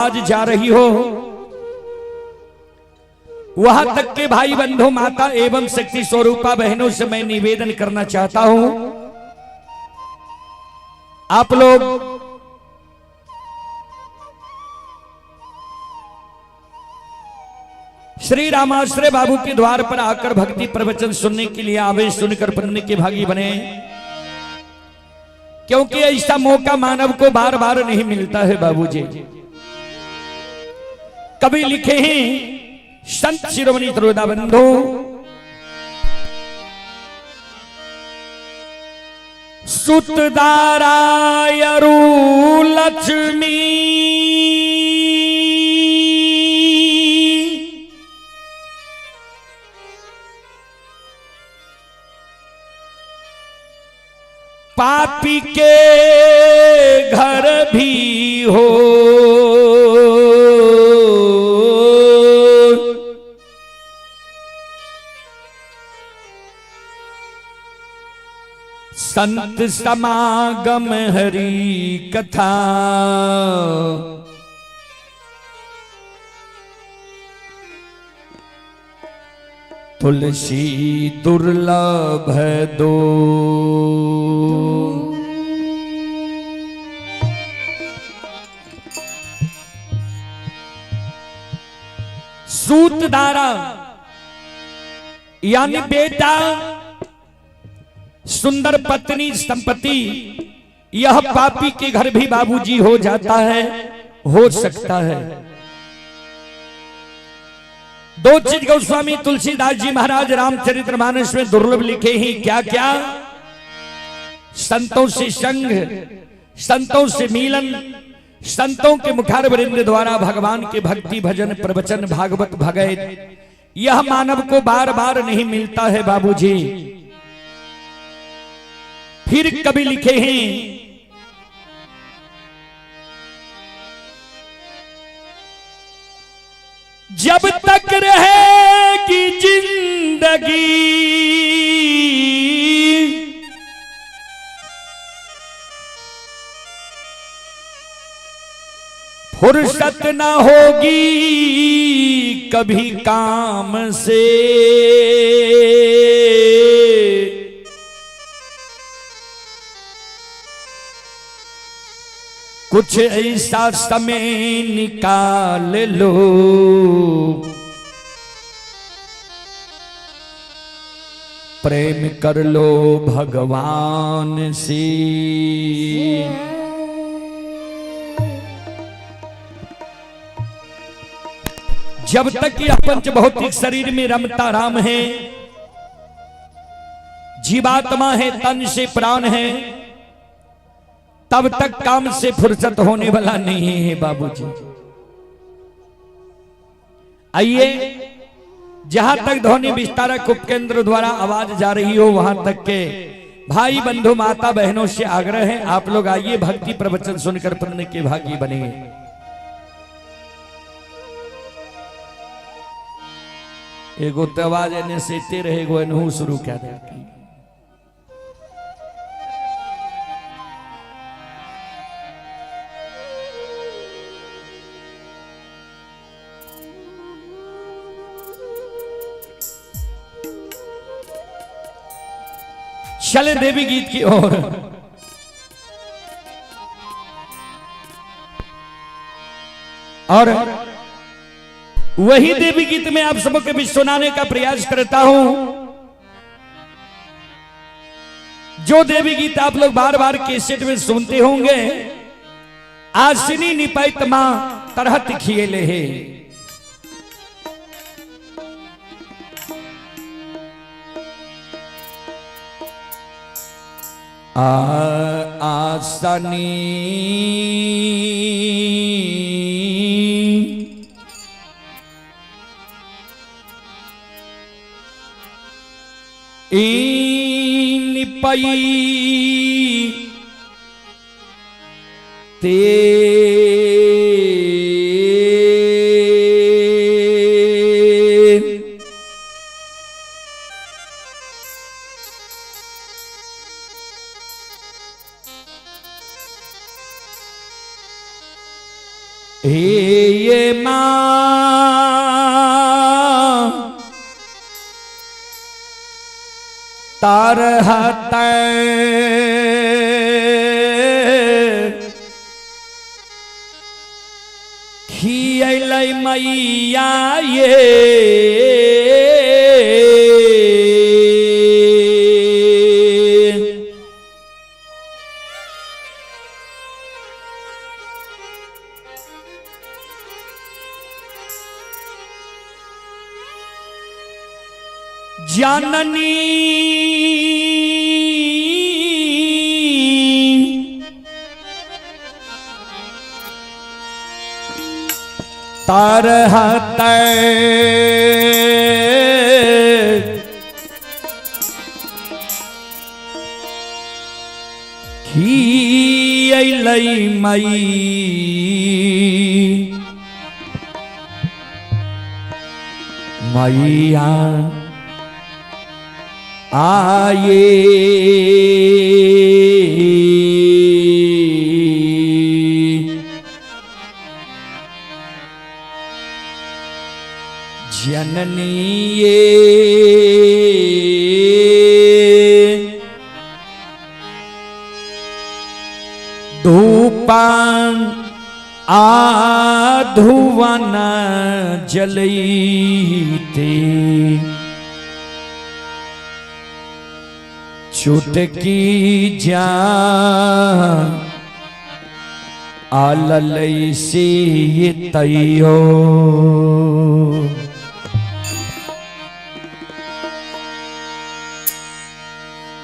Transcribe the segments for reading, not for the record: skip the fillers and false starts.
आज जा रही हो वहां तक के भाई बंधु, माता एवं शक्ति स्वरूपा बहनों से मैं निवेदन करना चाहता हूं, आप लोग श्री रामाश्रय बाबू के द्वार पर आकर भक्ति प्रवचन सुनने के लिए आवेश सुनकर पुण्य के भागी बने, क्योंकि ऐसा मौका मानव को बार बार नहीं मिलता है। बाबूजी कभी लिखे हैं संत शिरोमणि त्रोदा बंधु, सुतदारायरु लक्ष्मी पापी के घर भी हो, संत समागम हरि कथा। तुलसी दुर्लभ दो। सूतदारा यानी बेटा, सुंदर पत्नी, संपत्ति, यह पापी के घर भी बाबूजी हो जाता है, हो सकता है। दो चीज गोस्वामी तुलसीदास जी महाराज रामचरितमानस में दुर्लभ लिखे ही, क्या क्या? संतों से संग, संतों से मिलन, संतों के मुखारवृंद द्वारा भगवान के भक्ति भजन प्रवचन भागवत भगत, यह मानव को बार बार नहीं मिलता है बाबूजी। फिर कभी लिखे हैं जब तक रहेगी जिंदगी, फुर्सत न होगी कभी काम से, कुछ ऐसा समय निकाल लो, प्रेम कर लो भगवान से। जब तक यह पंच भौतिक शरीर में रमता राम है, जीवात्मा है, तन से प्राण है, तब तक काम से फुर्सत होने वाला नहीं है बाबूजी। आइए, जहां तक ध्वनि विस्तारक उपकेंद्र द्वारा आवाज जा रही हो वहां तक के भाई बंधु माता बहनों से आग्रह है, आप लोग आइए, भक्ति प्रवचन सुनकर पुण्य के भागी बने। एगो तो आवाज एने से रहे, एगो एनहू शुरू कर दे। चले देवी गीत की ओर। और वही देवी गीत में आप सबके बीच सुनाने का प्रयास करता हूं, जो देवी गीत आप लोग बार बार कैसेट में सुनते होंगे। आसिनी निपैत मां तरहत खिएले है। आसनी निपई ते हे ये माँ तारहत खियलै मैया ये जननी तरहत खियलै मई मैया आये जननी ये धूपान आधुवन जलईते चुटकी जा आललई से तैयो।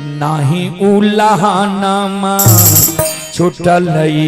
नाही उलाहनामा छुटलई।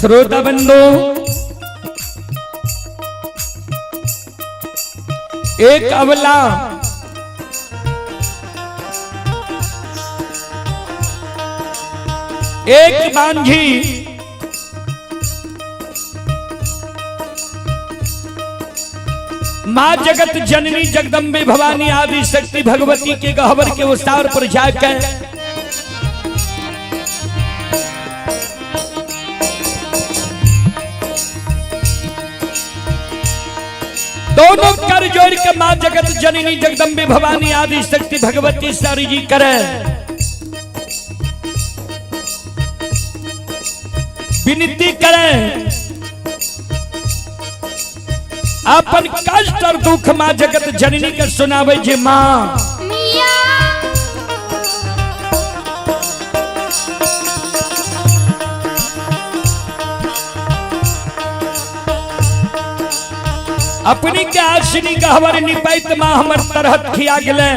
श्रोता बंधु, एक अबला एक बांझी मां जगत जननी जगदम्बे भवानी आदि शक्ति भगवती के गहवर के उस्तार पर जाकर दोनों कर जोड़ के मां जगत जननी जगदम्बे भवानी आदि शक्ति भगवती सारी जी करे, विनती करें, अपन कष्ट और दुख मां जगत जननी के सुनावे जे मां अपनी के आसिनी गहवर निपैत मां हमर तरहत खिया गेले,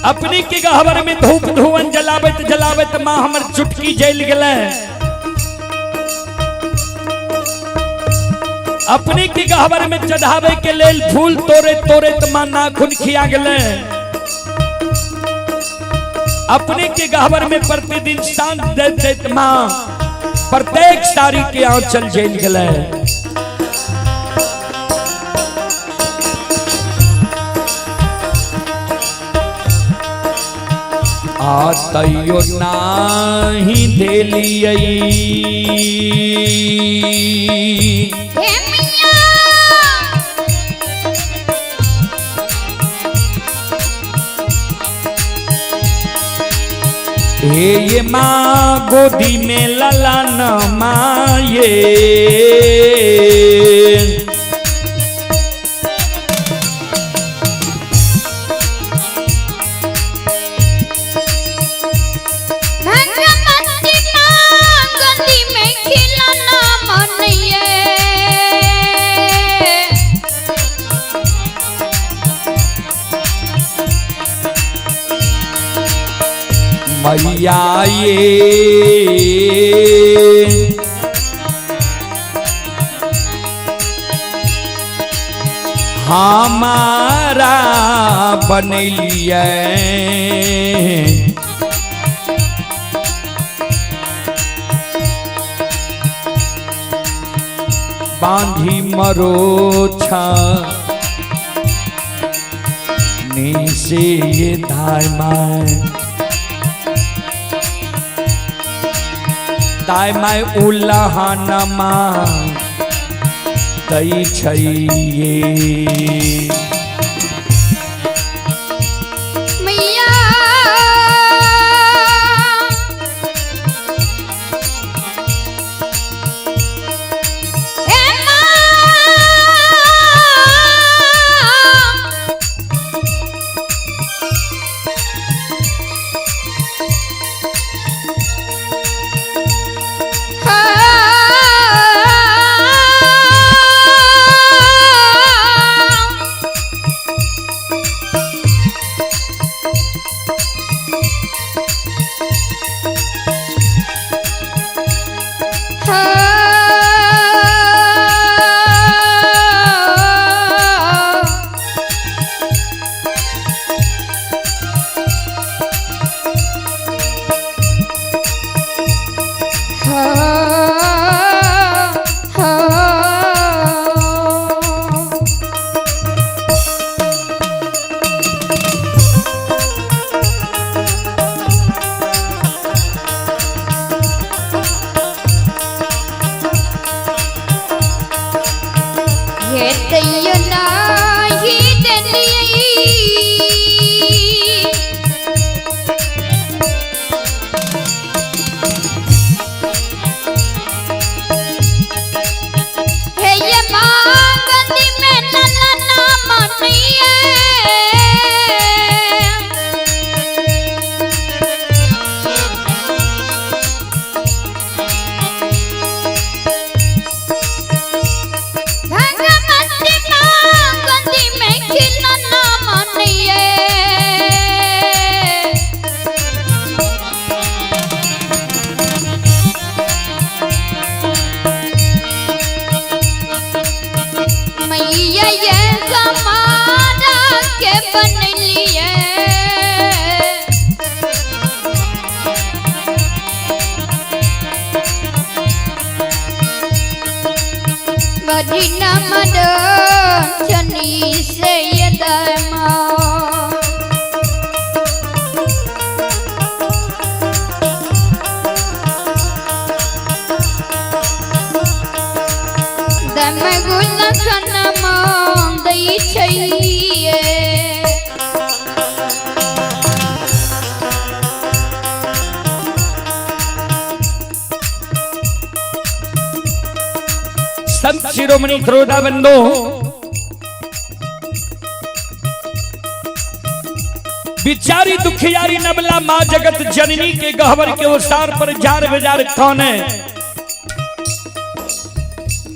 अपने के गहबर में धूप धुवन जलाबत जलाबत माँ हमर चुटकी जल गए। अपने के गहबर में चढ़ावे के लेल फूल तोड़े तोड़े तो माँ नाखून खिया गए। अपने के गहबर में प्रतिदिन सांझ देते देते माँ प्रत्येक साड़ी के आंचल जल गए। आ तैयो नाही देलियै। हे मैया हे ये माँ गोदी में ललन माये। भगवती माँ गोदी में खिलौना मनिए। मैया ये हमारा बनैलियै। बांधी मरोछा नीसे ये धाय my दाय my उल्लाहनमा दै छैये। मैया हे माँ हाँ। हे तैयो नाही देलियै। हे ये मांगती में ललना मनिए। भगवती माँ गोदी में खिलौना मनिए। मैया ये हमारा के बनलिए। मदीना मदन चनी से ये दरमा। दम गुल खनमा दै छैये। संत शिरोमणि श्रोता बंधु, बिचारी दुखियारी नबला माँ जगत जननी के गहवर के ओसार पर जार बेजार कौन है।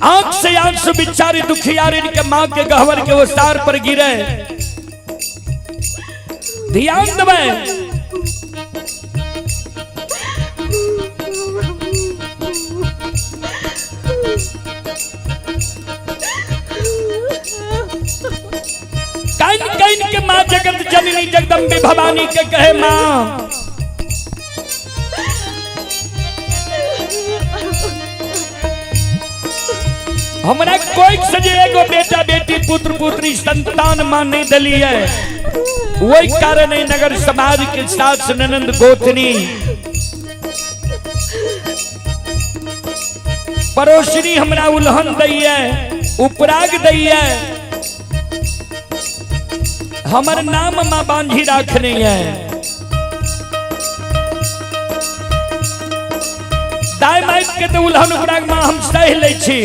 आंख से आंसू बिचारी दुखियारी के माँ के गहवर के ओसार पर गिरे। ध्यान देबै। काइन काइन के माँ जगत जननी जगदम्बे भवानी के कहे माँ हमरा कोई से जे एगो बेटा बेटी पुत्र पुत्री संतान माँ नहीं दिली है, वही कारण है नगर समाज के सास ननंद गोतनी पड़ोसनी हमरा उल्हन दैया उपराग दैया, हमर नाम माँ बांझी राखने है। दाय माइक के तो उल्हन उपराग माँ हम सह लै छी,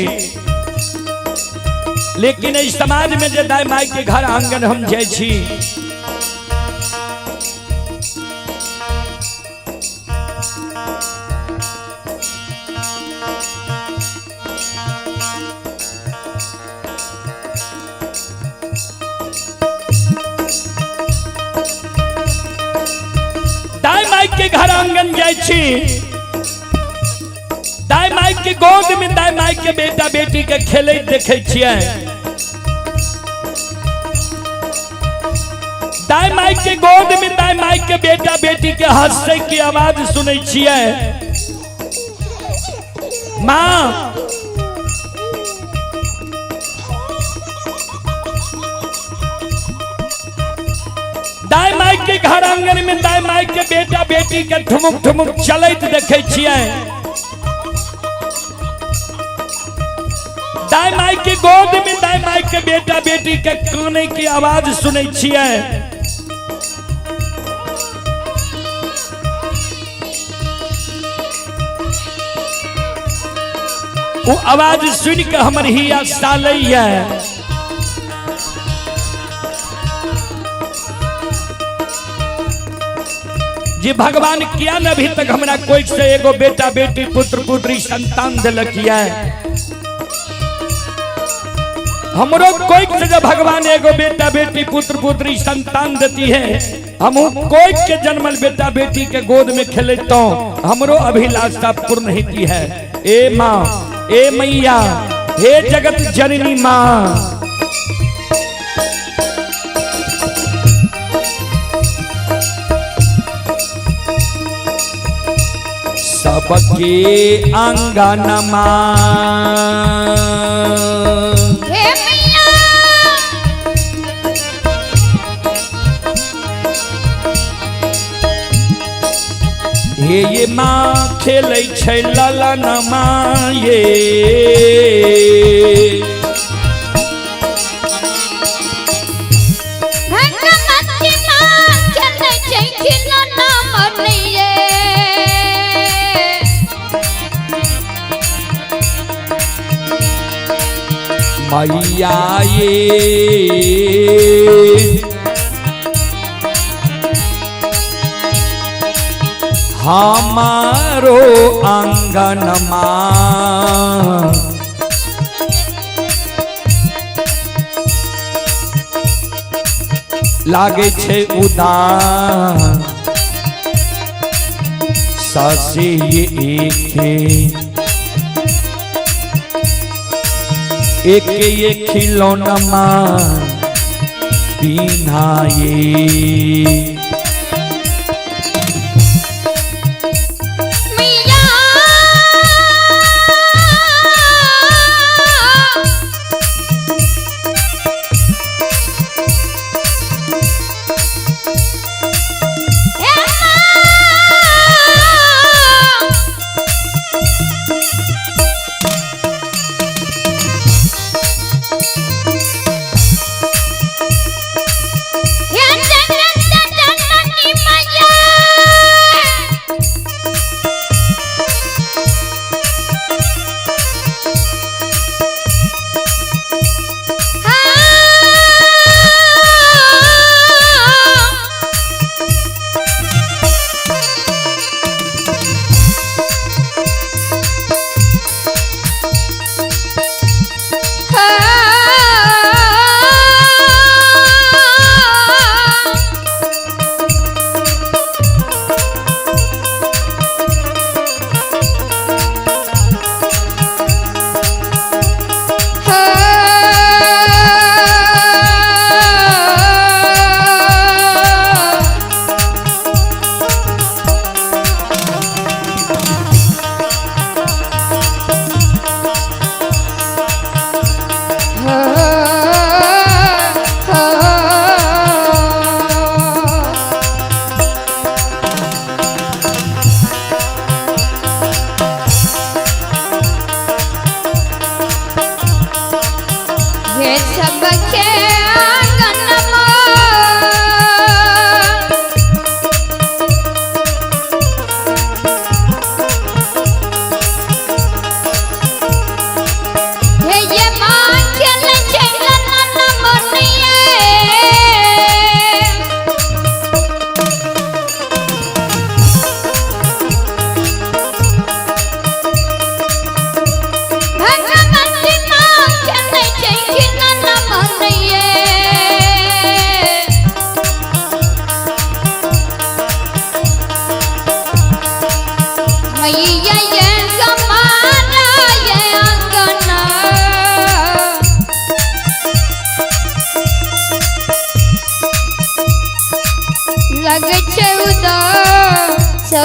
लेकिन इस समाज में जे दाय माइक के घर आंगन हम जाइ छी दाय माइक के घर आंगन जाइ छी, दाय माइक के गोद में दाय माइक के बेटा बेटी के खेलैत देखै छियै, दाय माइक के गोद में दाय माइक के बेटा बेटी के हंसै के आवाज सुनै छियै। माँ दाय माइक के घर आंगन में दाय माइक के बेटा बेटी के ठुमुक ठुमुक चलैत देखै छियै, दाय माइक के गोद में दाय माइक के बेटा बेटी के काने की आवाज सुनै छियै। वो आवाज सुन के हमर हिया सालैया। जे भगवान किया न अभी तक हमरा कोई से एगो बेटा बेटी पुत्र पुत्री संतान दिलक है, हमरो कोई से जब भगवान एगो बेटा बेटी पुत्र पुत्री संतान देती है, हम कोई के जन्मल बेटा बेटी के गोद में खेलता हमरो अभिलाषा पूर्ण होती है। ए माँ, ए मैया, हे जगत जननी माँ, सबके अंगनमा हे मैया हे ये माँ खेलै छै ललनमा ये, भगवती माँ खेलै छै खिलौना मनैये। मैया ये हमारो आंगनमा लागे छै उदास सासे एके एक ये खिलौनमा पिन्हाए। मैया हे माँ हे जगत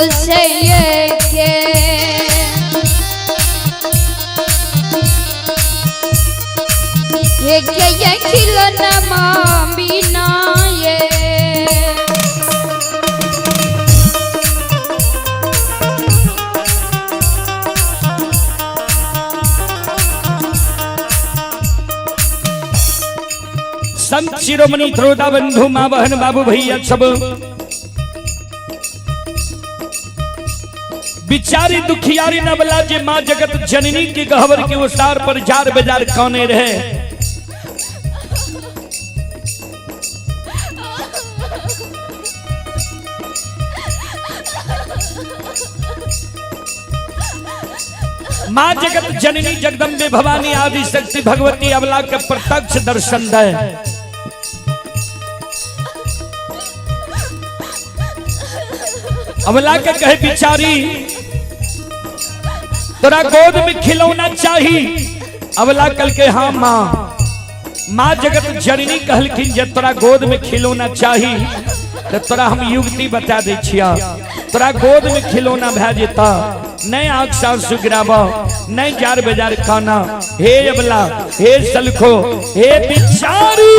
से ये के ये के ये खिलौना बिना ये। संत शिरोमणि श्रोता बंधु माँ बहन बाबू भैया सब बिचारी दुखियारी नबला जे माँ जगत जननी के गहवर के उसार पर जार बाजार कौने रहे। माँ जगत जननी जगदम्बे भवानी आदि शक्ति भगवती अबला के प्रत्यक्ष दर्शन दे। अबला के कहे बिचारी तोरा गोद में खिलौना चाही। अबला कल के हाँ माँ। माँ जगत जननी कहलखिन जे तोरा गोद में खिलौना चाही तो तोरा हम युक्ति बता दै छिया। तोरा गोद में खिलौना भए जेता, नहीं आंख सासु गिराब, नहीं जार बाजार खाना। हे अबला, हे सलखो, हे बिचारी।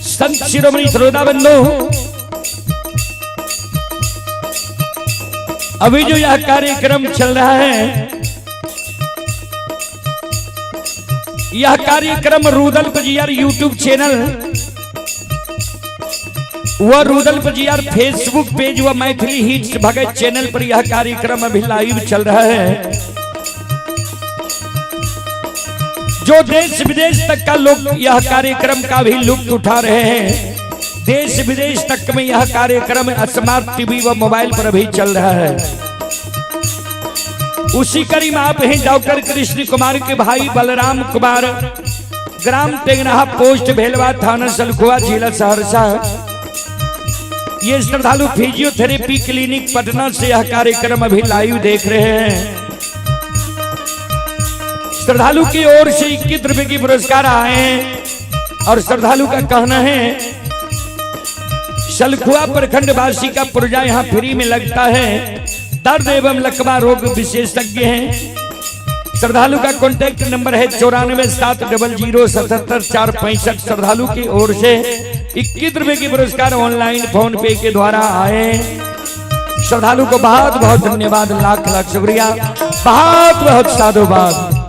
संत शिरोमणि श्रोता बंधु, अभी जो यह कार्यक्रम चल रहा है, यह कार्यक्रम रुदल पजियार यूट्यूब चैनल व रुदल पजियार फेसबुक पेज व मैथिली हिट्स भगत चैनल पर यह कार्यक्रम अभी लाइव चल रहा है। जो देश विदेश तक का लोग यह कार्यक्रम का भी लुत्फ उठा रहे हैं, देश विदेश तक में यह कार्यक्रम स्मार्ट टीवी व मोबाइल पर भी चल रहा है। उसी कड़ी में आप हैं डॉक्टर कृष्ण कुमार के भाई बलराम कुमार, ग्राम टेंगनाहा, पोस्ट भेलवा, थाना सलखुआ, जिला सहरसा। ये श्रद्धालु फिजियोथेरेपी क्लिनिक पटना से यह कार्यक्रम अभी लाइव देख रहे हैं। श्रद्धालु की ओर से 21 रुपए की पुरस्कार आए हैं और श्रद्धालु का कहना है सलखुआ प्रखंड वासी का पुर्जा यहाँ फ्री में लगता है। दर्द एवं लकवा रोग विशेषज्ञ हैं। श्रद्धालु का कॉन्टैक्ट नंबर है 94 700 77 465। श्रद्धालु की ओर से 21 रुपए की पुरस्कार ऑनलाइन फोन पे के द्वारा आए। श्रद्धालु को बहुत बहुत धन्यवाद, लाख लाख शुक्रिया, बहुत बहुत साधुवाद।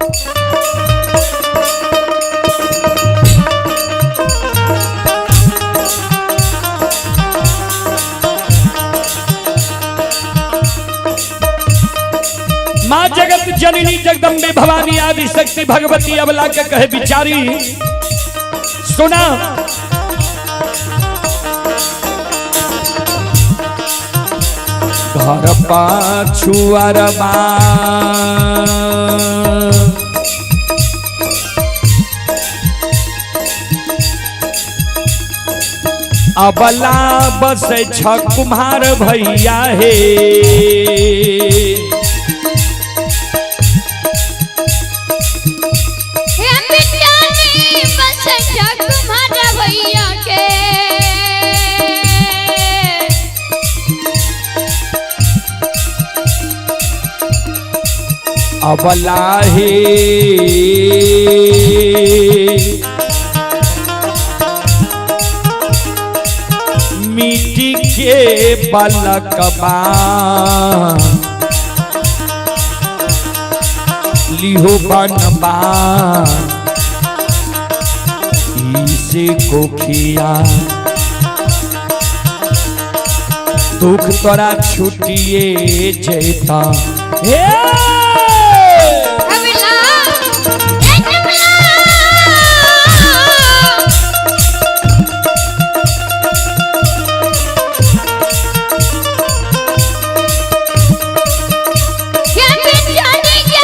माँ जगत जननी जगदम्बे भवानी आदि शक्ति भगवती अबला के कहे बिचारी सुना, घर पाछुअरबा अबला बस छ कुम्हार भैया हे। हे बिटानी बस कुमार भैया के। अबला हे मिट्टी के बलकबा लिहो बनबा इसे कोखिया दुख तोरा छुटिए जैता हे। अबला ए अबला हे बिटानी के।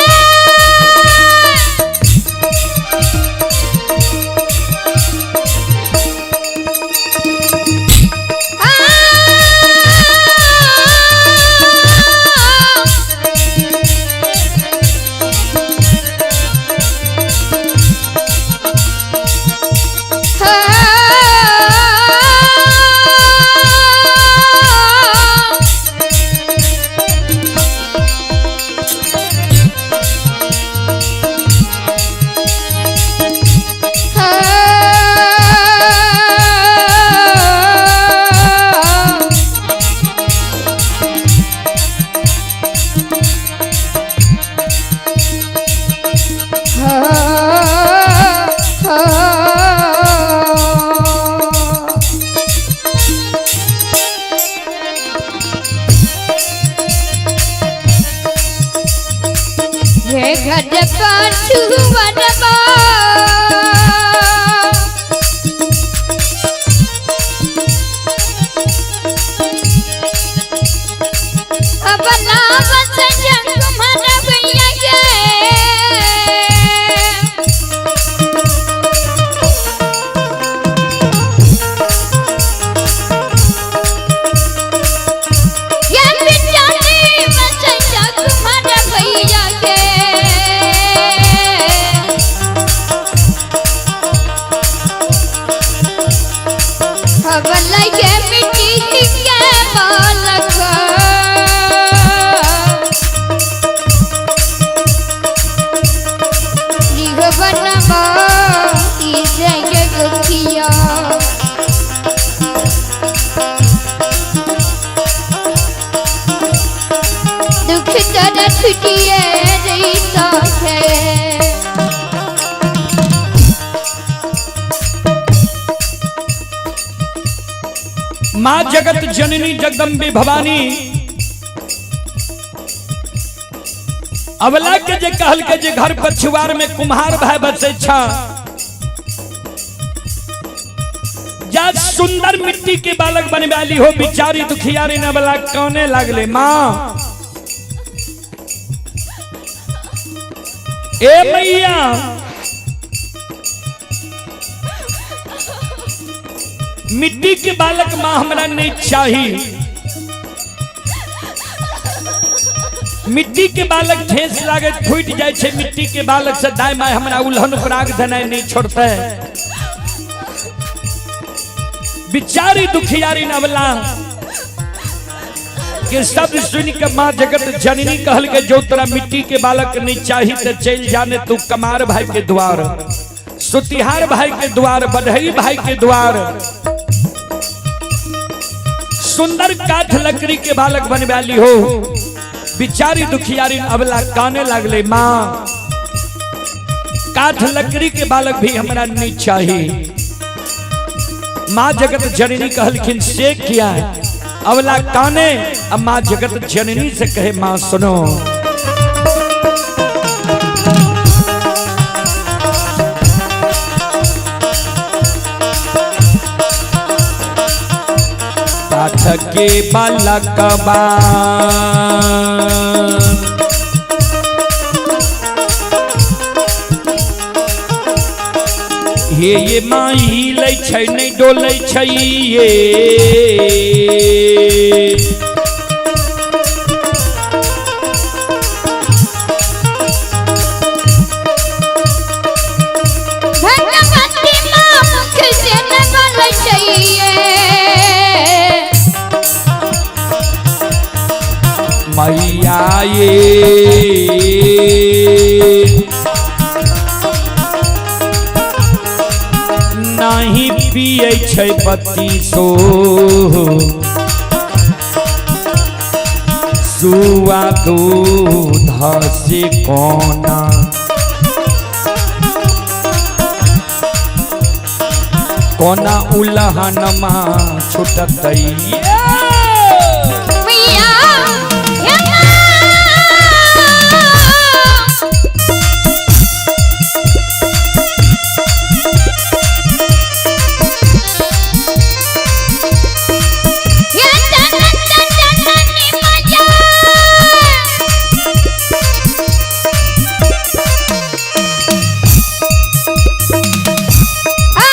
हे घर पर छुअनबा अबला बस कुमार भैया के। ये बिचारी बस कुमार भैया के। अबला ये मिट्टी के बालक लिह बनवा इसे के गुखिया। दुख तोरा छुटिए जैता है। माँ जगत जननी जगदम्बे भवानी अबला के जे कहल के जे घर पछुआर में कुम्हार भाई बसे छा, जा सुंदर मिट्टी के बालक बनवाली हो। बिचारी दुखियारी न बला कौने लागले माँ ए मैया मिट्टी के बालक माँ हमरा नहीं चाही। मिट्टी के बालक ठेस लागे फूट जाए छे, मिट्टी के बालक से दाय my हमरा उल्हन पराग देनाय नहीं छोड़ते। बिचारी दुखियारी नवला के शब्द सुन के माँ जगत जननी कहल के जो तोरा मिट्टी के बालक नहीं चाही तो चल जाने तू कमार भाई के द्वार, सुतिहार भाई के द्वार, बढ़ई भाई के द्वार। सुंदर काठ लकड़ी के बालक बनवाली हो। बिचारी दुखियारी अबला काने लागले माँ काठ लकड़ी के बालक भी हमरा नहीं चाहिए। माँ जगत जननी कहलखिन से किया अबला काने। अब माँ जगत जननी से कहे माँ सुनो, काठ के बालकबा हे ये माई लै छै नहि डोलै छै ये। भगवती माँ मुख से न बोलै चाहिए। मैया ये नहीं पिए छै बत्तीसो सुआ दूध से कोना कोना उलहनमा छुटतै। मैया हे माँ। हे जनक जननी मैया। आ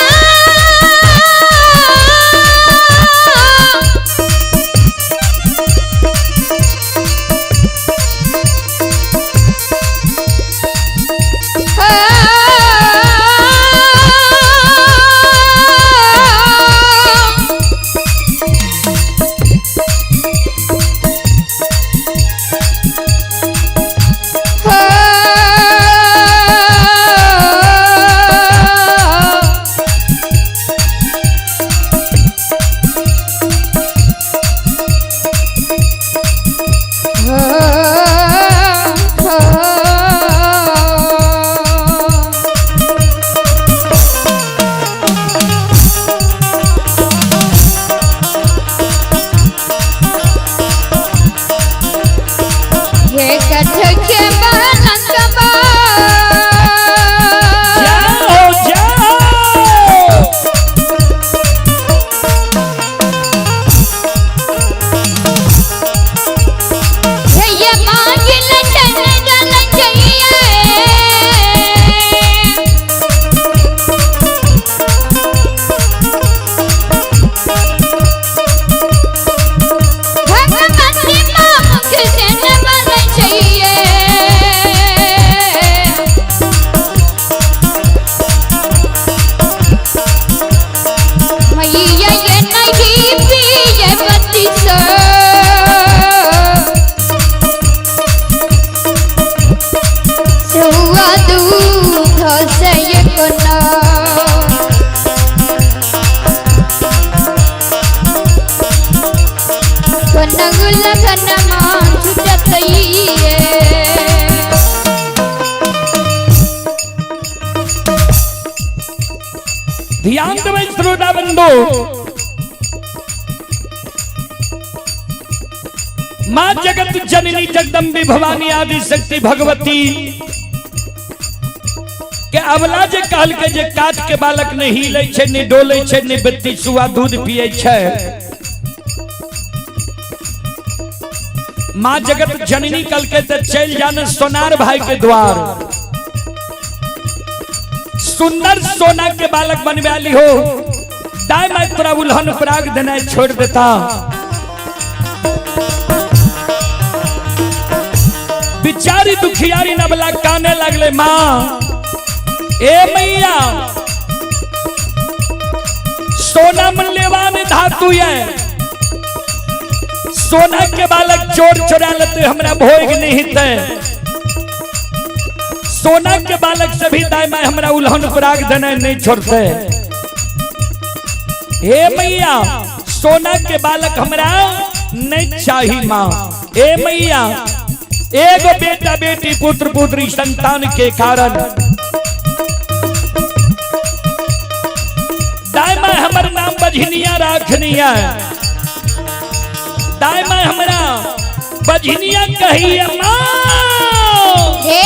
हे कथ के बालकबा। जाओ जाओ। हे ये मांगिल चंदन चाहिए। भगवती माँ मुख से न बोलै चाहिए। मैया ये नहीं पिए बत्तीस सुआ दूध से ये कोना। कोनगुल घनमा छुटतइए। ध्यान देबै श्रोता बंधु, माँ जगत जननी जगदम्बी भवानी आदि शक्ति भगवती के अबला जे कहल के जे काट के बालक नहीं हिलै छै, नहीं डोलै छै, नहीं बत्ती सुआ दूध पिए छै। माँ जगत जननी कल के ते चल जाने सोनार भाई के द्वार, सुंदर सोना के बालक बनवा ली हो, दाई माई तोरा उल्हन पराग देना छोड़ देता। बिचारी दुखियारी नबला काने लगले, माँ ए मैया सोना मूल्यवान धातु है, सोना के बालक चोर चोरा लेते हमरा भोग नहीं है, सोना के बालक से भी दाई माई हमरा उल्हन पराग देना नहीं छोड़ते। हे मैया सोना के बालक हमरा नहीं चाहिए माँ। ए मैया एगो बेटा बेटी पुत्र पुत्री संतान के कारण दाई माई हमर नाम बझनिया राखनिया, दाई माई हमरा बझनिया कहिए माँ। हे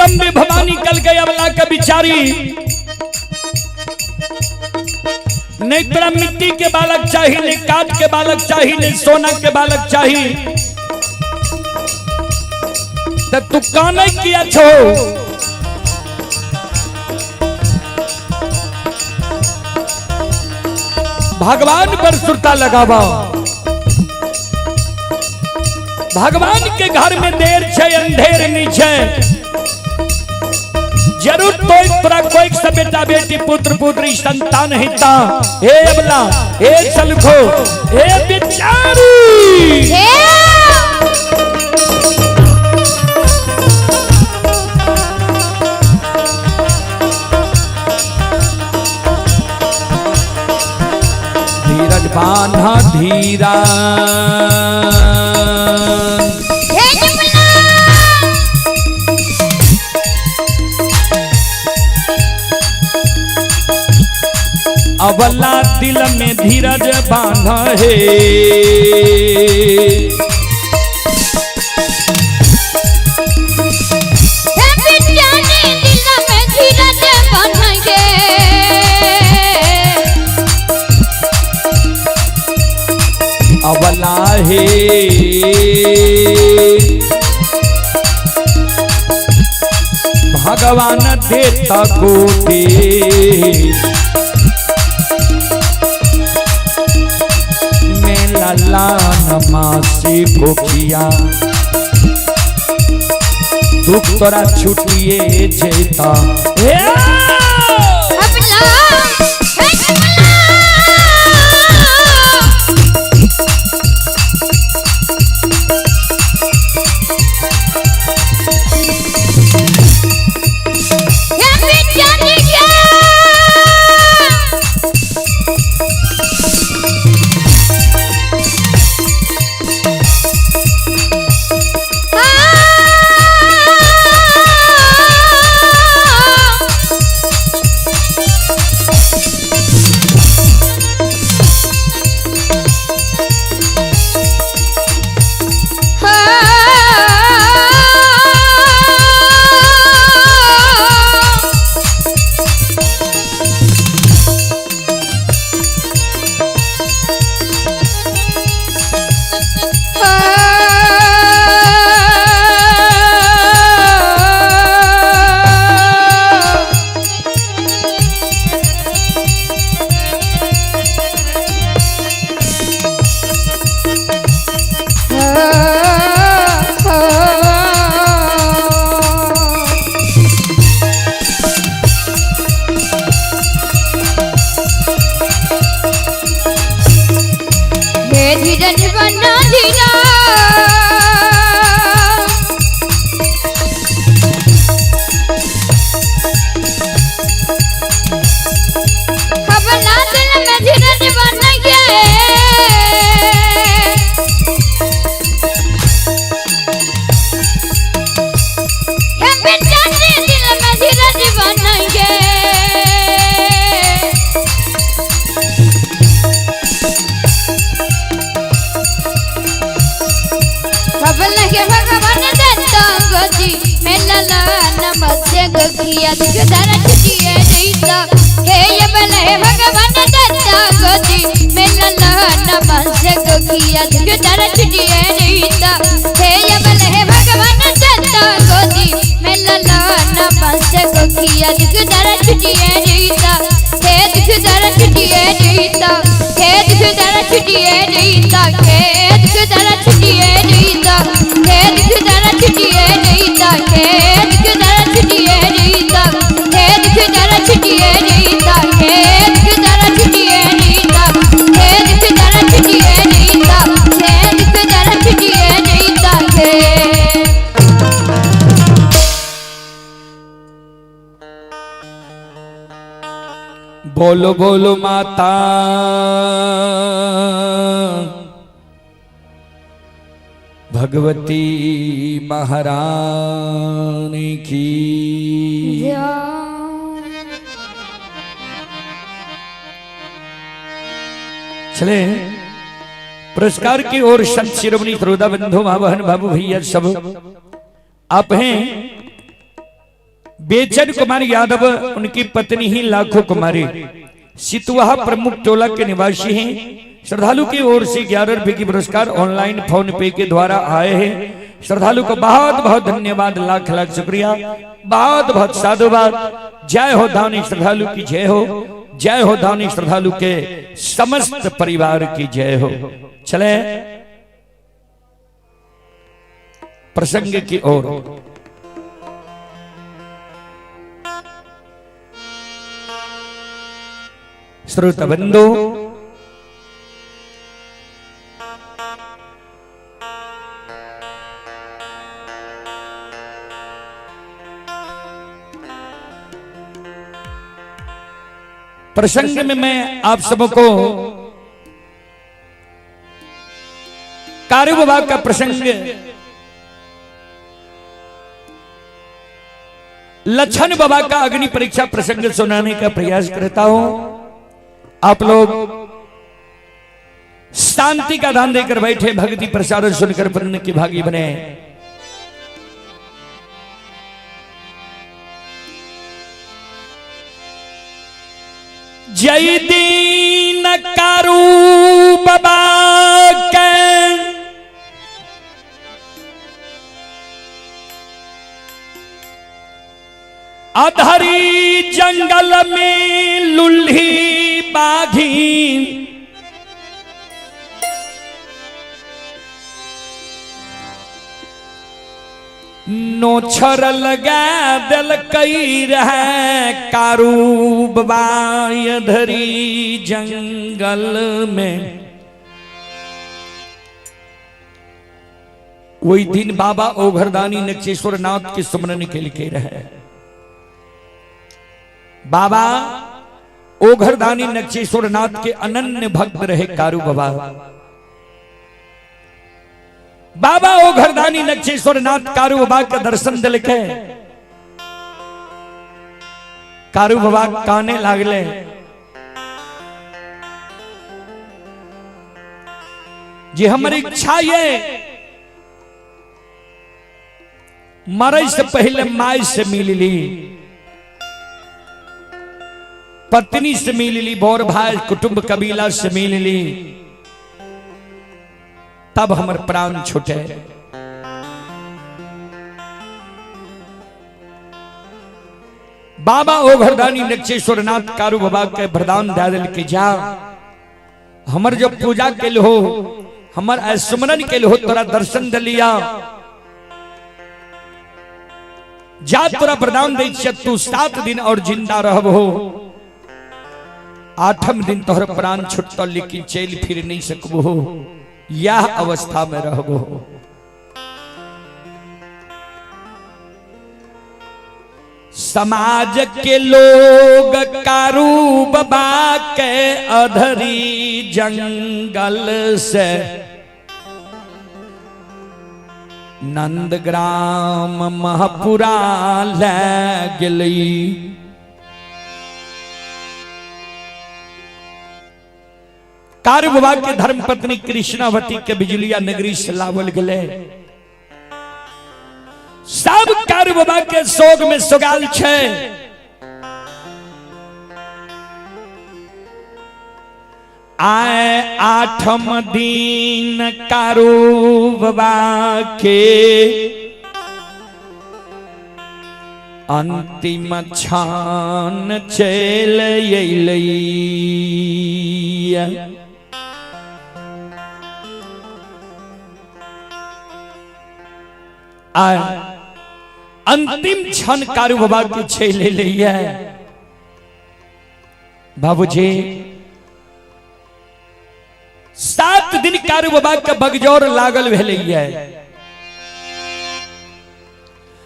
जगदम्बे भवानी कल गए अबला का बिचारी, नहीं तोरा मिट्टी के बालक चाहिए, नहीं काट के बालक चाहिए, नहीं सोना के बालक चाहिए, तो तू काने किया छो? भगवान पर सुरता लगावा। भगवान के घर में देर छे अंधेर नहीं छे। जरूर तो तोरा कोई सब बेटा बेटी पुत्र पुत्री संतान हिता। हे अबला, हे सलखो, हे बिचारी, हे धीरज बांधा धीरा। हे जमुना अबला दिल में धीरज बांधा है। हे बिचारी दिल में धीरज बांध गे। अबला हे भगवान देता गोते, मेला लान मासी भूखिया, दुख तोरा छुटिए जेता। हे अबला हे जमुना हे बिचारी गे। हे धीरज बना धीरा, अबला दिल में धीरज बन गए। हे बेचारे दिल में धीरज बन गए। अबला के भगवान दत्ता गोदी मेला नमस्ते गोखिया दुख छुटिए जैता। हे अबला हे भगवान दत्ता गोदी मेला नमस्ते गोखिया दुख छुटिए जैता। हे अबला हे भगवान दत्ता गोदी मेला नमस्ते गोखिया दुख छुटिए जैता। हे दुख छुटिए जैता, हे दुख छुटिए जैता, हे दुख छुटिए जैता, हे दुख छुटिए जैता, हे दुख छुटिए जैता, हे दुख छुटिए जैता, हे दुख छुटिए जैता, हे दुख छुटिए जैता, हे दुख छुटिए जैता। हे बोलो बोलो माता भगवती महारानी की। चले पुरस्कार की ओर संत शिरोमणि श्रोता बंधु माँ बहन बाबू भैया सब आप हैं। बेचन कुमार यादव, उनकी पत्नी ही लाखों कुमारी, सितुआ प्रमुख टोला के निवासी हैं। श्रद्धालु की ओर से 11 रुपए की पुरस्कार ऑनलाइन फोन पे के द्वारा आए हैं। श्रद्धालु को बहुत बहुत धन्यवाद, लाख लाख शुक्रिया, बहुत बहुत साधुवाद। जय हो दानी श्रद्धालु की जय हो, जय हो दानी श्रद्धालु के समस्त परिवार की जय हो। चले प्रसंग की ओर। श्रोता बंधु, प्रसंग में मैं आप सबको कारू बाबा का प्रसंग, लछन बाबा का अग्नि परीक्षा प्रसंग सुनाने का प्रयास करता हूं। आप लोग शांति का दान देकर बैठे, भक्ति प्रसाद सुनकर पुण्य की भागी बने। जय दीन कारू बाबा के अधरी जंगल में लुल्ही बाघी, नोछर लगा दिल कई रहे कारू बाबा अधरी जंगल में। वही दिन बाबा ओघरदानी नक्षेश्वर नाथ के सुमरन के लिए रहे। बाबा ओघरदानी नक्षेश्वर नाथ के अनन्य भक्त रहे कारू बाबा। बाबा ओघरदानी नक्षेश्वर नाथ कारू बाबा के दर्शन दिल के कारू बाबा काने लागले। जे हमर इच्छा ये मरे से पहले माई से मिल ली, पत्नी से मिल ली, बोर भाई कुटुंब कबीला से मिल ली, तब हमर प्राण छूटे। बाबा ओघरदानी नक्षेश्वर नाथ कारू बाबा के वरदान दे दिल के जा हमर जो पूजा के हो, हमर सुमरन के हो, तोरा दर्शन दिलिया, जा तोरा वरदान दै छियै, तू 7 दिन और जिंदा रहबो, 8म दिन तोहर प्राण छुटतो, लेकिन चल फिर नहीं सकबो, यह अवस्था में रहबो। समाज के लोग कारू बाबा के अधरी जंगल से नंदग्राम महपुरा ले गेली। कारू बाबा के धर्मपत्नी कृष्णावती के बिजुलिया नगरी से लावल गेले। सब कारू बाबा के शोक में सुगाल छे। आए 8म दिन कारू बाबा के अंतिम क्षण चल अयलै। आए अंतिम क्षण कारू बाबा के चल अयलै। बाबूजी 7 दिन कारू बाबा के बगजोर लागल भेलैया।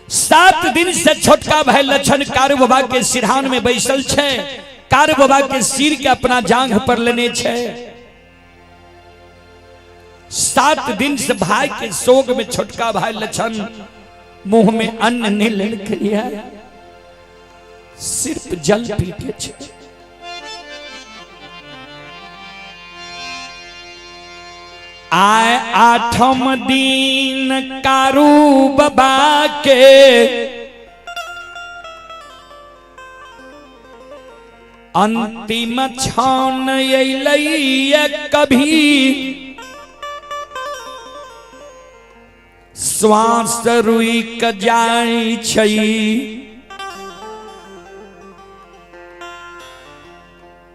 7 दिन से छोटका भाई लक्षण कारू बाबा के सिरहान में बैसल छे, कारू बाबा के सिर के अपना जांघ पर लेने छे। 7 दिन से भाई के शोक में छोटका भाई लक्षण मुंह में अन्न नहीं लेलकै, सिर्फ जल पीते छे। आए 8म दिन कारू बाबा के अंतिम क्षण अयलै कभी श्वास रुकि जाइ छै।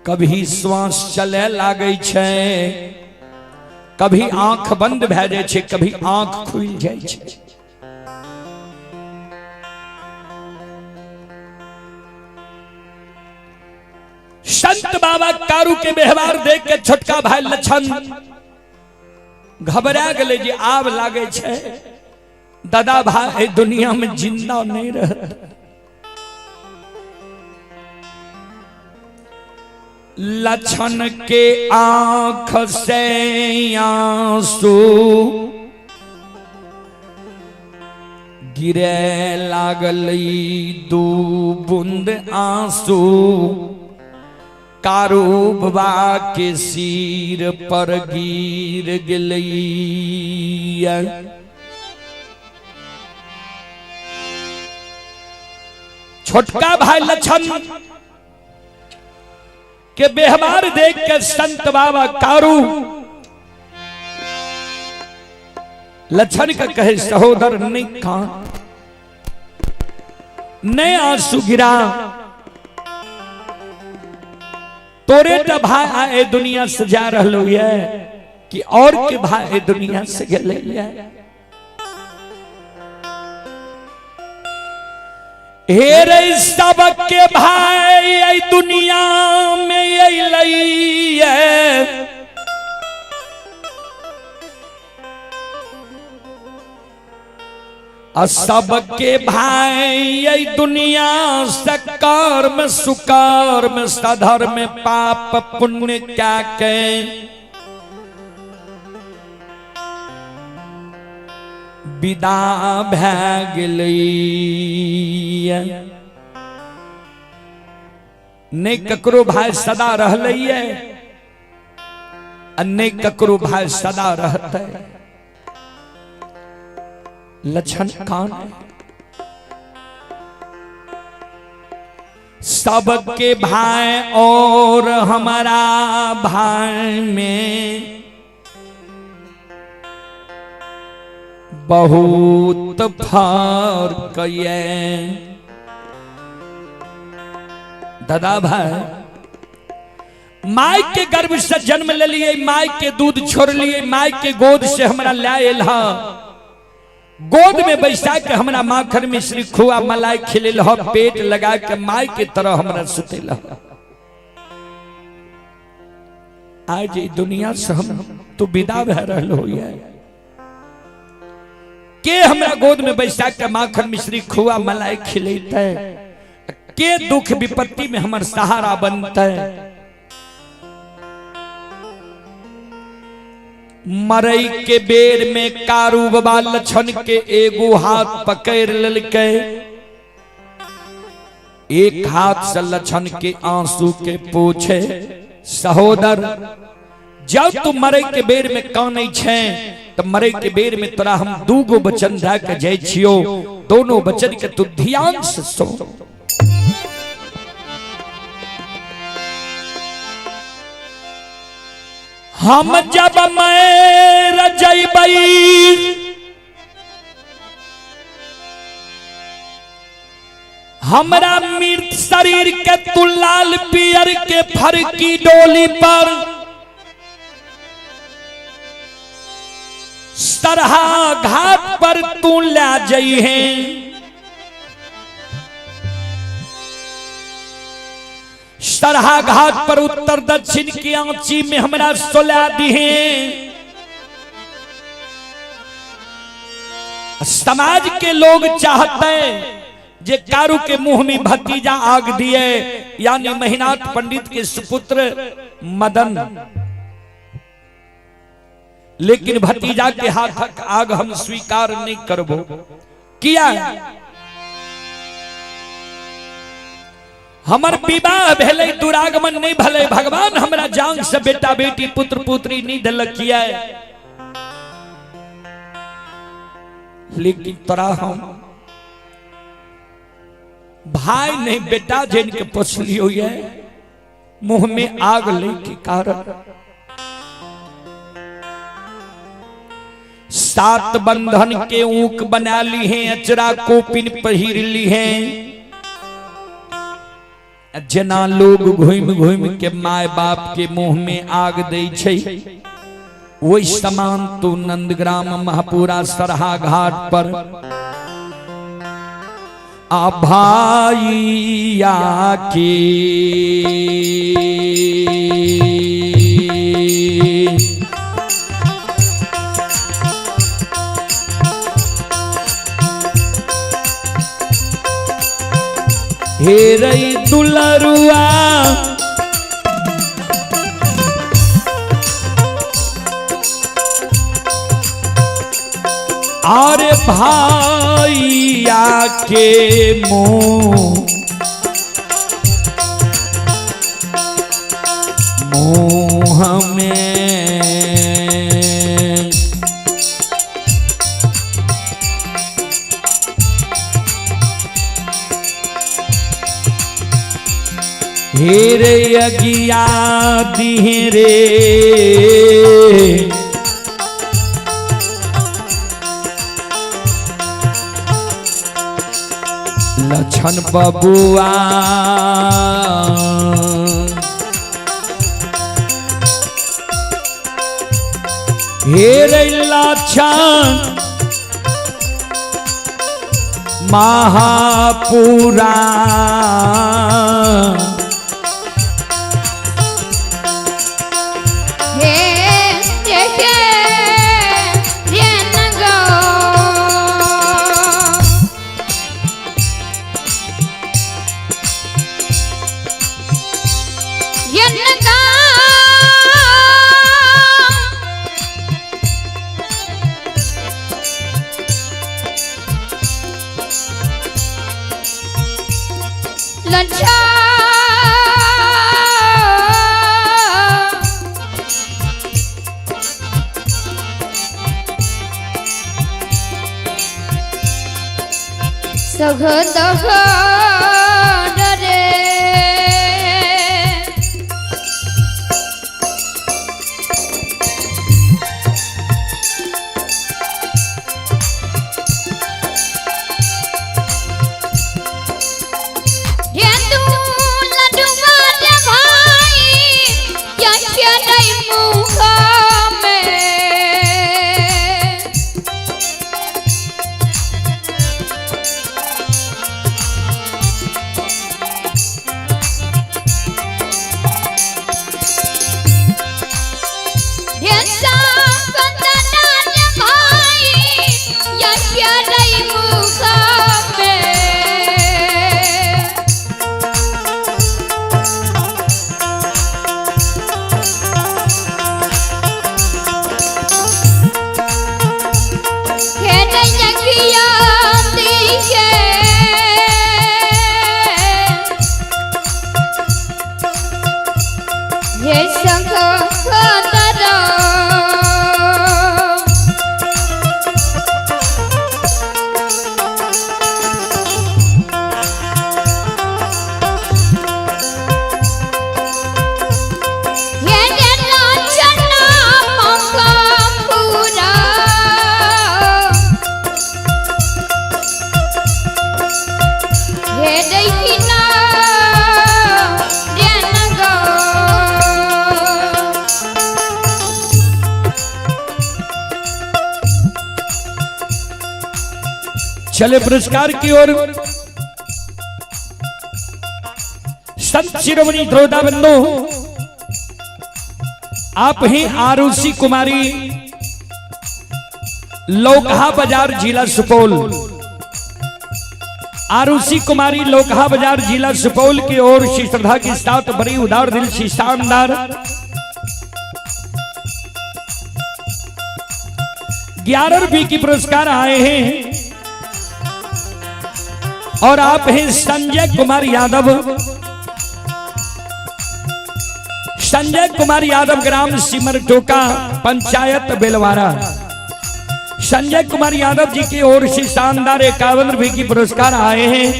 कभी श्वास चले लागै छै, कभी आंख बंद भए जाइ छै, कभी आंख खुलि जाइ छै। संत बाबा कारू के व्यवहार देख के छोटका भाई लक्षण घबरा गेलै जे आब लागै छै दादा भाई एहि दुनिया में जिंदा नहीं रहत। लक्षण के आंख से आंसू गिरे लागल, दू बूंद आंसू कारू बाबा के सिर पर गिर गेलै। छोटका भाई लक्षण के व्यवहार देख के संत बाबा कारू लक्षण के कहे, सहोदर नहीं कान, नहीं आंसू गिरा, तोरे तो भाई आए दुनिया से जा रहलो ये कि और के भाई दुनिया से गेले ये। हे रे सबके भाई एहि दुनिया में अयलै, आ सबके भाई एहि दुनिया से कर्म सुकर्म सधर्म पाप पुण्य क्या के विदा भए गेलै। नहि ककरो भाई सदा रहलै आ नहि ककरो भाई सदा रहतै। लक्षण कान, सबके भाई और हमारा भाई में बहुत फर्क ये। दादा भाई माय के गर्भ से जन्म ले लिए, माय के दूध छोड़ लिए, माय के गोद से हमरा लायल ह, गोद में बैसा के हमरा माखन मिश्री खुआ मलाई खिलेल ह, पेट लगा के माय के तरह हमरा सुतेल ह। आज ई दुनिया से हम तू विदा भए रहल हो, के हमरा गोद में बैसा के माखन मिश्री खुआ मलाई खिलेतै, के दुख विपत्ति में हमर सहारा बनतै। मरई के बेर में कारू बाबा लक्षण के एगो हाथ पकड़ लेलकै, एक हाथ से लक्षण के आंसू के पूछे, सहोदर जब तू मरे के बेर में कानै छै तो मरे के बेर में तोरा हम दूगो वचन दए के जाइ छियो, दोनों वचन के तू ध्यान से सुन। हम जब मर जइबै हमरा मृत शरीर के तू लाल पियर के फरकी डोली पर सरहा घाट पर तू ला जइहे, सरहा घाट पर उत्तर दक्षिण की आंची में हमरा सोला दिहे। समाज के लोग चाहते हैं जे कारू के मुंह में भतीजा आग दिए, यानी महिनाथ पंडित के सुपुत्र मदन, लेकिन भतीजा के हाथक आग हम स्वीकार नहीं करबो। किया हमर विवाह भेलै, दुरागमन नहीं भले, भगवान हमरा जान से बेटा बेटी पुत्र पुत्री नहीं दिलक किया, लेकिन तोरा हम भाई नहीं बेटा जिनके पोसलियो ये, मुंह में आग ले के कारण 7 बंधन के ऊक बना ली हैं, अचरा कोपिन पहिर ली हैं। जना लोग घूम घूम के my बाप के मुंह में आग दे छै, वही समान तू नंदग्राम महापुरा सरहा घाट पर आ भाइया के हे रई दुलरुआ अरे भाइया के मुंह मुंह में हेरे अगिया दिहरे लक्षण बबुआ हेरे लक्षण महापुरा हे हे हे रे नगो ये नगा लच्छा सघत रे हे तू लडुआ रे भाई यश नहीं मुख में ये शंख तर हे रे लांछना पंखपुरा हे दैकिना रे नगो चले पुरस्कार की ओर। संत शिरोमणि द्रोता बंधु, आप ही आरुषि कुमारी, लोकहा बाजार जिला सुपौल। आरुषि कुमारी लोकहा बाजार जिला सुपौल की ओर से श्रद्धा के साथ बड़ी उदार दिल से शानदार 11 रुपए की पुरस्कार आए हैं। और आप हैं संजय कुमार यादव, संजय कुमार यादव ग्राम सिमरटोका पंचायत बेलवारा। संजय कुमार यादव जी की ओर से शानदार 51 रुपए की पुरस्कार आए हैं।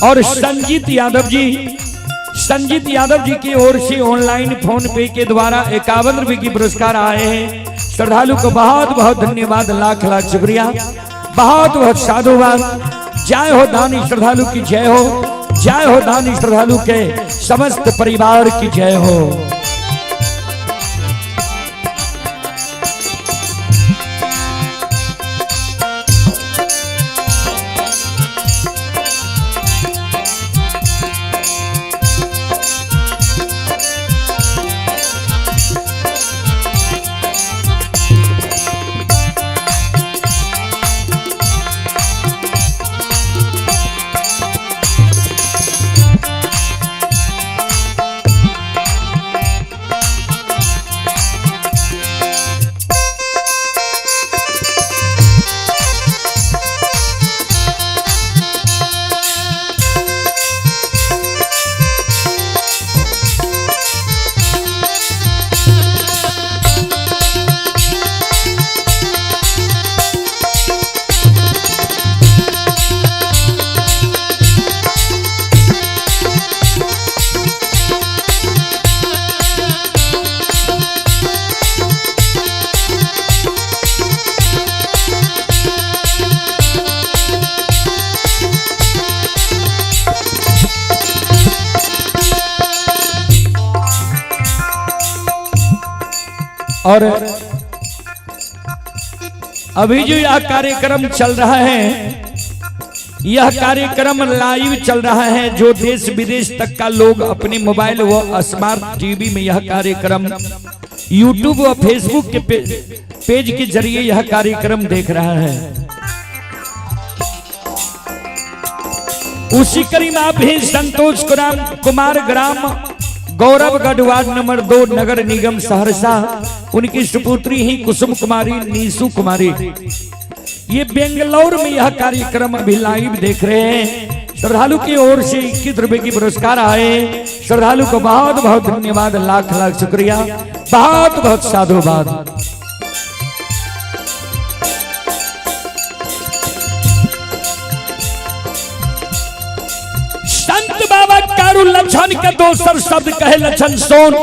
और संजीत यादव जी, संजीत यादव जी की ओर से ऑनलाइन फोन पे के द्वारा 51 रुपए की पुरस्कार आए हैं। श्रद्धालु को बहुत बहुत धन्यवाद, लाख लाख शुक्रिया, बहुत बहुत साधुवाद। जय हो दानी श्रद्धालु की जय हो, जय हो दानी श्रद्धालु के समस्त परिवार की जय हो। और अभी जो यह कार्यक्रम चल रहा है, यह कार्यक्रम लाइव चल रहा है, जो देश विदेश तक का लोग अपने मोबाइल व स्मार्ट टीवी में यह कार्यक्रम यूट्यूब व फेसबुक के पेज के जरिए यह कार्यक्रम देख रहा है। उसी करीब आप ही संतोष कुमार ग्राम गौरवगढ़ वार्ड नंबर 2 नगर निगम सहरसा, उनकी सुपुत्री ही कुसुम कुमारी नीसू कुमारी, ये बेंगलोर में यह कार्यक्रम अभी लाइव देख रहे हैं। श्रद्धालु की ओर से 21 रुपए की पुरस्कार आए। श्रद्धालु को बहुत बहुत धन्यवाद, लाख लाख शुक्रिया, बहुत बहुत साधुवाद। संत बाबा कारू लक्षण के दोसर शब्द कहे लक्षण सोन।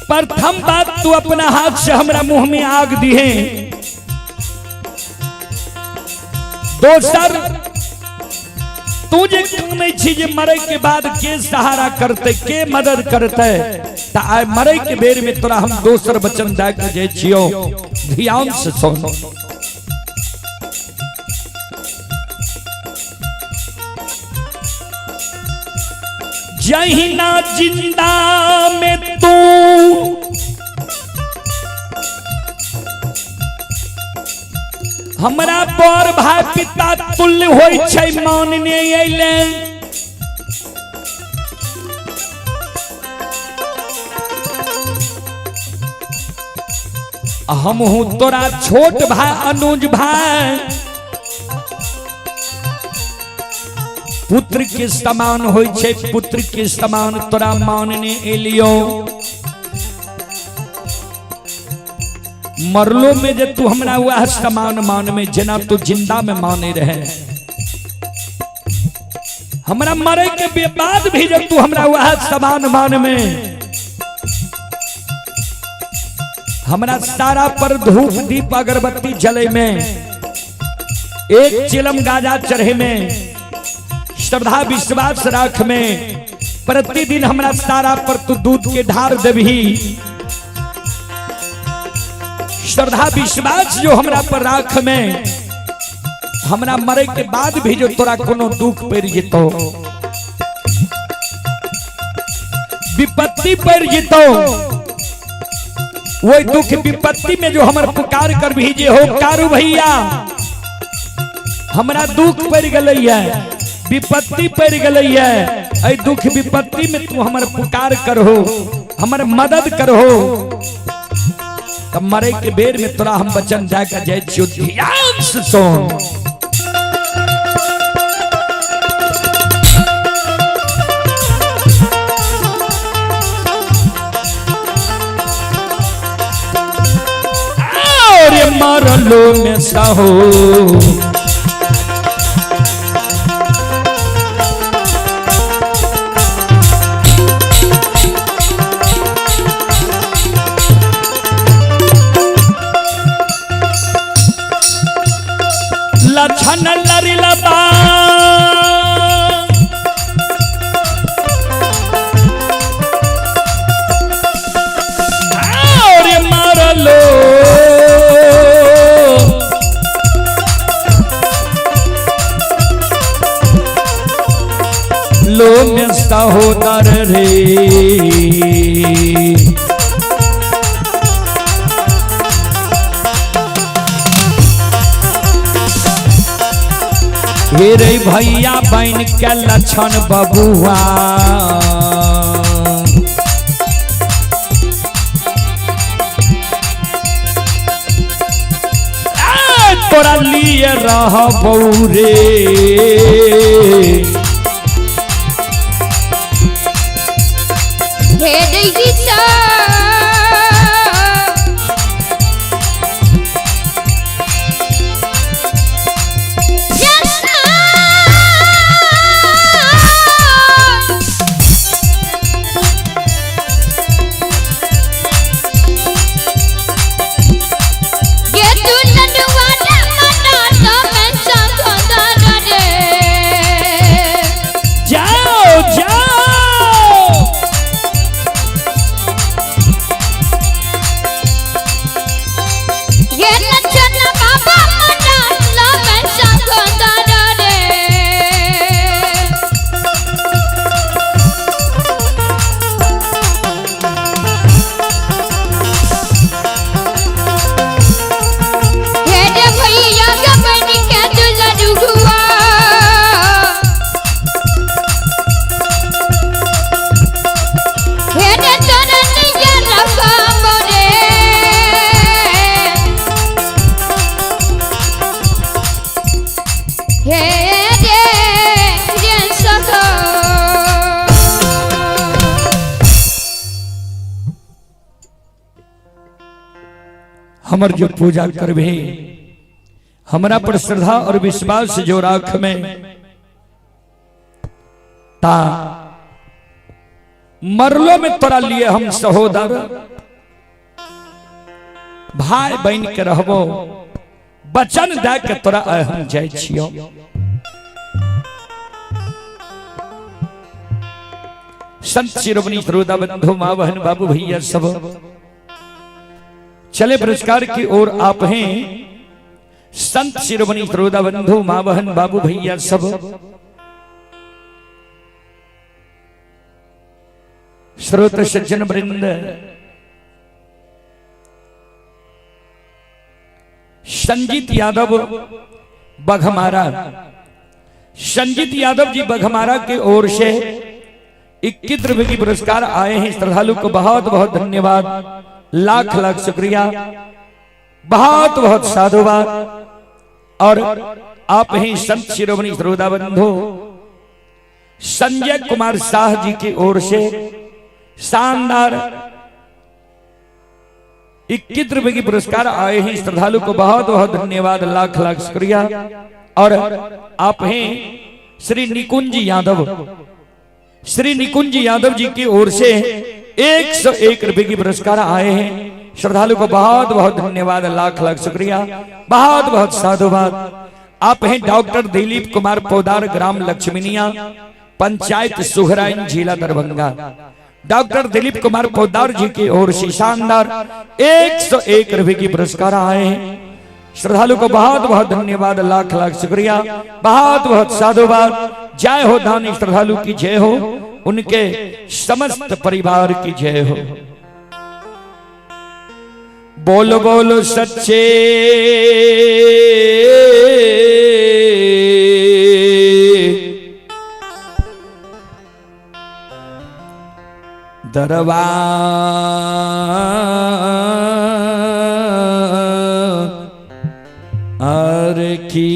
प्रथम बात तू अपना हाथ से हमरा मुंह में आग दी है। दोसर तू जे कमै छी जे मरे के बाद के सहारा करते, के मदद करते, त आइ मरे के बेर में तोरा हम दोसर वचन दे के जाइ छियो, ध्यान से सुन। जहिना जिंदा में तू हमरा बड़ भाई पिता तुल्य होई छै मानने अइले, हम हूं तोरा छोट भाई अनुज भाई, पुत्र के समान होई छै, पुत्र के समान तोरा मानने एलियो। मरलो में जे तू हमरा वह समान मान में जेना तू जिंदा में माने रहे, हमरा मरे के बाद भी जब तू हमरा वह समान मान में, हमरा सारा पर धूप दीप अगरबत्ती जले में, एक चिलम गाजा चढ़े में, श्रद्धा विश्वास राख में, प्रतिदिन हमरा सारा पर तू दूध के ढार देबही, श्रद्धा विश्वास जो हमरा पर राख में, हमरा मरे के बाद भी जो तोरा कोनो दुख पड़ जेतो, विपत्ति पड़ जेतो, वही दुख विपत्ति में जो हमर पुकार कर भी जे हो कारू भैया हमरा दुख पड़ गलै है, विपत्ति पड़ गलै है, ऐ दुख विपत्ति में तू हमर पुकार करहो, हमर मदद करहो, तब मरे के बेर में तोरा हम वचन जाकर जय छियो, ध्यान से सुन। और मरलो में सहो लछन लरिलबा और मारलो लो में सहोदर रे। हे रे भैया बन के लक्षण बबुआ, ए, तोरा लिए रहबौ रे। हे दैता ये तू लडुआ मना तो मैं सहोदर रे। जाओ जाओ ये लक्षण बाबा मना लो मैं सहोदर रे। हे रे भैया गबन के दुलरुआ, हे रे तोरन या रखब रे। हे रे रे सखो। हमर जो पूजा करबे, हमरा पर श्रद्धा और विश्वास जो राख में ता मरलो में तोरा लिए हम सहोदर भाई बन के रहबो, वचन दे के तोरा आइ हम जाइ छियो। संत शिरोमणि श्रोता बंधु माँ बहन बाबू भैया सब चले पुरस्कार की ओर आप हैं। संत शिरोमणि श्रोता बंधु माँ बहन बाबू भैया सब श्रोत सज्जन वृंद, संजीत यादव बघमारा, संजीत यादव जी बघमारा की ओर से 21 रुपए की पुरस्कार आए हैं। श्रद्धालु को बहुत बहुत धन्यवाद, लाख लाख शुक्रिया, बहुत बहुत साधुवाद। और आप ही संत शिरोमणि श्रोता बंधु संजय कुमार शाह जी की ओर से शानदार 21 रुपए की पुरस्कार आए हैं। श्रद्धालु को बहुत बहुत धन्यवाद, लाख लाख शुक्रिया। और आप हैं श्री निकुंज यादव, श्री निकुंज यादव जी की ओर से 101 रुपए की पुरस्कार आए हैं। श्रद्धालु को बहुत बहुत धन्यवाद, लाख लाख शुक्रिया, बहुत बहुत साधुवाद। आप हैं डॉक्टर दिलीप कुमार पोदार, ग्राम लक्ष्मीनिया, पंचायत सुहराइन, जिला दरभंगा। डॉक्टर दिलीप कुमार पोदार जी की ओर से शानदार 101 रुपए की पुरस्कार आए हैं। श्रद्धालु को बहुत बहुत धन्यवाद, लाख लाख शुक्रिया, बहुत बहुत साधुवाद। जय हो दानी श्रद्धालु की जय हो, उनके समस्त परिवार की जय हो। बोलो बोलो सच्चे दरबार की।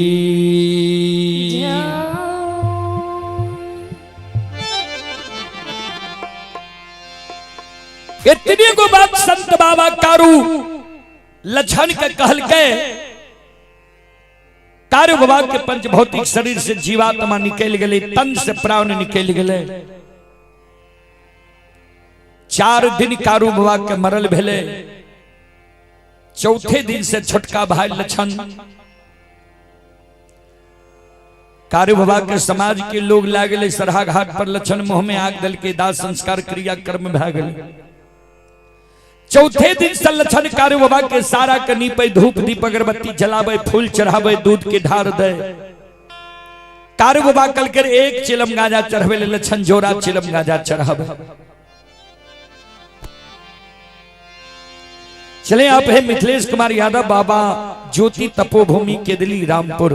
इतनी को बात संत बाबा कारू लछन के कहल के कारू बाबा के पंच भौतिक शरीर से जीवात्मा निकल गए, तन से प्राण निकल गए। 4 दिन कारू बाबा के मरल भेले, चौथे दिन से छोटका भाई लछन कारू बाबा के समाज के लोग लाग गेलै सरहा घाट पर, लक्षण मुंह में आग देलकै, दाह संस्कार क्रिया कर्म भए गेलै। चौथे दिन से लक्षण कारू बाबा के सारा के नीपे, धूप दीप अगरबत्ती जलावे, फूल चढ़ावे, दूध के ढार दे। कारू बाबा कल कर एक चिलम गांजा चढ़वे ले, लक्षण जोड़ा चिलम गांजा चढ़ावे। चले आप है मिथिलेश कुमार यादव बाबा ज्योति तपोभूमि केदली रामपुर।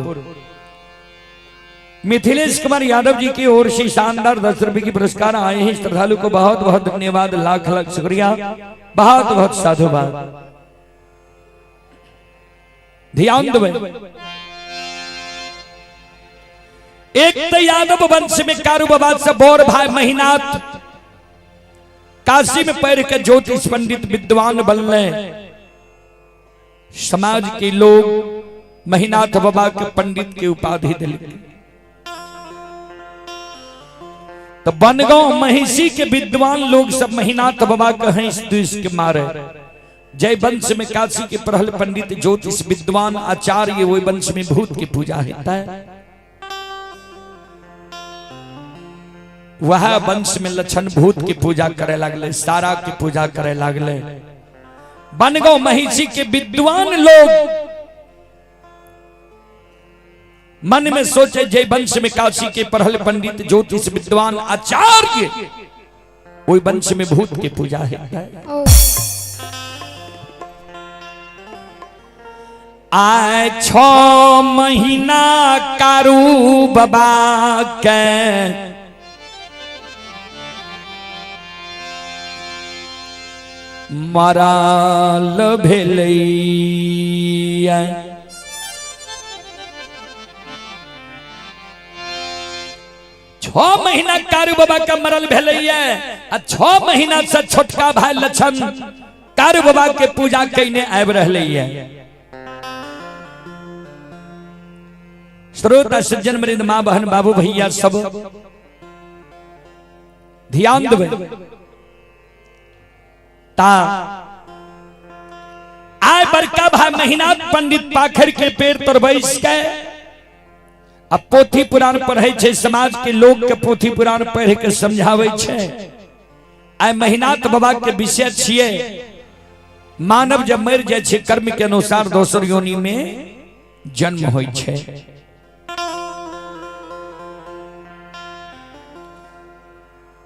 मिथिलेश कुमार यादव जी की ओर से शानदार 10 रुपए की पुरस्कार आए हैं। श्रद्धालु को बहुत बहुत धन्यवाद, लाख लाख शुक्रिया, बहुत बहुत साधुवाद। ध्यान दो, एक तो यादव वंश में कारू बाबा से बोर भाई महिनाथ काशी में पढ़ के ज्योतिष पंडित विद्वान बनले। समाज के लोग महिनाथ बाबा के पंडित के उपाधि दिल। तो बनगांव महिषी के विद्वान लोग सब महिनाथ बाबा के हंस दुस के मारे। जय वंश में काशी के पढ़ल पंडित ज्योतिष विद्वान आचार्य, वही वंश में भूत की पूजा होता है। वह वंश में लक्षण भूत की पूजा करे लगले, सारा की पूजा करे लगले। बनगांव महिषी के विद्वान लोग मन में सोचे जय वंश में काशी के पढ़ल पंडित ज्योतिष विद्वान आचार्य, वही वंश में भूत की पूजा है। आए 6 महीना कारू बाबा के मराल भेलैया। 6 महीना कारू बाबा का मरल भेलैया आ 6 महीना से छोटका भाई लक्षण कारू बाबा के पूजा कइने आबि रहलैया। श्रोता सज्जन मृद माँ बहन बाबू भैया सब ध्यान देबै। ता आय बड़का भाई महिनाथ पंडित पाखर के पेड़ तर बैस के अब पोथी पुराण पढ़े छे, समाज के लोग के पोथी पुराण पढ़ के समझावे छे। आय महिनाथ बाबा के विषय छिए मानव जब मर जाए छे कर्म के अनुसार दोसर योनि में जन्म होय छे।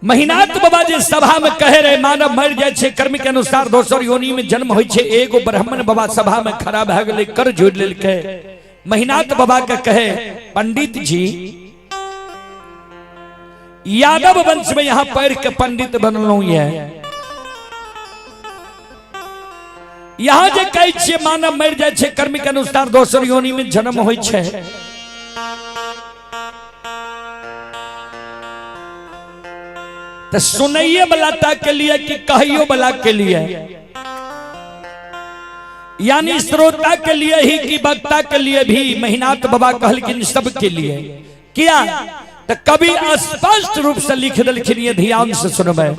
महिनाथ बाबा जे सभा में कहे रहे मानव मर जाए छे कर्म के अनुसार दोसर योनि में जन्म होय छे, एगो ब्राह्मण बाबा सभा में खड़ा भए गेलै, कर जोड़ लेलकै। महिनाथ बाबा के कहे पंडित जी यादव वंश में यहां पढ़ के पंडित बनलहुं ये, यहां जे कहै छियै मानव मर जाए छे कर्म के अनुसार दोसर योनि में जन्म होय छे, तो सुनैये वाला ता के लिए कि कहियो वाला के लिए, यानी श्रोता के लिए ही कि वक्ता के लिए भी। महिनाथ बाबा कहलखिन सब के लिए किया तो कवि स्पष्ट रूप से लिख देलखिन, ये ध्यान से सुनबै।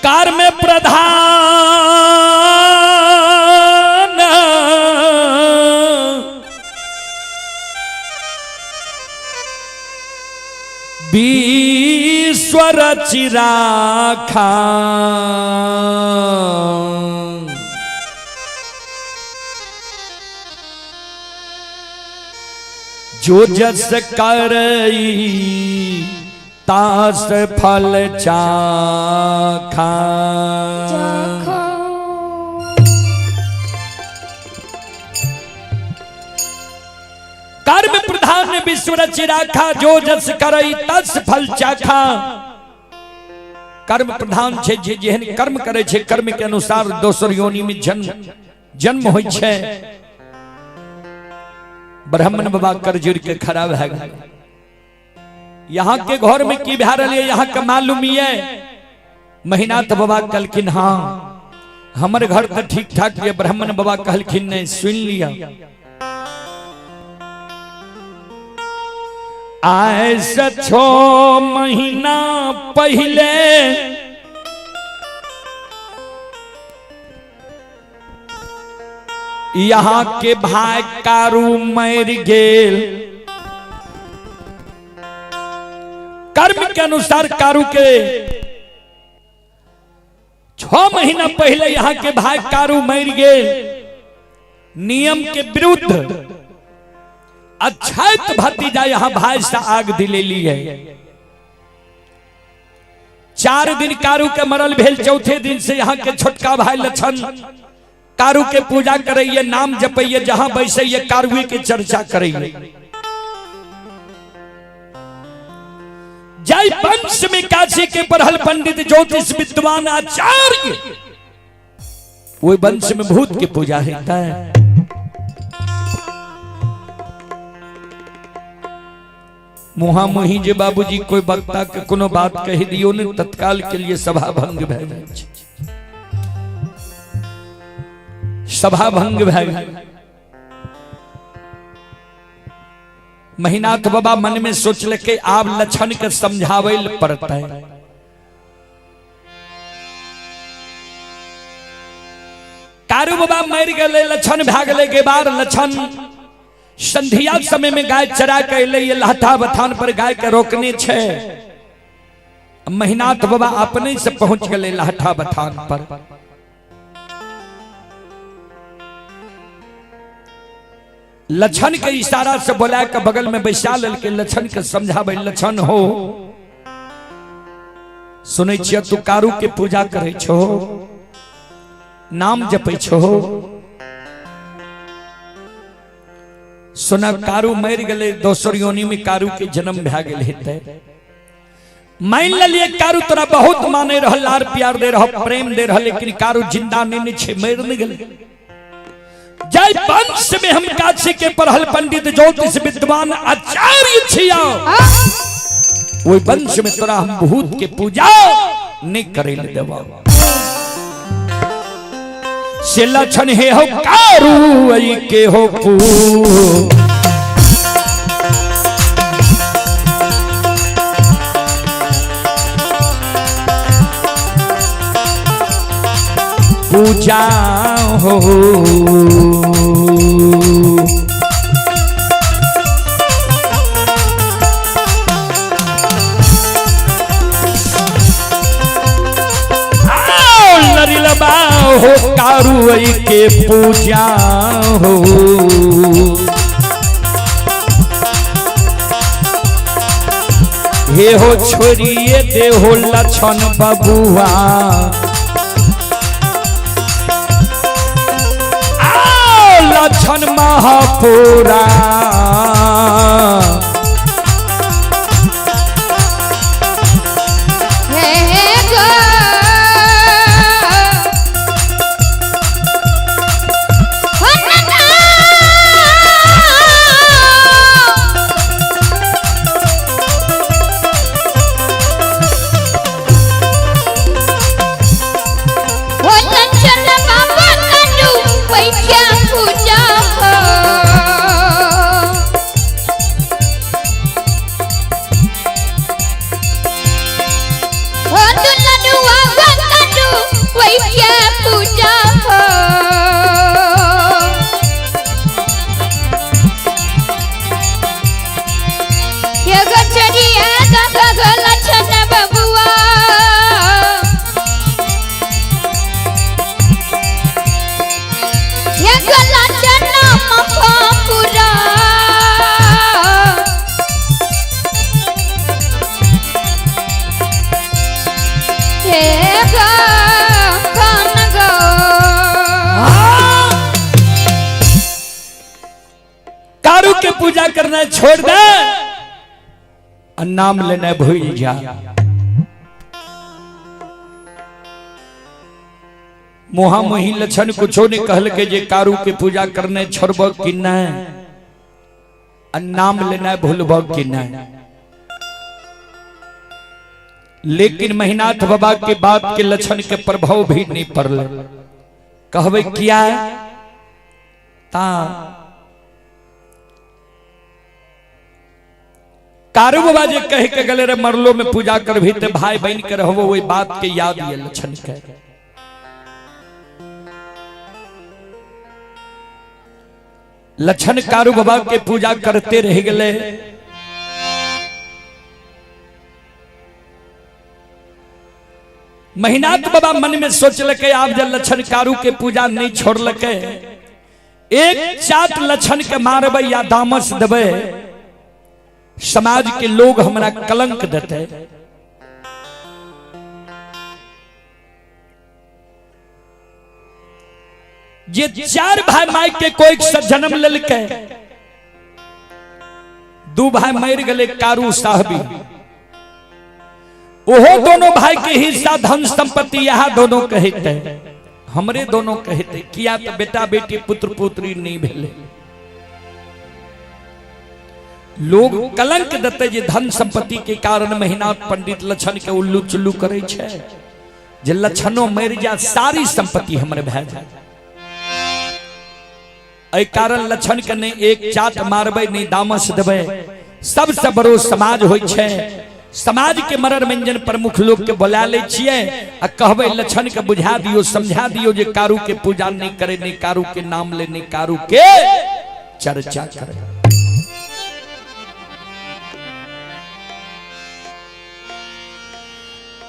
कर्म प्रधान विश्व रचि राखा, जो जस करई तास फल चाखा। कर्म प्रधान विश्व रचि राखा, जो जस करई तस फल चाखा। कर्म प्रधान छे जे जेहन कर्म करे छे कर्म के अनुसार दोसर योनि में जन्म जन्म होय छे। ब्राह्मण बाबा कर जुड़ के खड़ा भए गेल। यहाँ के घर में की भए रहल यहाँ के मालूम ये। महिनाथ बाबा कहलखिन हाँ हमर घर तो ठीक ठाक ये। ब्राह्मण बाबा कहलखिन नहीं सुन लिया। आए से 6 महीना पहले यहाँ के भाई कारू मर गेल। कर्म के अनुसार कारू के 6 महीना पहले यहाँ के भाई कारू मर गेल। नियम के विरुद्ध अछैत भतीजा यहाँ भाई से आग दिलेली है। 4 दिन कारू के मरल भेल, चौथे दिन से यहाँ के छोटका भाई लक्षण कारू के पूजा करैये, नाम जपैये, जहां बैसैये कारुए के चर्चा करैये। जय वंश में काशी के पढ़ल पंडित ज्योतिष विद्वान आचार्य, वही वंश में भूत के पूजा होता है। मुहा मुही जे बाबूजी कोई वक्ता के कोनो बात कह दियो ने तत्काल के लिए सभा भंग भए जाइ छै, सभा भंग भए गेल। महिनाथ बाबा मन में सोचलकै आब लक्षण के समझाबै लए पड़तै। कारू बाबा मरि गेलै, लक्षण भए गेलै के बाद लक्षण संध्या समय में गाय चरा के अलै, लहठा बथान पर गाय के रोकने छै। महिनाथ बाबा अपने से पहुंच गए लहठा बथान पर। लक्षण के इशारा से बोला के बगल में बैसा लेलकै, लक्षण के समझाबै, लक्षण हो सुनै छियै तू कारू के पूजा करै छो, नाम जपै छो, सुना कारू मरि गेलै, दोसर योनि में कारू के जन्म भए गेल हेतै। मान लेलिए कारू तोरा बहुत माने रहल, लार प्यार दे रह, प्रेम दे रह, लेकिन कारू जिंदा नहीं छै, मरि नहीं गेलै। जय वंश में हम काशी के पढ़ल पंडित ज्योतिष विद्वान आचार्य छिया, ओहि वंश में तोरा हम भूत के पूजा नहीं करे ले देबो। से लक्षण हे हो कारू ऐ के हो पू, पूजा हो। हो कारू के पूजा हो। हे हो छोड़िए दे हो लक्षण बबुआ, आओ लक्षण महापुरा। कारू के पूजा करना छोड़ दे और नाम लेना भूल जा। मुहा मुही लक्षण कुछो नहीं कहल के जे कारू के पूजा करने छोड़ब कि नहीं और नाम लेना भूलब कि नहीं। लेकिन महिनाथ बाबा के बात के लक्षण के प्रभाव भी नहीं पड़ल। कहबे किया ता कारू बाबा जे कह के गले रे मरलो में पूजा कर भी ते भाई बहन के रहो, वही बात के याद ये लक्षण के। लक्षण कारू बाबा के पूजा करते रह गए। महिनाथ बाबा मन में सोचलकै आब जब लक्षण कारू के पूजा नहीं छोड़लकै, एक चाट लक्षण के मारबै या दामस देबै, समाज के लोग हमरा कलंक देते। जे चार भाई माय के कोई से जन्म लेलकै, दू भाई मर गए कारू साहबी, ओहो दोनों भाई के हिस्सा धन संपत्ति यहाँ दोनों कहते, हमरे दोनों कहते, किया तो बेटा बेटी पुत्र पुत्री नहीं भेले। लोग कलंक देते जे धन संपत्ति के कारण महिनाथ पंडित लक्षण के उल्लू चुल्लू करे छे, जे लक्षणों मर जा सारी संपत्ति हमरे भए जाए। एहि कारण लक्षण के नहीं एक चाट मारबै नहीं दामस देबै। सबसे बड़ो समाज होइ छे, समाज के मरर मंजन प्रमुख लोग के बोला ले छियै आ कहबै लक्षण के बुझा दियो समझा दियो जे कारू के पूजा नहीं करे, नहीं कारू के नाम ले, नहीं कारू के चर्चा करे।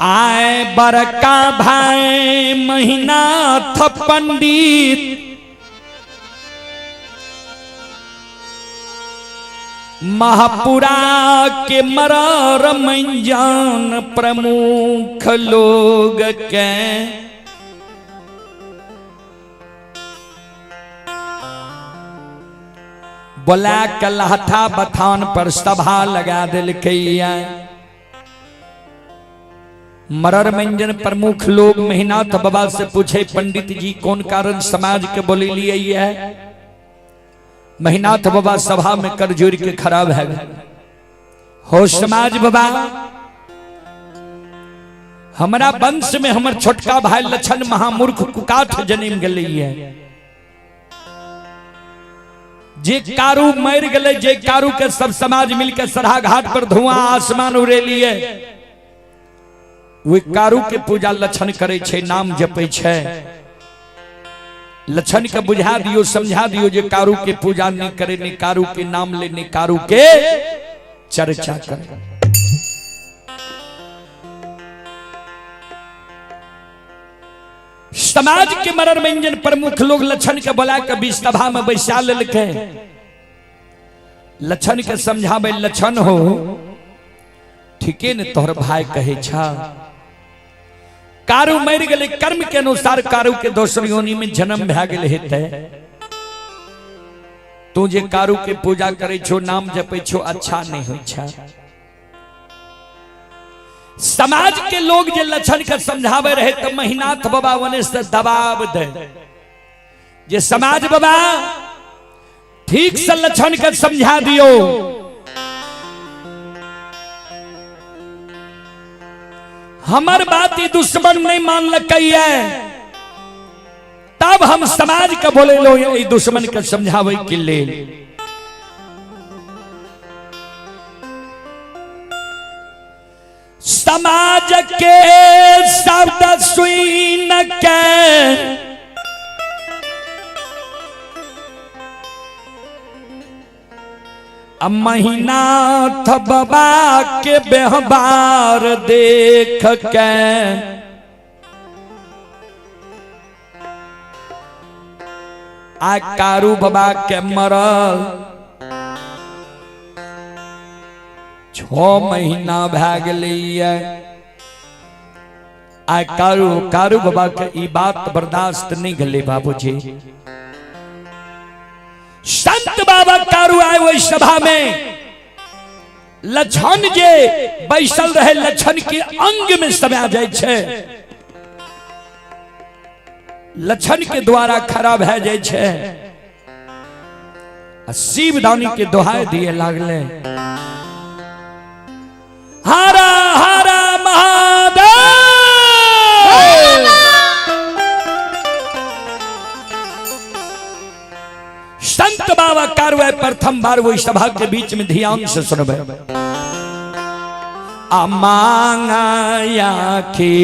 आए बड़का भाई महिनाथ पंडित महापुरा के मरर मंजन प्रमुख लोग के बोला के लहठा बथान पर सभा लगा दिलकैया। मरर मंजन प्रमुख लोग महिनाथ बाबा से पूछे पंडित जी कौन कारण समाज के बोले लिए है। महिनाथ बाबा सभा में कर जोड़ के खराब है हो समाज बाबा, हमारा वंश में हमर छोटका भाई लक्षण महामूर्ख कुकाठ जन्म गए है, जे कारू मर गए, जे कारू के सब समाज मिलकर सराहा घाट पर धुआं आसमान उड़ेलिए, वे कारू के पूजा लक्षण करे छे, नाम जपे छे। लक्षण के बुझा दियो समझा दियो जे कारू के पूजा नहीं करे, नहीं कारू के नाम ले, नहीं कारू के चर्चा करे। समाज के मरर मंजन प्रमुख लोग लक्षण के बोला के बीच सभा में बैसा लेलकै, लक्षण के समझाबे लक्षण हो ठीके ने तोहर भाई कहे छा, कारू मर गए कर्म के अनुसार कारू के दोसर योनि में जन्म भए गेल हेतै, तू जे कारू के पूजा करे छो नाम जपे छो अच्छा नहीं होइ छा। समाज के लोग जे लक्षण के समझावे रहे तो महिनाथ बाबा वने से दबाव दे, जे समाज बाबा ठीक से लक्षण के समझा दियो, हमर बात ही दुश्मन नहीं मानलकै है, तब हम समाज के बोले लो ये दुश्मन के समझावे के लेल। समाज के शब्द सुन के महिनाथ बाबा के व्यवहार देख के आ कारू बाबा के मरल 6 महीना भए गेलैया, आ कारू कारू बाबा के ई बात बर्दाश्त नहीं गेलै बाबूजी। संत बाबा कारू आए वही सभा में, लक्षण जे बैसल रहे लक्षण के अंग में समा जाय छे, लक्षण के द्वारा खड़ा भए जाय छे, आ शिवदानी के दोहाई दिए लागले, हरा हरा महादेव। संत बाबा कारवाई प्रथम बार वही सभा के बीच में ध्यान से सुनबे। अमांगाया की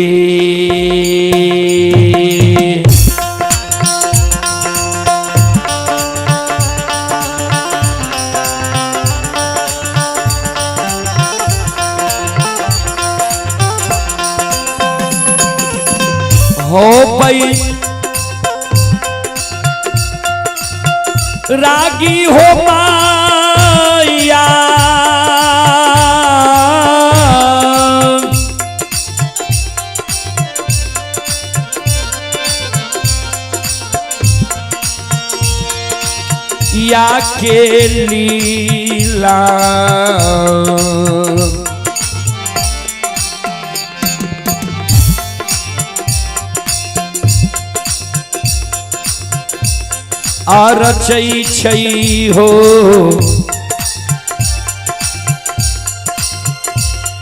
रागी हो माया या के लीला रचै छै हो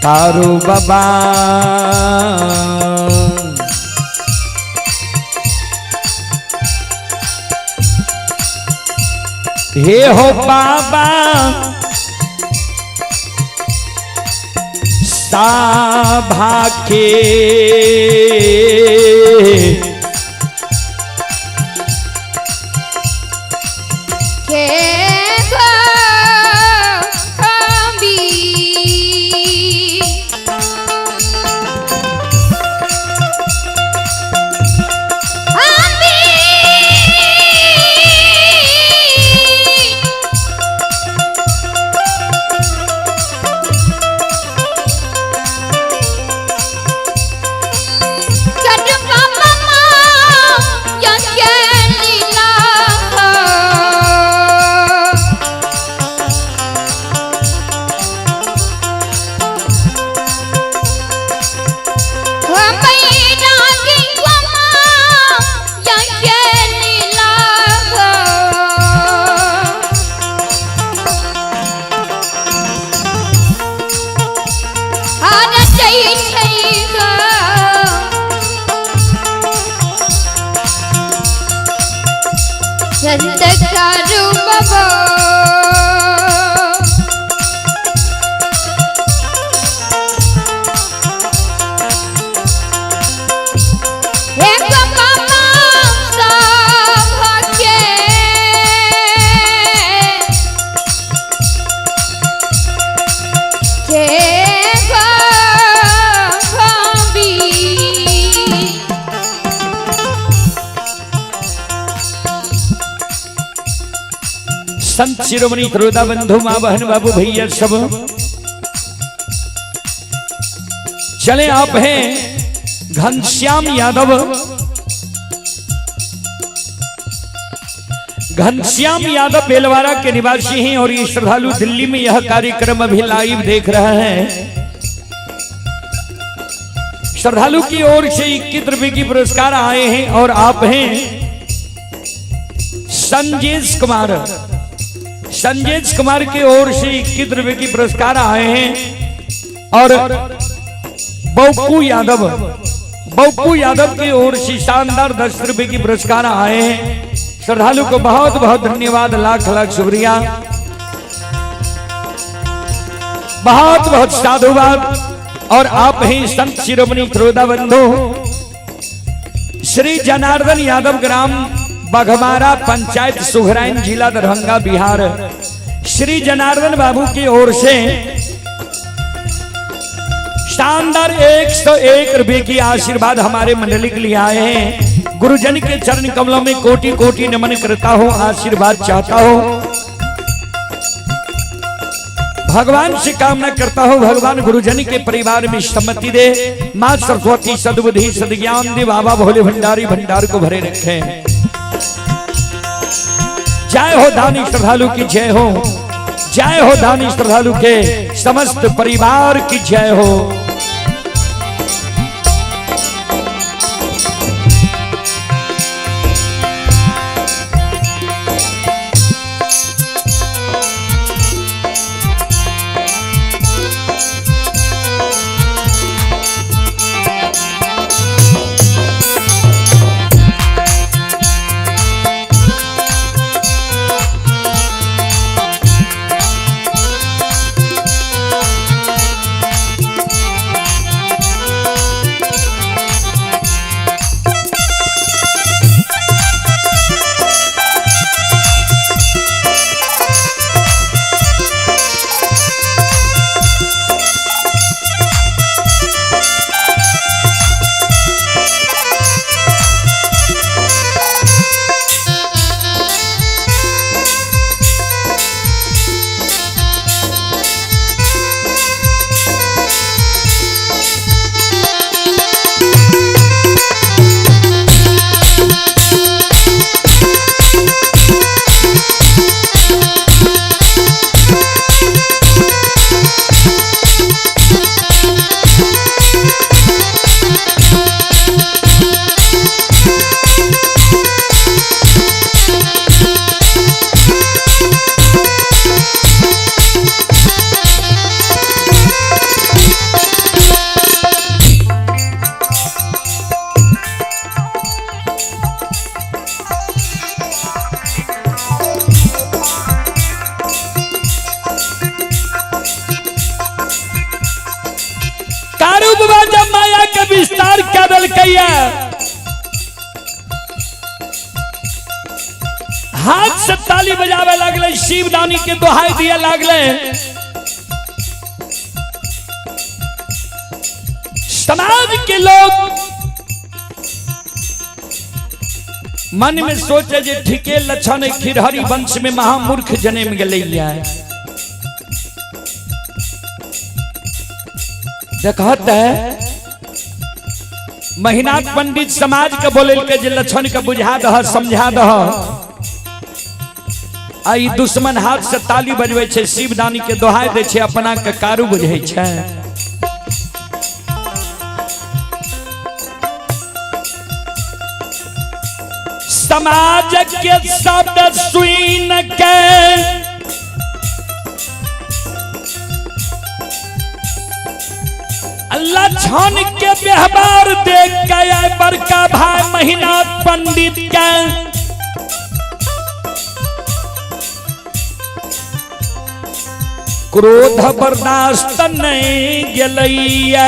तारो बाबा। हे हो बाबा साभा के संत कारू बाबा। हे बाबा साभ के भाभी। संत शिरोमणि श्रोता बंधु माँ बहन बाबू भैया सब चले। आप हैं घनश्याम यादव। घनश्याम यादव बेलवारा के निवासी हैं और ये श्रद्धालु दिल्ली में यह कार्यक्रम अभी लाइव देख रहे हैं। श्रद्धालु की ओर से 21 रुपए की पुरस्कार आए हैं और आप हैं संजेश कुमार। संजेश कुमार की ओर से 21 रुपए की पुरस्कार आए हैं और बौकू यादव, बौकू यादव की ओर से शानदार 10 रुपए की पुरस्कार आए हैं। श्रद्धालु को बहुत बहुत धन्यवाद, लाख लाख शुक्रिया, बहुत बहुत साधुवाद। और आप ही संत शिरोमणि श्रोता बंधु श्री जनार्दन यादव, ग्राम बघमारा, पंचायत सुघराइन, जिला दरभंगा, बिहार। श्री जनार्दन बाबू की ओर से शानदार 101 रुपए की आशीर्वाद हमारे मंडली के लिए आए हैं। गुरुजन के चरण कमलों में कोटि कोटि नमन करता हूं, आशीर्वाद चाहता हूं, भगवान से कामना करता हूं, भगवान गुरुजन के परिवार में सम्मति दे, मां सरस्वती सद्बुद्धि सद्ज्ञान दे, बाबा भोले भंडारी भंडार को भरे रखे। जय हो दानी श्रद्धालु की जय हो, जय हो दानी श्रद्धालु के समस्त परिवार की जय हो। इनकार कर देलकैया, हाथ से ताली बजावे लगले, शिवदानी के दोहाई दिया लगले। समाज के लोग मन में सोचे जे ठीके लक्षण खिरहरी वंश में महामूर्ख जन्म गेलैया। देखत है महिनाथ पंडित समाज के बोले के जे लक्षण के बुझा दह समझा दह, आ ई दुश्मन हाथ से ताली बजबै छै, शिवदानी के दोहाई दै छै, अपना के कारू बुझै छै। समाज के शब्द सुन के लक्षण के व्यवहार देख के आए बड़का भाई महिनाथ पंडित के क्रोध बर्दाश्त नहीं गेलैया।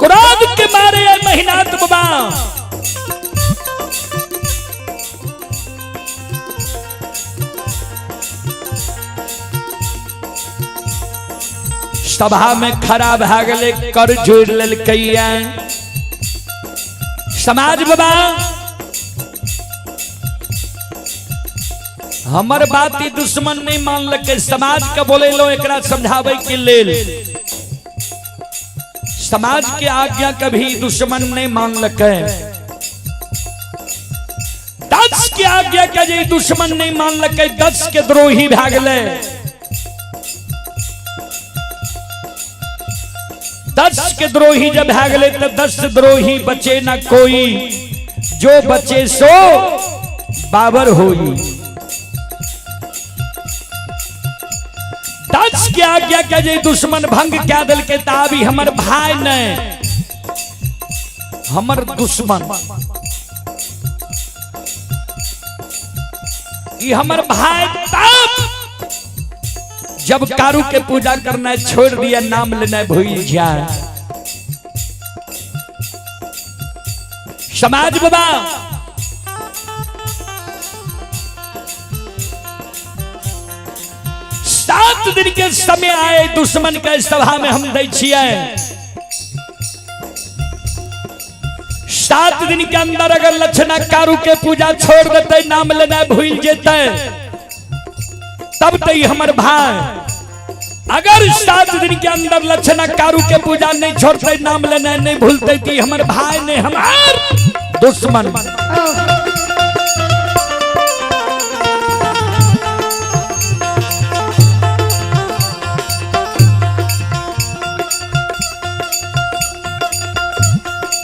क्रोध के मारे आए महिनाथ बाबा सभा में खड़ा भए गेलै, कर जोड़ लेलकैया। समाज बाबा हमर बात ही दुश्मन नहीं मानलकै, समाज के बोलेलो एकरा समझाबै के लेल। समाज के आज्ञा कभी दुश्मन नहीं मानलकै। 10 के आज्ञा के जे दुश्मन नहीं मानलकै, 10 के द्रोही भए गेलै। 10 के द्रोही जब भए गेलै तो 10 द्रोही बचे ना कोई, जो बचे सो बाबर होई। 10 के आज्ञा के जे दुश्मन भंग क्या देलकै त अभी हमर भाई नहीं, हमर दुश्मन, ई हमर भाई तब जब कारू के पूजा करना छोड़ दिया, नाम लेना भूल जाए। समाज बाबा 7 दिन के समय आए दुश्मन के सभा में हम दै छियै। 7 दिन के अंदर अगर लक्षणा कारू के पूजा छोड़ देते, नाम लेना भूल जेते, तब तो हमर भाई। अगर 7 दिन के अंदर लक्षणा कारू के पूजा नहीं छोड़ते, नाम लेना नहीं भूलते, तो हमर भाई ने हमार दुश्मन।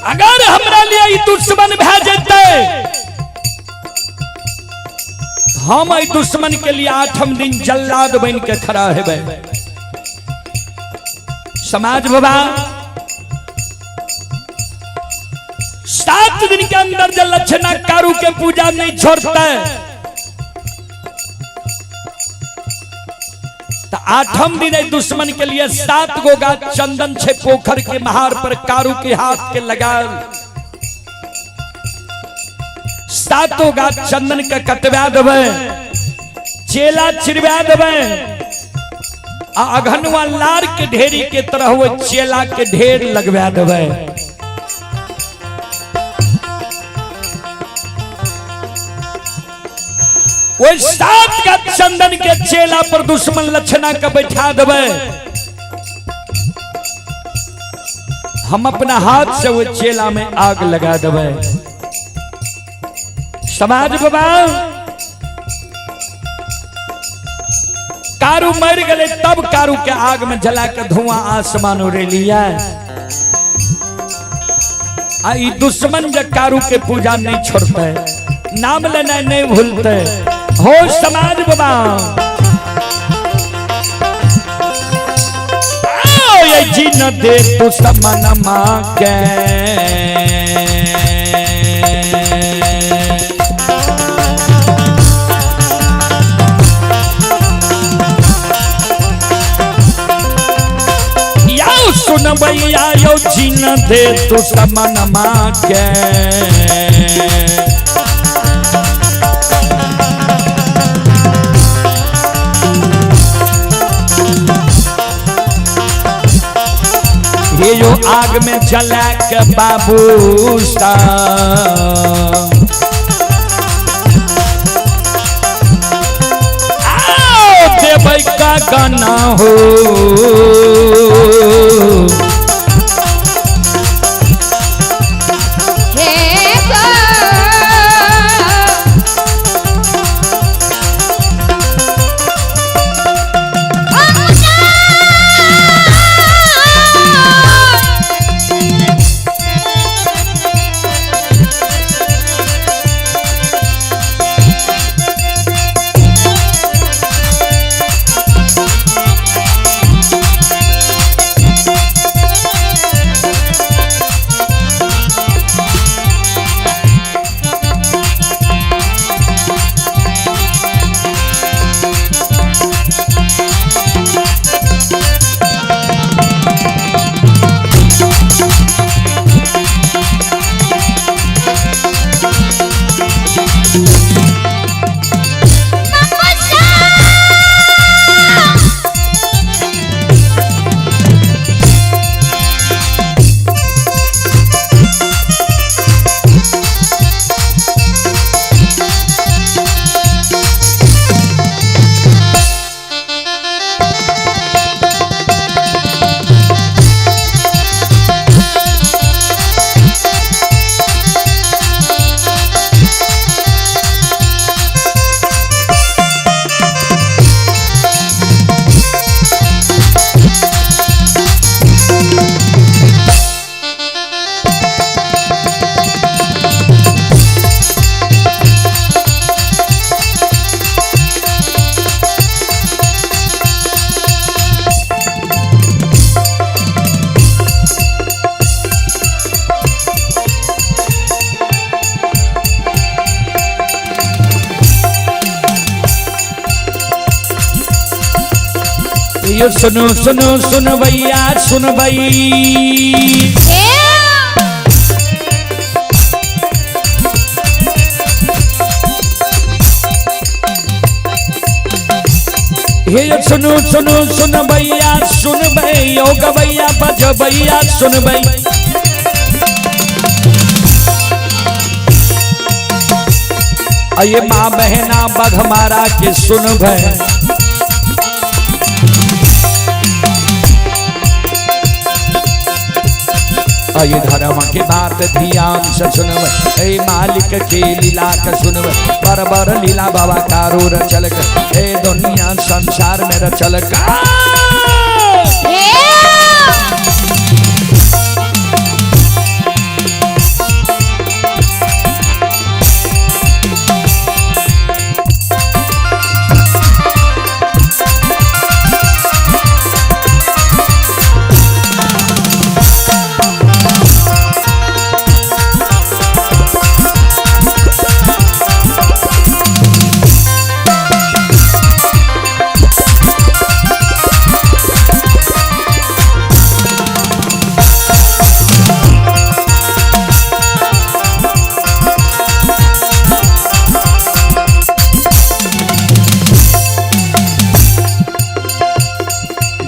अगर हमरा लिए ई दुश्मन भए जेते, हम एहि दुश्मन के लिए 8म दिन जल्लाद बन के खड़ा हेबै। समाज बाबा 7 दिन के अंदर जब लक्षणा कारू के पूजा नहीं छोड़ते, तो 8म दिन एहि दुश्मन के लिए 7 गो गाछ चंदन छे पोखर के महार पर कारू के हाथ के लगाल, 7 गाछ चंदन के कटवा देबै, चेला छिड़वा देबै, आ अघनुआ लार के ढेरी के तरह वो चेला के ढेर लगवा देबै। वो 7 गाछ चंदन के चेला पर दुश्मन लक्षणा के बैठा देबै। हम अपना हाथ से वो चेला में आग लगा देबै। समाज बाबा कारू मर गए तब कारू के आग में जला के धुआं आसमान उड़े लिया। आ ई दुश्मन जब कारू के पूजा नहीं छोड़ते, नाम लेना नहीं भूलते। हो समाज बाबा आओ ये जी न दे तू समन मां के। सुनबैया यो जीन दे तू समनमा के। ये जो आग में जला के बाबू आओ देबै का गाना हो। यो सुनो सुनो सुन भैया सुन भई। हे सुनो सुनो सुन भैया सुन भई यो गवैया बज भैया सुन भई। अये माँ बहना बघमारा के सुन भई। अये धर्म के बात ध्यान से सुनब, हे मालिक के लीला के सुनब, बरबर लीला बाबा कारो रचलक, हे दुनिया संसार में रचलक।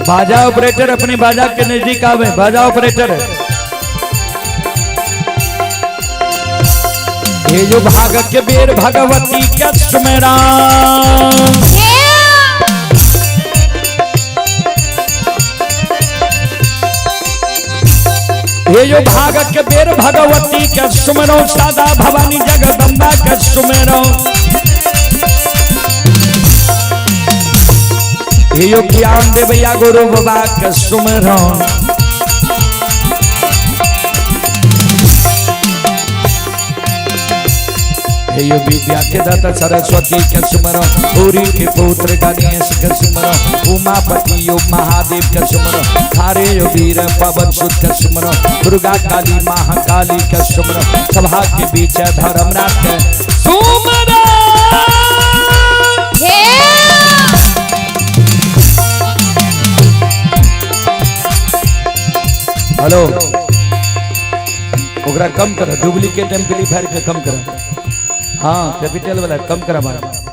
बाजा ऑपरेटर अपनी बाजा के नजदीक आवे। बाजा ऑपरेटर ये जो भाग के बेर भगवती के सुमेरा। ये जो भाग के बेर भगवती के सुमेरो, सादा भवानी जगदम्बा के सुमेरो। यो ज्ञान देवैया गुरु बाबा के सुमरो। यो विद्या के दाता सरस्वती के सुमरो, पूरी के पुत्र गणेश के सुमरो, उमापति यो महादेव के सुमरो, थारे यो वीर पवन सुत के सुमरो, दुर्गा काली महाकाली के सुमरो, सभा के बीच धर्मराज के सुमरो। हेलो, ओकरा कम कर, डुप्लीकेट एम्पलीफायर के कम कर। हाँ, कैपिटल वाला कम करा बार।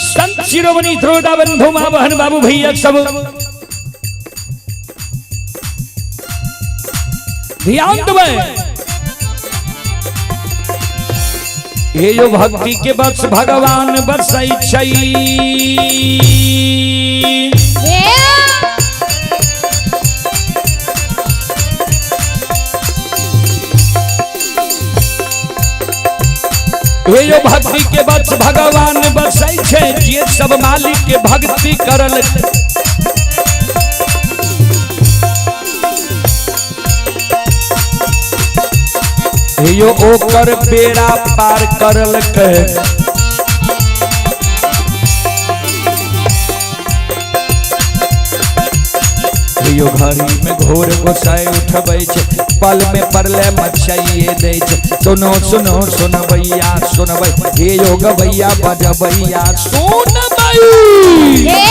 संत शिरोमणि श्रोता बंधु माँ बहन बाबू भैया सब ध्यान देबै। ये जो भक्ति के बस भगवान बसै छै। हे हे यो भक्ति के बस भगवान बसै छै, जे सब मालिक के भक्ति करल। हे यो ओकर बेड़ा पार करल के। हे यो घड़ी में घोर गोसाई उठबै छै, पल में परले मचाइए दै छै। सुनो सुनो सुनबैया सुनबै, हे यो गबैया बजबैया सुनबै। हे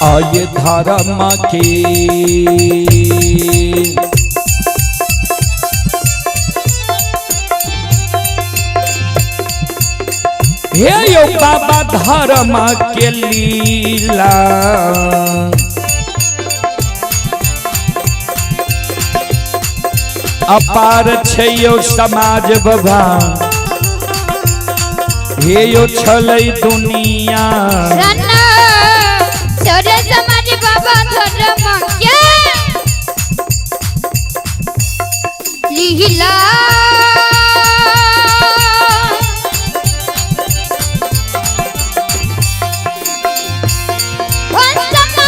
आये धर्म के हे यो बाबा धर्म के लीला, अपार छै यो समाज बाबा, हे यो छलै दुनिया। सन्ना छोरे समाज बाबा धर्म के लीला। ओ समा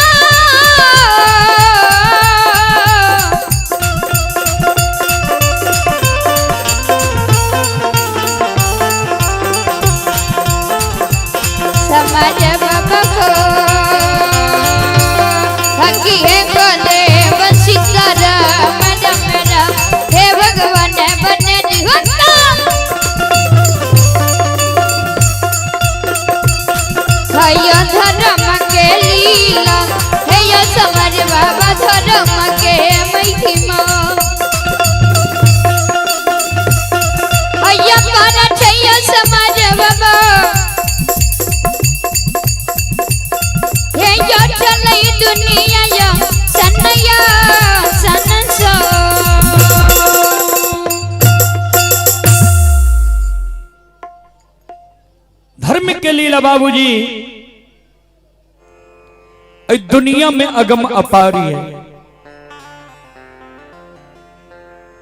समाज बाबा को हकी है बोले सीताराम राम राम, हे भगवान बने। के लीला बाबूजी एहि दुनिया में अगम अपारी है।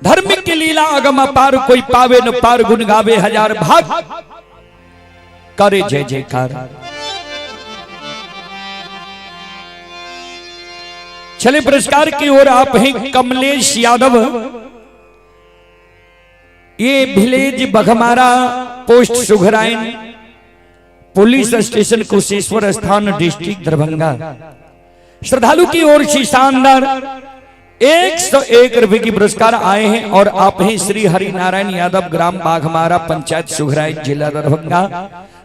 धर्म के लीला अगम अपार, कोई पावे न पार, गुण गावे हजार भाग, करे जय जयकार। चले पुरस्कार की ओर आप हैं कमलेश यादव, ये village Baghmara, post Sughrain, police station Kusheshwar Sthan, district Darbhanga. श्रद्धालु की ओर से शानदार 101 रुपए की पुरस्कार आए हैं और आप हैं श्री हरि नारायण यादव, ग्राम बाघमारा, पंचायत सुघराइन, जिला दरभंगा।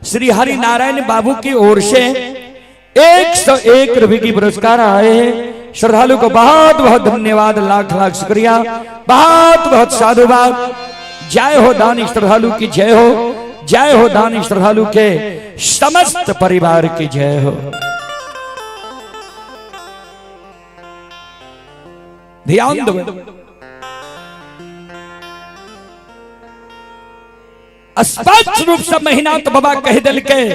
श्री हरि नारायण बाबू की ओर से 101 रुपए की पुरस्कार आए हैं। श्रद्धालु को बहुत बहुत धन्यवाद, लाख लाख शुक्रिया, बहुत बहुत साधुवाद। जय हो दानी श्रद्धालु की जय हो, जय हो दानी श्रद्धालु के समस्त परिवार की जय हो। ध्यान दो, स्पष्ट रूप से महिनाथ बाबा कह दिल के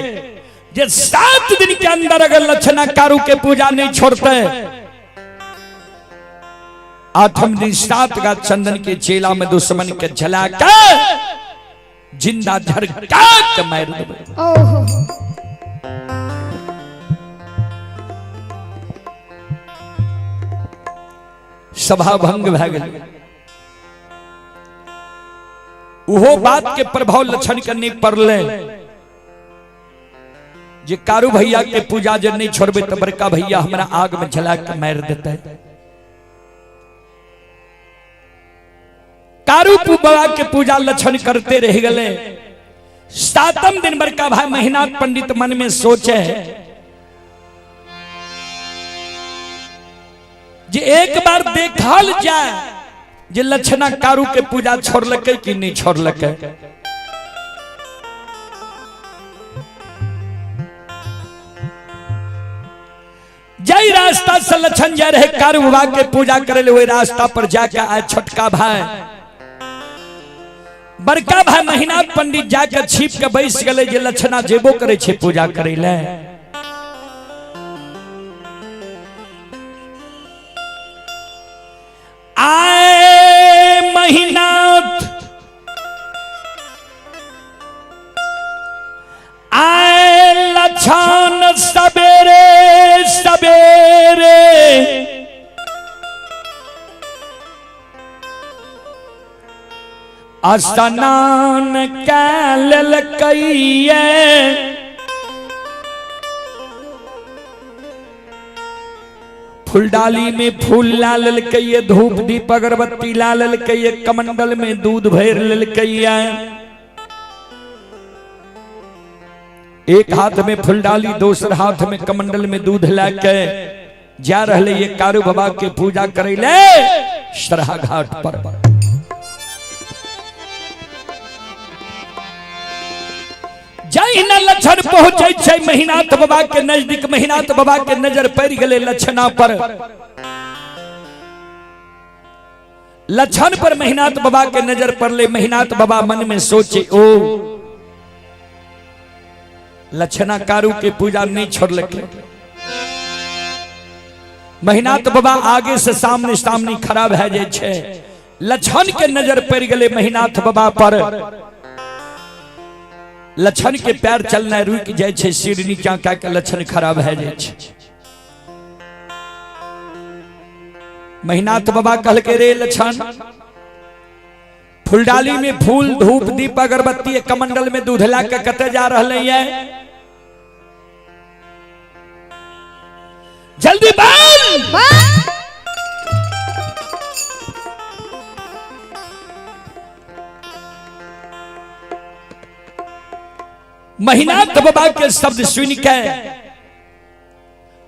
जे 7 दिन के अंदर अगर लक्षणा कारू के पूजा नहीं छोड़ते, 8वें दिन 7 का चंदन के चेला में दुश्मन के जला के जिंदा झरका के मार देबै। ओहो। सभा भंग भए गेल। उहो बात के प्रभाव लक्षण के नहीं पड़ले जे कारू भैया के पूजा जे नहीं छोड़बे तो बड़का भैया हमरा आग में जला के मार देते। कारू बाबा के पूजा लक्षण करते रह गए। 7वें दिन बड़का भाई महिनाथ पंडित मन में सोचे जे एक बार देखल जाए जे लक्षणा कारू के पूजा छोड़लकै कि नहीं छोड़लकै। जय रास्ता से लक्षण जा रहे कारू बाबा के पूजा करे ले, वही रास्ता पर जाके आए छोटका भाई बड़का भाई महिनाथ पंडित जाके छिप के बैस गए जे लक्षणा जेबो करे छे पूजा करे ले। आए महिनाथ आए लक्षण सवेरे सवेरे, स्नान कै लेलकैये, फुलडाली में फूल ला लेलकैये, धूप दीप अगरबत्ती ला लेलकैये, कमंडल में दूध भर लेलकैये। एक हाथ में फुलडाली, दोसर हाथ में कमंडल में दूध लाके जा रहे ये कारू बाबा के पूजा करे ले सरहा घाट पर। जहिना लक्षण पहुंचे छै महिनाथ बाबा के नजदीक, महिनाथ बाबा के नजर पड़ गेलै लक्षणा पर। लक्षण पर महिनाथ बाबा के नजर पड़ले। महिनाथ बाबा मन में सोचे ओ लक्षणा कारू के पूजा नहीं छोड़लकै। महिनाथ बाबा आगे से सामने सामने खड़ा भए जाइ छै। लक्षण के नजर पड़ गेलै महिनाथ बाबा पर। लक्षण के पैर चलना रुक जाइ छै, सिर नीचा कए के लक्षण खड़ा भए जाइ छै। महिनाथ बाबा कहलकै रे लक्षण, फुलडाली में फूल धूप दीप अगरबत्ती कमंडल में दूध ला के कतऽ जा रहलै ये, जल्दी बोल। महिनाथ बाबा के शब्द सुन के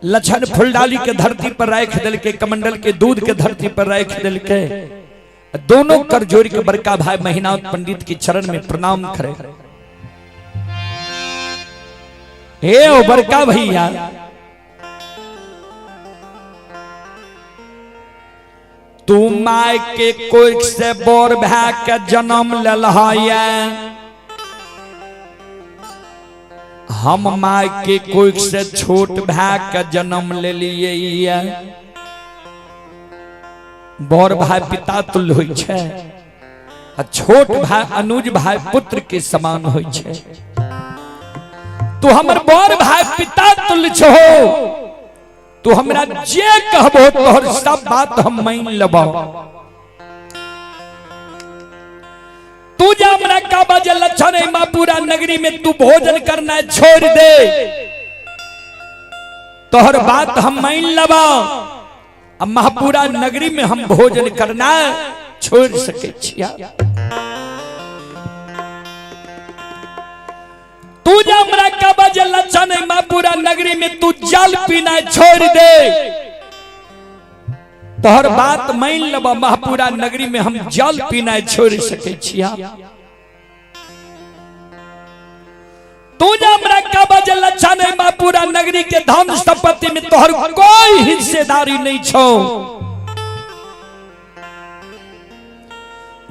लक्षण फुलडाली के धरती पर राख दिलके, कमंडल के दूध के धरती पर राख दिलके। दोनों कर जोड़ के बड़का भाई महिनाथ पंडित के चरण में प्रणाम करे। हे ओ बड़का भैया, तू my के कोख से बोर भै के जन्म लेलह, हम my के कोख से छोट भाई के जन्म लेलिए ये। बड़ भाई पिता तुल्य होइ छै आ छोट भाई अनुज भाई पुत्र के समान होइ छै। तू हमर बड़ भाई पिता तुल्य छो, तू हमरा जे कहबो तोहर सब बात हम मान लेबो। तू जा हमरा काबा जे लक्षण है मापुरा नगरी में तू भोजन करना छोड़ दे, तोहर बात हम मान लेबो। अब महापुरा नगरी में हम भोजन करना छोड़ सके छिया। तू जा हमरा काबा जे लक्षण है महापुरा नगरी में तू जल पीना छोड़ दे, तोहर बात मान लेबो। महापुरा नगरी में हम जल पीना छोड़ सके छिया। तू जा हमरा काबा जे लक्षण है महापुरा नगरी के धन संपत्ति में तोहर कोई हिस्सेदारी नहीं छो।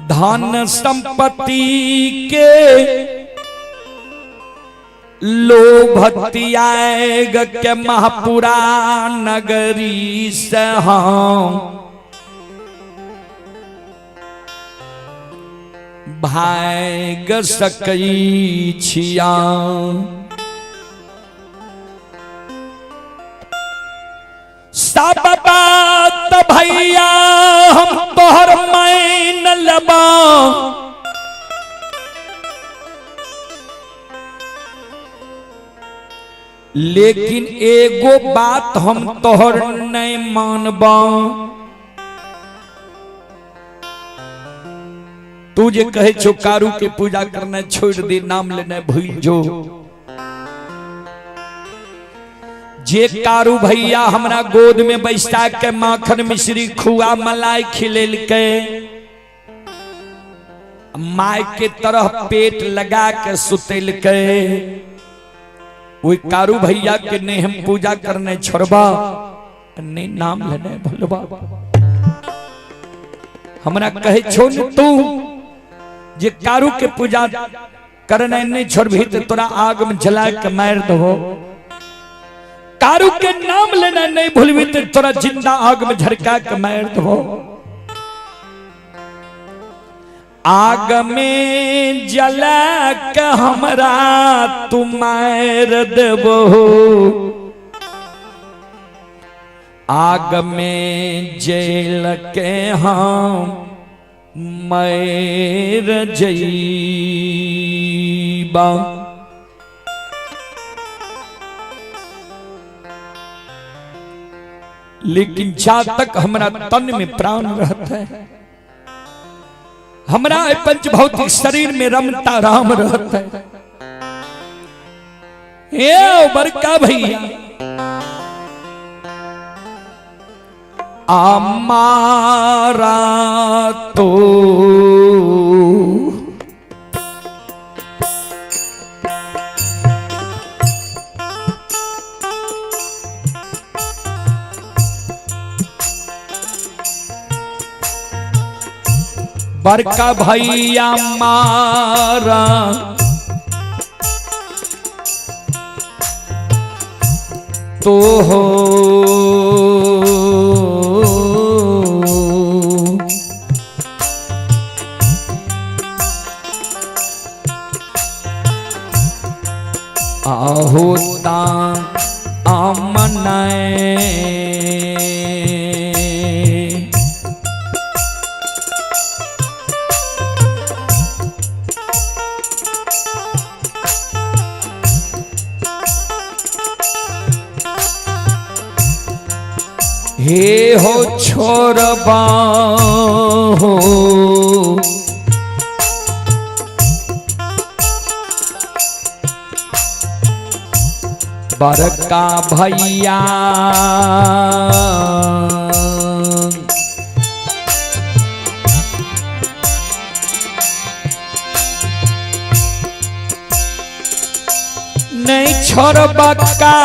धन संपत्ति के लोभ त्याग के महापुरा नगरी से हम भाग सकै छिया। सब बात भैया हम तोहर मान लेबा, लेकिन एगो बात हम तोहर नहीं मानबा। तू जे कहे छो कारू के पूजा करना छोड़ दे, नाम लेना भूल जो। जे कारू भैया हमरा गोद में बैसा के माखन मिश्री खुआ मलाई खिलेलके, my के तरह पेट लगा के सुतेलके, वही कारू भैया के नहीं हम पूजा करने छोड़बा, नहीं नाम लेने भूलबा। हमरा कहे छो न तू जे कारू के पूजा करने नहीं छोड़बी तो तोरा आग में जला के मार दबो। कारू के नाम लेना नहीं भूलबी तो तोरा जिंदा आग में झरका के मार दबो। आग में जला के हमरा तू मार देबो, आग में जल के हम मर जईबा। लेकिन जा तक हमरा तन में प्राण रहता है, हमरा पंच भौतिक शरीर में रमता राम रहता है। ए बड़का भैया हमारा तो बड़का भैया मारा तो हो आहोता आमनाए। हे हो छोरबा हो बड़का भैया नहीं छोड़बा का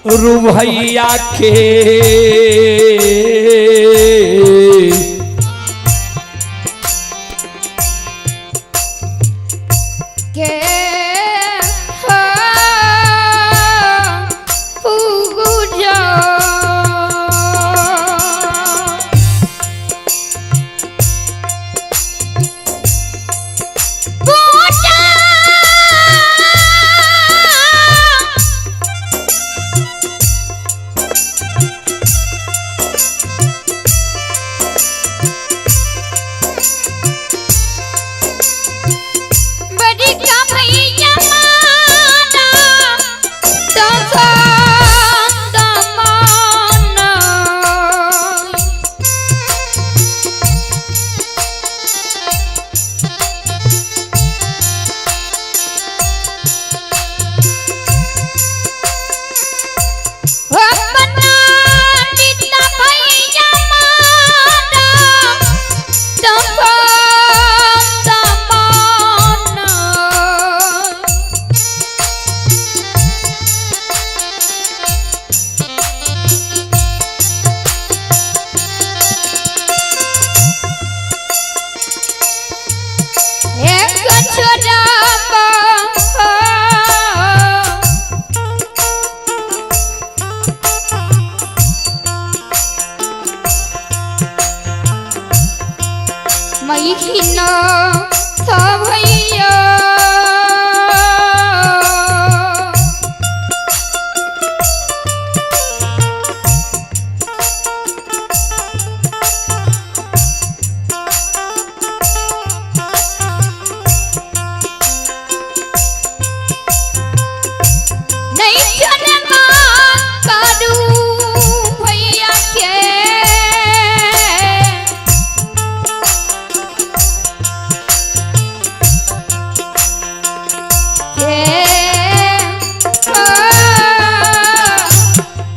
रुभैया के के हो। बात मान। एक छोड़ा महीना था भैया। नहीं जन्मा करू भैया के, के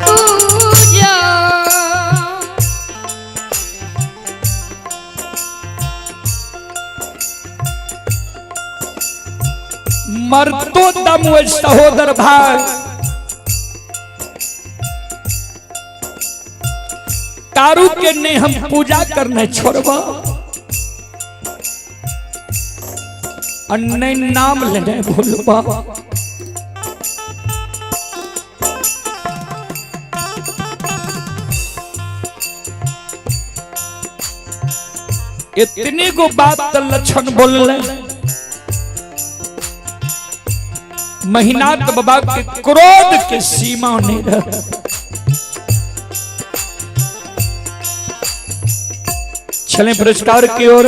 पूजा। मरतो दम वो सहोदर भाई, तारू के ने हम पूजा करने छोड़ब और नहीं नाम लेने भूलबा। इतनी गो बात तो लक्षण बोलले, महिनाथ बाबा के क्रोध के सीमा नहीं रह। चलें पुरस्कार की ओर।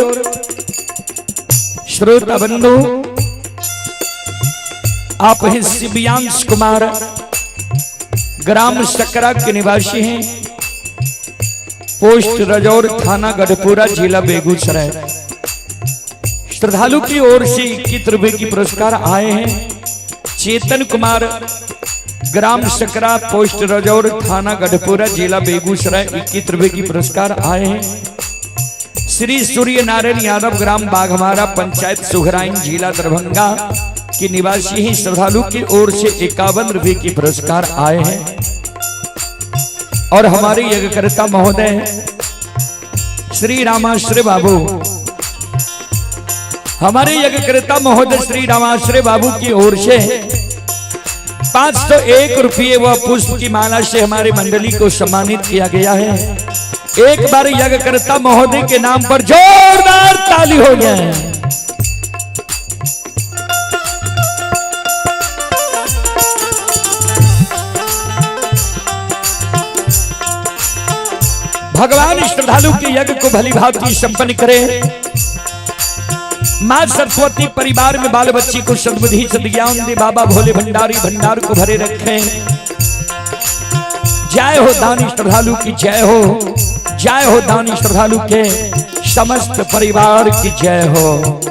श्रोता बंधु, आप हैं शिवयांश कुमार, ग्राम सकरा के निवासी हैं, पोस्ट रजौर, थाना गढ़पुरा, जिला बेगूसराय। श्रद्धालु की ओर से 21 रुपए की पुरस्कार आए हैं। चेतन कुमार, ग्राम सकरा, पोस्ट रजौर, थाना गढ़पुरा, जिला बेगूसराय, 21 रुपए की पुरस्कार आए हैं। श्री सूर्य नारायण यादव, ग्राम बाघमारा, पंचायत सुघराइन, जिला दरभंगा के निवासी हैं। श्रद्धालु की ओर से 51 रुपए की पुरस्कार आए हैं। और हमारे यज्ञकर्ता महोदय श्री रामाश्रय बाबू, हमारे यज्ञकर्ता महोदय श्री रामाश्रय बाबू की ओर से 501 रुपये व पुष्प की माला से हमारी मंडली को सम्मानित किया गया है। एक बार यज्ञकर्ता महोदय के नाम पर जोरदार ताली हो जाए। भगवान श्रद्धालु के यज्ञ को भली भांति संपन्न करे। मां सरस्वती परिवार में बाल बच्ची को सद्बुद्धि सद्ज्ञान दे। बाबा भोले भंडारी भंडार को भरे रखें। जय हो दानी श्रद्धालु की जय हो, जय हो दानी श्रद्धालु के समस्त परिवार की जय हो।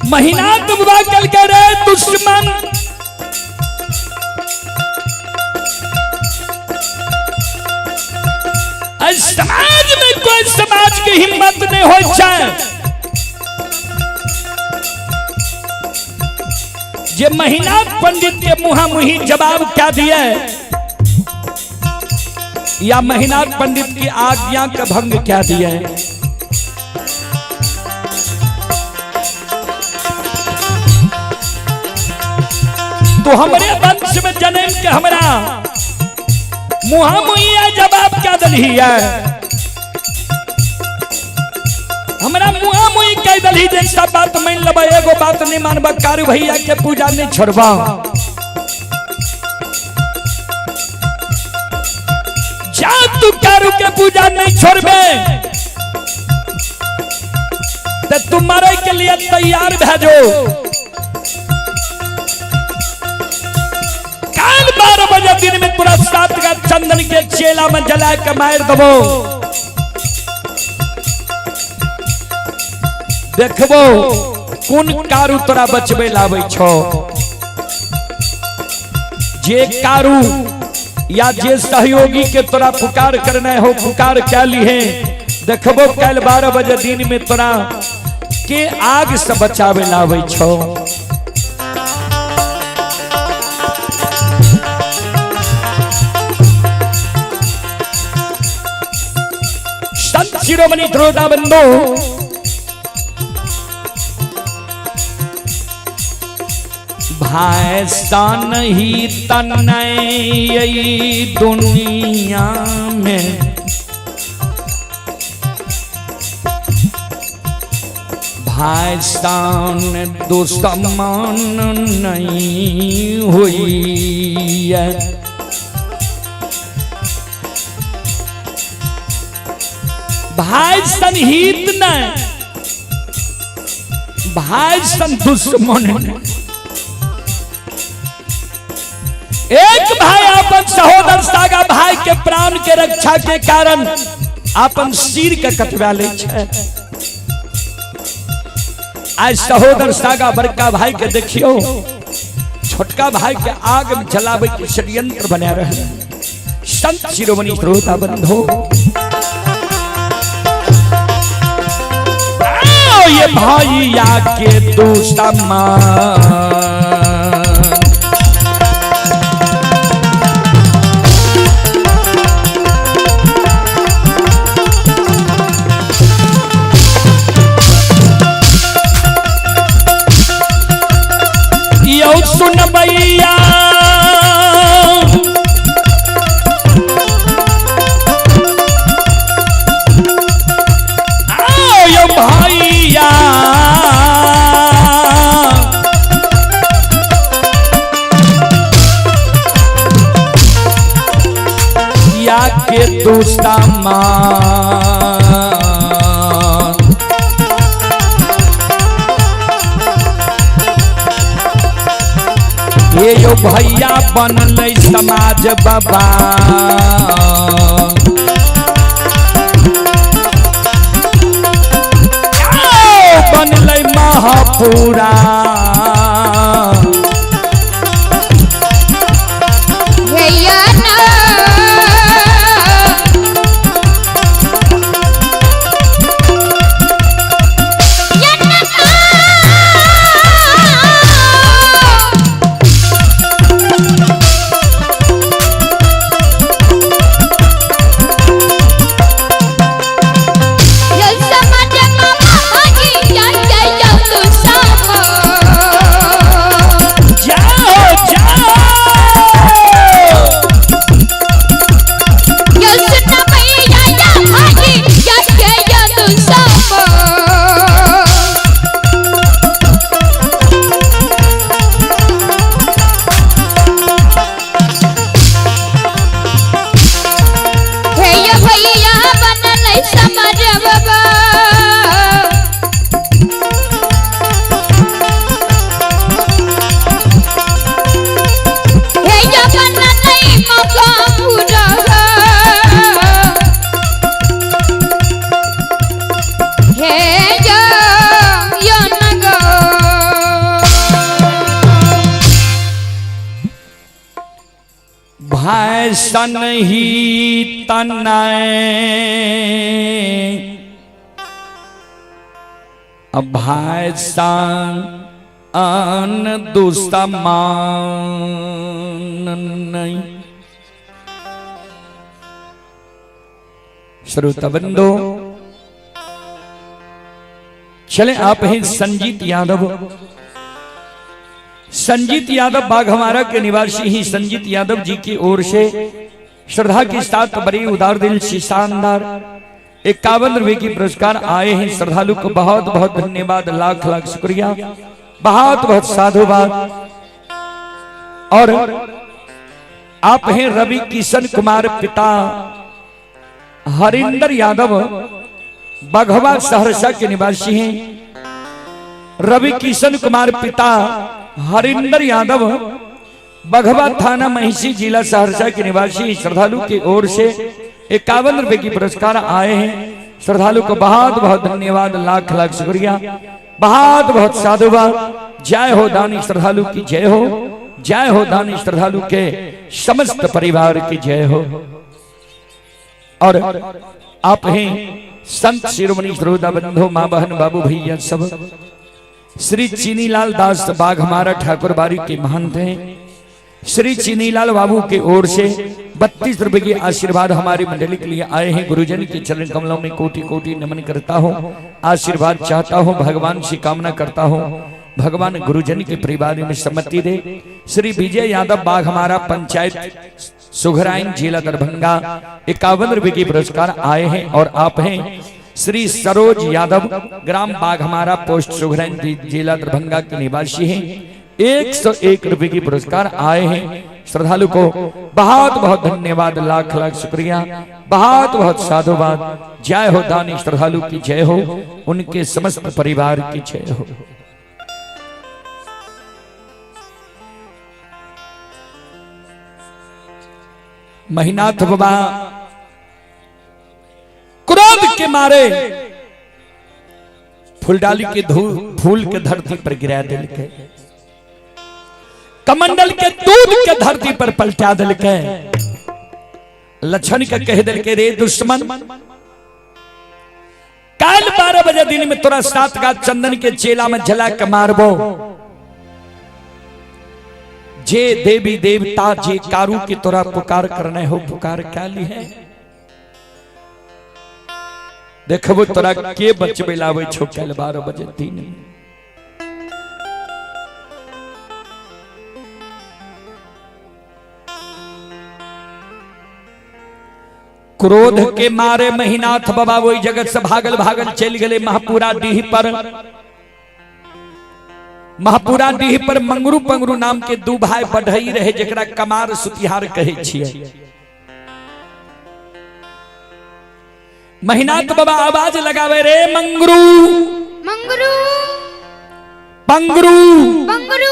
महीना तुम कल करे दुश्मन, समाज में कोई समाज की हिम्मत नहीं हो जाए जे महीना पंडित के मुहा मुही जवाब क्या दिया। या महिनाथ पंडित की आज्ञा का भंग क्या दिया है। तो हमरे वंश में जन्म के हमरा मुहा मुहिया जवाब क्या दलही है, हमरा मुहा मुही कह दलही जे सब बात मान लेबै, एगो बात नहीं मानब, कारू भैया के पूजा नहीं छोड़बा। जा तू कारू के पूजा नहीं छोड़बे तो तू मरे के लिए तैयार भै जो। काल 12 बजे दिन में पूरा 7 का चंदन के चेला में जला के मार दबो, देखबो कोन कारू तोरा बचबे लाबै छो। जे कारू या जे सहयोगी के तोरा पुकार करना हो पुकार क्या ली है, देखबो कल 12 बजे दिन में तोरा के आग से बचावे लाबै छो। संत शिरोमणि ध्रुवदा बंधु भाई सन ही तनय दुनिया में, भाई सन दुश्मन नहीं हुई है। भाई सन हित नहीं, भाई सन दुश्मन। एक भाई अपन सहोदर सागा भाई के प्राण के रक्षा के कारण अपन सिर के कटवा ले छै। आज सहोदर सागा बड़का भाई के देखियो छोटका भाई के आग में जलावे के षड्यंत्र बना रहे। संत शिरोमणि श्रोता बंधो, ये भैया के दुश्मन सुन भैया, आओ भैया, या के दुश्मन ये यो भैया बनल समाज बाबा, बनल महापुरा। सन ही तनय भाई सन अन दुश्मन नहीं। श्रोता बंधु चले आप हैं संजीत यादव। संजीत यादव बाघमारा के निवासी ही संजीत यादव जी की ओर से श्रद्धा के साथ बड़ी उदार दिल से शानदार 51 रुपए की पुरस्कार आए हैं। श्रद्धालु को बहुत बहुत धन्यवाद, लाख लाख शुक्रिया, बहुत बहुत साधुवाद। और आप हैं रवि किशन कुमार पिता हरिंदर यादव बघवा सहरसा के निवासी हैं। रवि किशन कुमार पिता हरिंदर यादव बघवा थाना महिषी जिला सहरसा के निवासी श्रद्धालु की ओर से 51 रुपए की पुरस्कार आए हैं। श्रद्धालु को बहुत बहुत धन्यवाद, लाख लाख शुक्रिया, बहुत बहुत साधुवाद। जय हो दानी श्रद्धालु की जय हो, जय हो दानी श्रद्धालु के समस्त परिवार की जय हो। और आप हैं संत शिरोमणि श्रोता बंधु, माँ बहन बाबू भैया सब। श्री चीनीलाल दास बाघमारा ठाकुरबाड़ी के महंत हैं। श्री चीनीलाल बाबू के ओर से 32 रुपए के आशीर्वाद हमारी मंडली के लिए आए हैं। गुरुजन के चरण कमलों में कोटि कोटि नमन करता हूँ, आशीर्वाद चाहता हूँ, भगवान से कामना करता हूँ भगवान गुरुजन के परिवार में सम्मति दे। श्री विजय यादव बाघमारा पंचायत सुघराइन जिला दरभंगा 51 रुपए के पुरस्कार आए हैं। और आप हैं श्री सरोज यादव ग्राम बाघमारा पोस्ट सुघराइन जिला दरभंगा के निवासी हैं। 101 रुपए की पुरस्कार आए हैं। श्रद्धालु को बहुत बहुत धन्यवाद, लाख लाख शुक्रिया, बहुत बहुत साधुवाद। जय हो दानी श्रद्धालु की जय हो, उनके समस्त परिवार की जय हो। महिनाथ बाबा क्रोध के मारे फूलडाली के फूल के धरती पर गिरा दिल के, कमंडल के दूध के धरती पर पलटा दिल के, लक्षण के कह दिल के रे दुश्मन, काल 12 बजे दिन में तोरा 7 गाछ चंदन के चेला में जला के मारबो। जे देवी देवता जे कारू की तोरा पुकार करने हो पुकार क्या ली है, देखबो तोरा के बचबे लावे छो काल 12 बजे दिन में। क्रोध के मारे महिनाथ बाबा वही जगत से भागल भागल चल गए महापुरा डीह पर। महापुरा डीह पर मंगरू पंगरू नाम के दू भाई बढ़ई रहे, जकरा कमार सुतिहार कहे छियै। महिनाथ बाबा आवाज लगावे रे मंगरू मंगरू पंगरू पंगरू,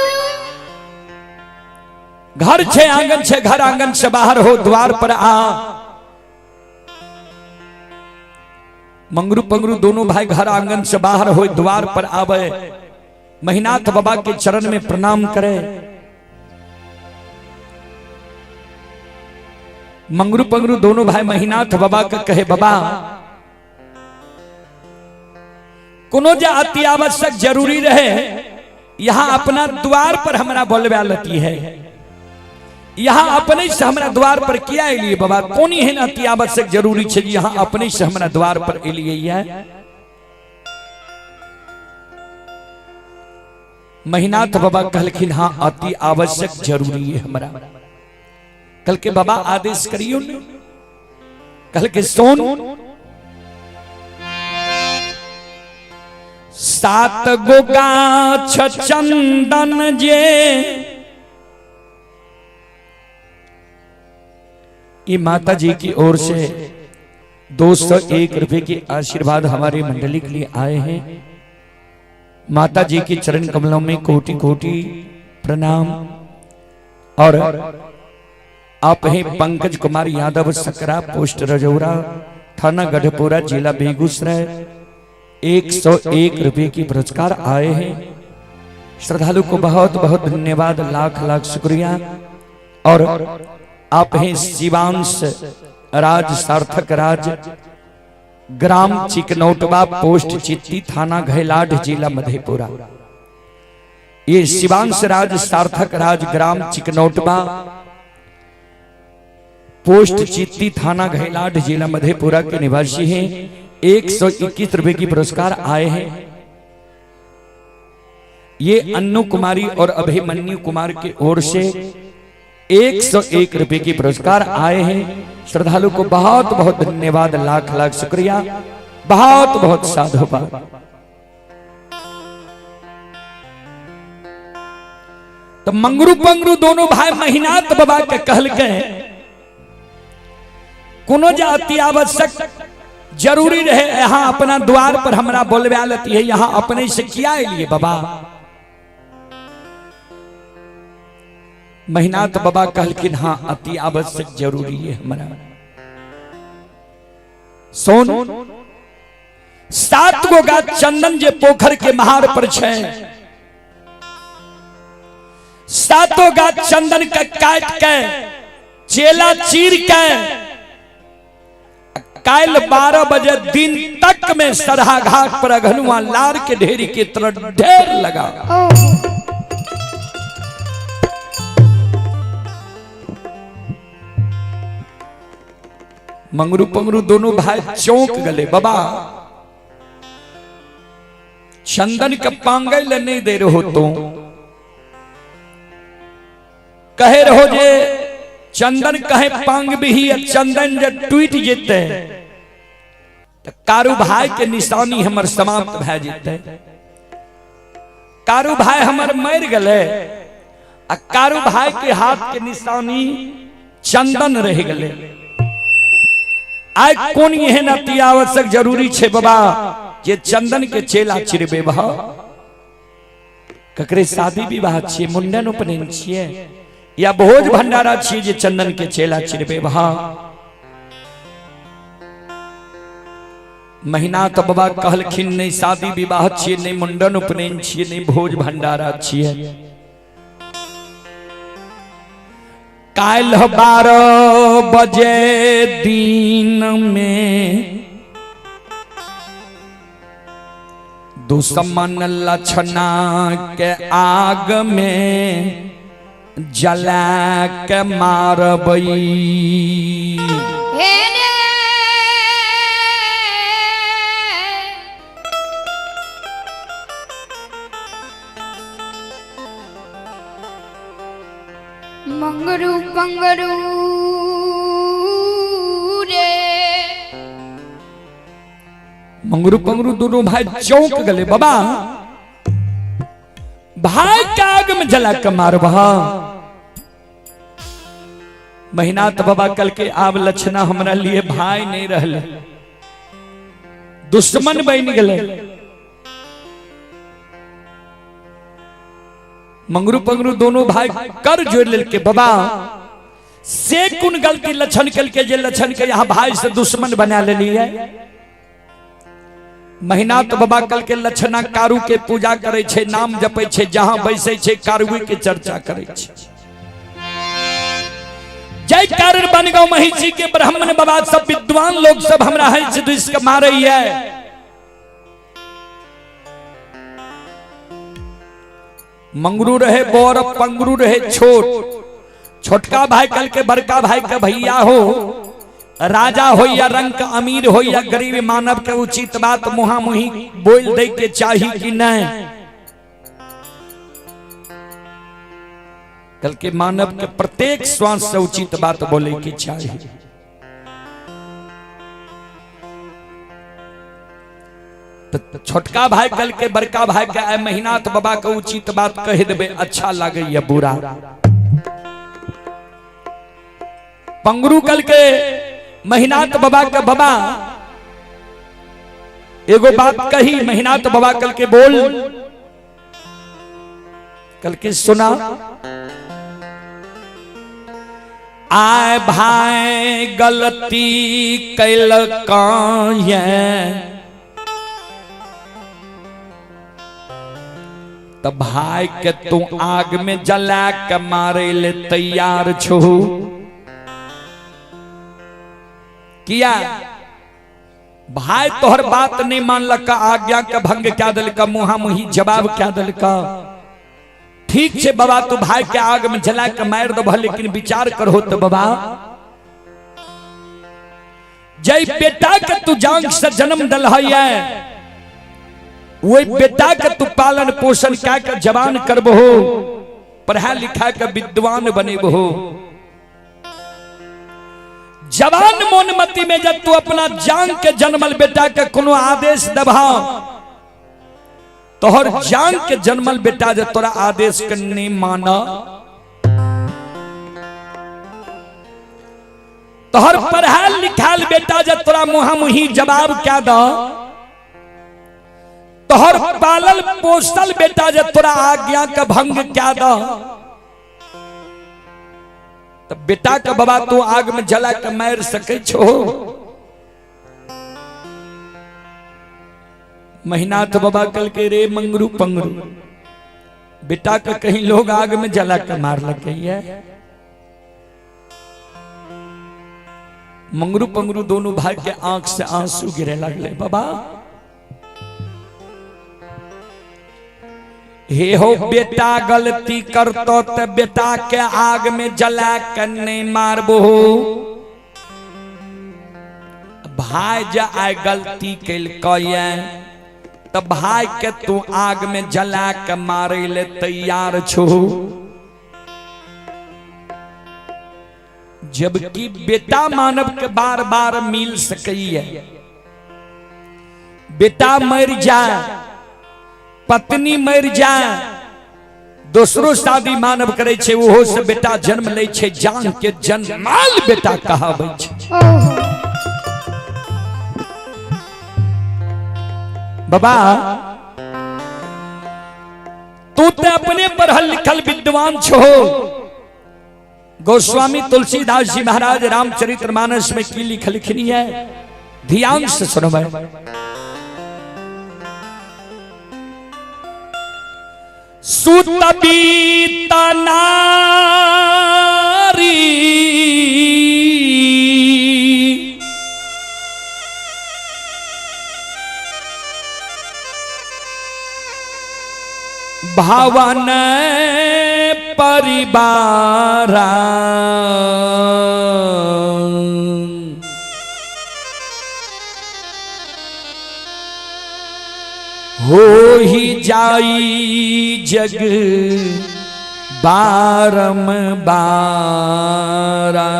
घर छे आंगन छे, घर आंगन से बाहर हो द्वार पर आ। मंगरू पंगरू दोनों भाई घर आंगन से बाहर हो द्वार पर आवे, महिनाथ बाबा के चरण में प्रणाम करे। मंगरू पंगरू दोनों भाई महिनाथ बाबा के कहे, बाबा कोनो जे अति आवश्यक जरूरी रहे यहाँ अपना द्वार पर हमरा बोलबा लती है, यहाँ अपने से हमरा द्वार पर किया एलिए बाबा, कोनी एहन अति आवश्यक जरूरी छे यहाँ अपने से हमरा द्वार पर एलिए है। महिनाथ बाबा कहलखिन हाँ अति आवश्यक जरूरी है हमरा। कल के बाबा आदेश करियो ने, कल के सोन 7 गो गाछ चंदन जे, ये माता जी की ओर से 201 रुपए के आशीर्वाद हमारी मंडली के लिए आए हैं। माता जी के चरण कमलों में कोटि कोटि प्रणाम। और आप हैं पंकज कुमार यादव सकरा पोस्ट रजौरा थाना गढ़पुरा जिला बेगूसराय, 101 रुपए की पुरस्कार आए हैं। श्रद्धालु को बहुत बहुत धन्यवाद, लाख लाख शुक्रिया। और आप हैं शिवांश राज सार्थक राज ग्राम चिकनौटवा पोस्ट चित्ती थाना घैलाढ़ जिला मधेपुरा। ये शिवांश राज सार्थक राज ग्राम चिकनौटवा पोस्ट चित्ती, थाना घैलाढ़, जिला मधेपुरा के निवासी हैं। 121 रुपए की पुरस्कार आए हैं। ये अन्नू कुमारी और अभिमन्यु कुमार की ओर से 101 रुपए की पुरस्कार आए हैं। श्रद्धालु को बहुत बहुत धन्यवाद, लाख लाख शुक्रिया, बहुत बहुत साधुवाद। तो मंगरू पंगरू दोनों भाई महिनाथ बाबा के कहल के कोनो जे अति आवश्यक जरूरी रहे यहाँ अपना द्वार पर हमरा बोलबा लेती है, यहाँ अपने से किया लिए बाबा। महिनाथ बाबा कहलखिन हाँ अति आवश्यक जरूरी है हमरा। सोन 7 गो गाछ चंदन जे पोखर के महार पर छै, सातों गाछ चंदन के काट के चेला चीर के काल 12 बजे दिन तक में सरहा घाट पर अघनुआ लार के ढेरी के तरह ढेर लगा। मंगरू पंगरू दोनों भाई चौंक गले, बाबा चंदन के पांगे ले नहीं दे रहो तो कहे रहो जे चंदन कहे पांग भी चंदन जे टूट जेते तो कारू भाई के निशानी हमर समाप्त भए जेते। कारू भाई हमर मर गले आ कारू भाई के हाथ के निशानी चंदन रह गले। आइ कोन एहन अति आवश्यक जरूरी छे बाबा जे चंदन के चेला चिरबे बा? ककरे शादी विवाह छिए, मुंडन उपनयन छिए या भोज भंडारा छिए जे चंदन के चेला चिरबे बा? महीना तो बाबा कहलखिन नहीं शादी विवाह छिए, नहीं मुंडन उपनयन छिए, नहीं भोज भंडारा छिए। काल्ह 12 बजे दिन में दुश्मन लछना के आग में जला के मारबई। मंगरू पंगरू रे मंगरू पंगरू दोनों भाई चौंक गले, बाबा भाई के आग में जला के मारबा? महीना तो बाबा कल के आब लक्षणा हमरा लिए भाई नहीं रहले, दुश्मन बन गले। मंगरू पंगरू दोनों भाई कर जोड़ लेके बाबा से कुन गलती लक्षण कल के जे लक्षण के यहाँ भाई से दुश्मन बना लेली है। महीना तो बाबा कल के लक्षणा कारू के पूजा करे छे, नाम जपे छे, जहां बैसे छे कारू के चर्चा करे छे। जय कारण बनगांव महिषी के ब्राह्मण बाबा सब विद्वान लोग सब हमरा है से दुष्ट के मारे है। मंगरू रहे बोर पंगरू रहे छोट, छोटका भाई कल के बड़का भाई के भैया हो, राजा हो या रंग का अमीर हो या गरीब, मानव के उचित बात मुहा मुही बोल दे के चाही कि नहीं। कल के मानव के प्रत्येक श्वास से उचित बात बोले के चाही। तो छोटका भाई कल के बड़का भाई के आए महीना तो बाबा के उचित बात कह देबे अच्छा लागे या बुरा। पंगरू कल के महीनात बाबा के बाबा एगो बात कही, महीनात बाबा कल के बोल, कल के सुना। आए भाई गलती कैल तब भाई के तू आग में जला के मारे ले तैयार छो किया। भाई तोहर बात नहीं मानलक, आज्ञा के भंग क्या दिलका, मुहा मुही जवाब क्या दिलका। ठीक छे बाबा तू भाई के आग में जला के मार दबह, लेकिन विचार करो तो बाबा जय बेटा के तू जांग से जन्म दल है, वही बेटा के तू पालन पोषण कए के जवान करबहो, पढ़ा लिखा के विद्वान बनेबहो। जवान मोनमती में जब तू अपना जांग के जन्मल बेटा के कोनो आदेश दबा, तोहर जांग के जन्मल बेटा जे तोरा आदेश के नहीं माना, तोहर पढ़ाल लिखाल बेटा जे तोरा मुहा मुही जवाब क्या द, तोहर पालल पोसल बेटा जे तोरा आज्ञा के भंग क्या द, तो बेटा के बाबा तू आग में जला के मार सके छो। महिनाथ बाबा कल के रे मंगरू पंगरू, बेटा के कहीं लोग आग में जला के मार लगे है। मंगरू पंगरू दोनों भाई के आंख से आंसू गिरे लगले। बाबा हे हो बेटा गलती करतो ते बेटा के आग में जला के नहीं मारबो, भाई जा आए गलती केलकै त भाई के तू आग में जला के मारे ले तैयार छो, जबकि बेटा मानव के बार बार मिल सकैया। बेटा मर जाए, पत्नी मर जाए, दोसरो शादी मानव करे छे, ओहो से बेटा जन्म लै छे, जान के जन्माल बेटा कहाबै छे। बाबा तू ते अपने पढ़ल लिखल विद्वान छो। गोस्वामी तुलसीदास जी महाराज रामचरितमानस में की लिखलखिन है, ध्यान से सुनो भाई। सुत बीत नारी भवन परिवारा, हो ही जाई जग बारम बारा।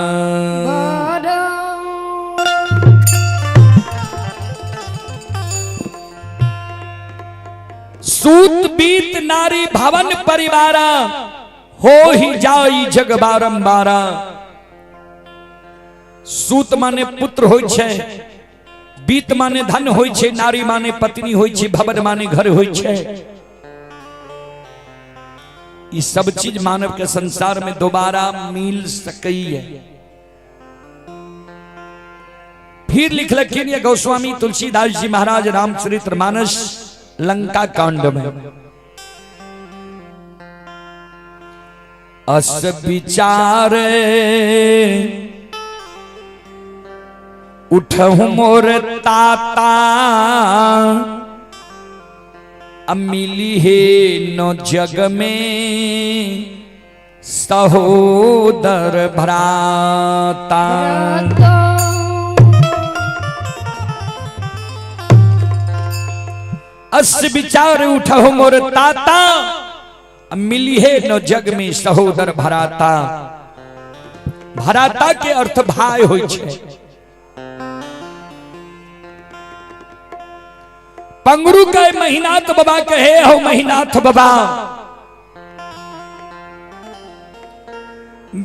सूत बीत नारी भवन परिवारा, हो ही जाई जग बारंबारा। सूत माने पुत्र होय छे, बीत माने धन होय छे, नारी माने पत्नी होय छे, भवन माने घर होय छे। ये सब चीज मानव के संसार में दोबारा मिल सकई है। फिर लिखलखिन ये गोस्वामी तुलसीदास जी महाराज रामचरितमानस लंका कांड में, अस विचार उठहु मोर ताता, मिली हे न जग में सहोदर भ्राता। अस विचार उठहु मोर ताता, मिली है न जग में सहोदर भराता। भराता के अर्थ भाई होय छे। पंगरू के महिनाथ बाबा कहे हो महिनाथ बाबा,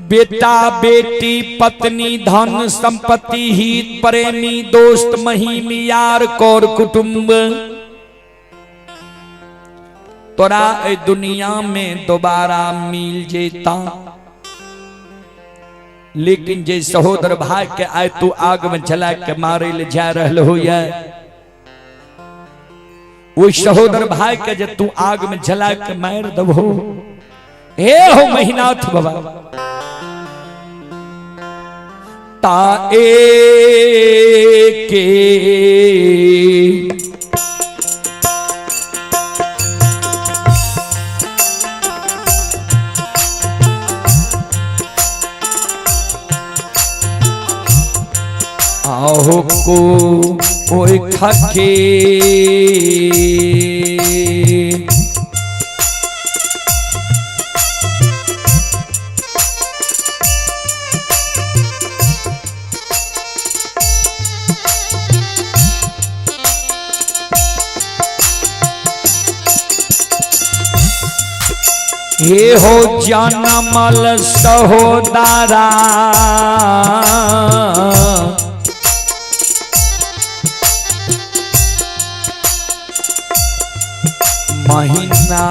बेटा बेटी पत्नी धन संपत्ति हित प्रेमी दोस्त महिम यार कौर कुटुंब, तोरा ए दुनिया में दोबारा मिल जेता, लेकिन जे सहोदर भाई के आए तू आग में जला के मारे ले जा रहल हो, वो सहोदर भाई के जे तू आग में जला के मार दबो, हे हो महिनाथ बाबा ता ए के आहो को ओए खके। हे हो जनमल सहोदरा महीना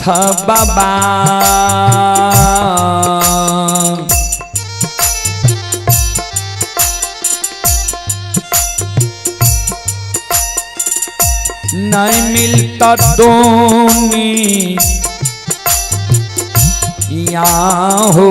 था बाबा। नहीं मिलता दोनी या हो।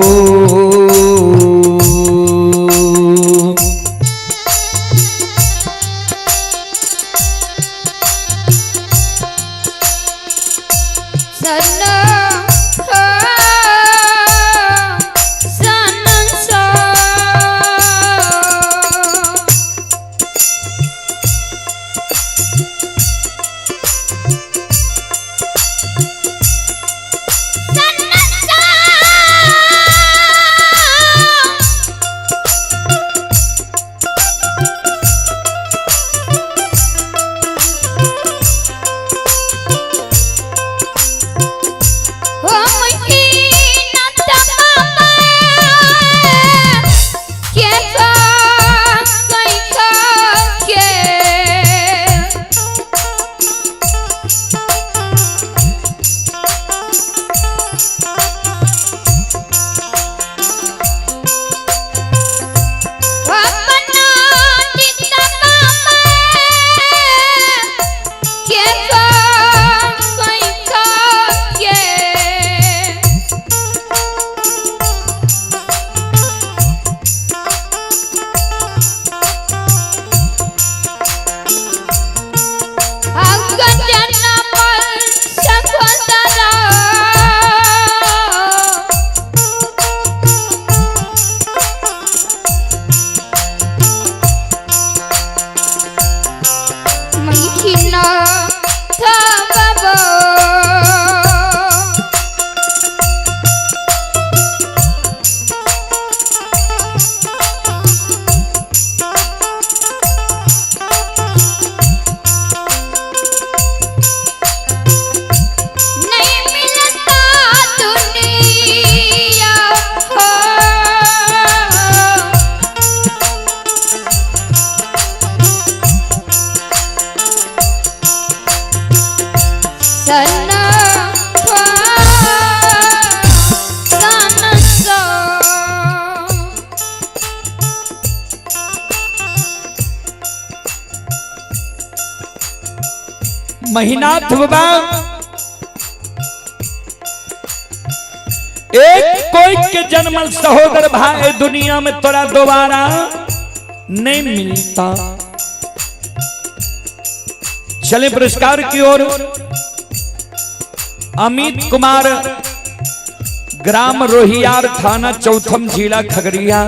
महिनाथ बाबा एक कोई के जन्मल सहोदर भाई दुनिया में तोरा दोबारा नहीं मिलता। चले पुरस्कार की ओर। अमित कुमार, ग्राम रोहियार, थाना चौथम, जिला खगड़िया।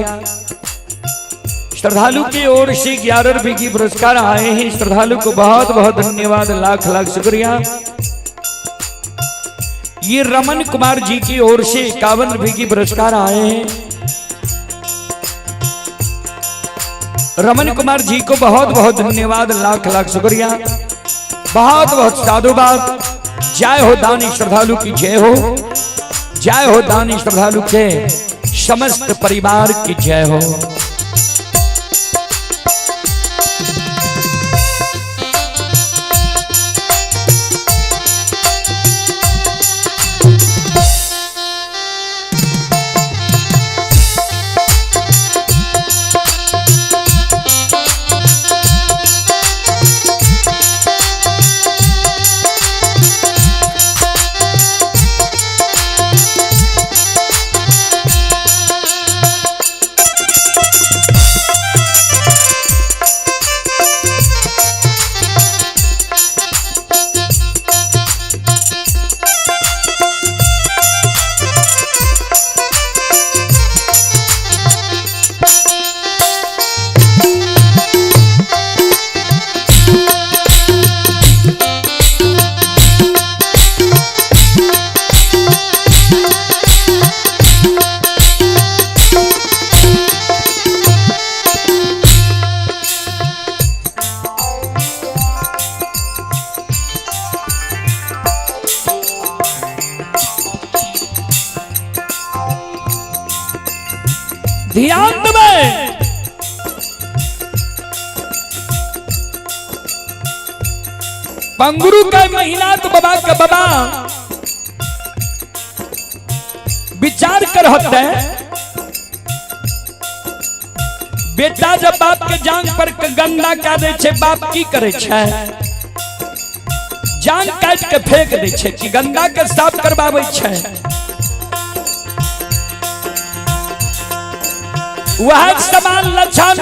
श्रद्धालु की ओर से 11 रुपए की पुरस्कार आए हैं। श्रद्धालु को बहुत बहुत धन्यवाद, लाख लाख शुक्रिया। ये रमन कुमार जी की ओर से 51 रुपए की पुरस्कार आए हैं। रमन कुमार जी को बहुत बहुत धन्यवाद, लाख लाख शुक्रिया, बहुत बहुत साधुवाद। जय हो दानी श्रद्धालु की जय हो, जय हो दानी श्रद्धालु के समस्त परिवार की जय हो। पंगरू के महिनाथ बाबा के बाबा विचार कर होते बेटा जब बाप के जांग पर गंदा का दे छे, बाप की करे छे? जांग काट के फेंक दे छे कि गंदा के साफ करवावे छे। वह समान लक्षण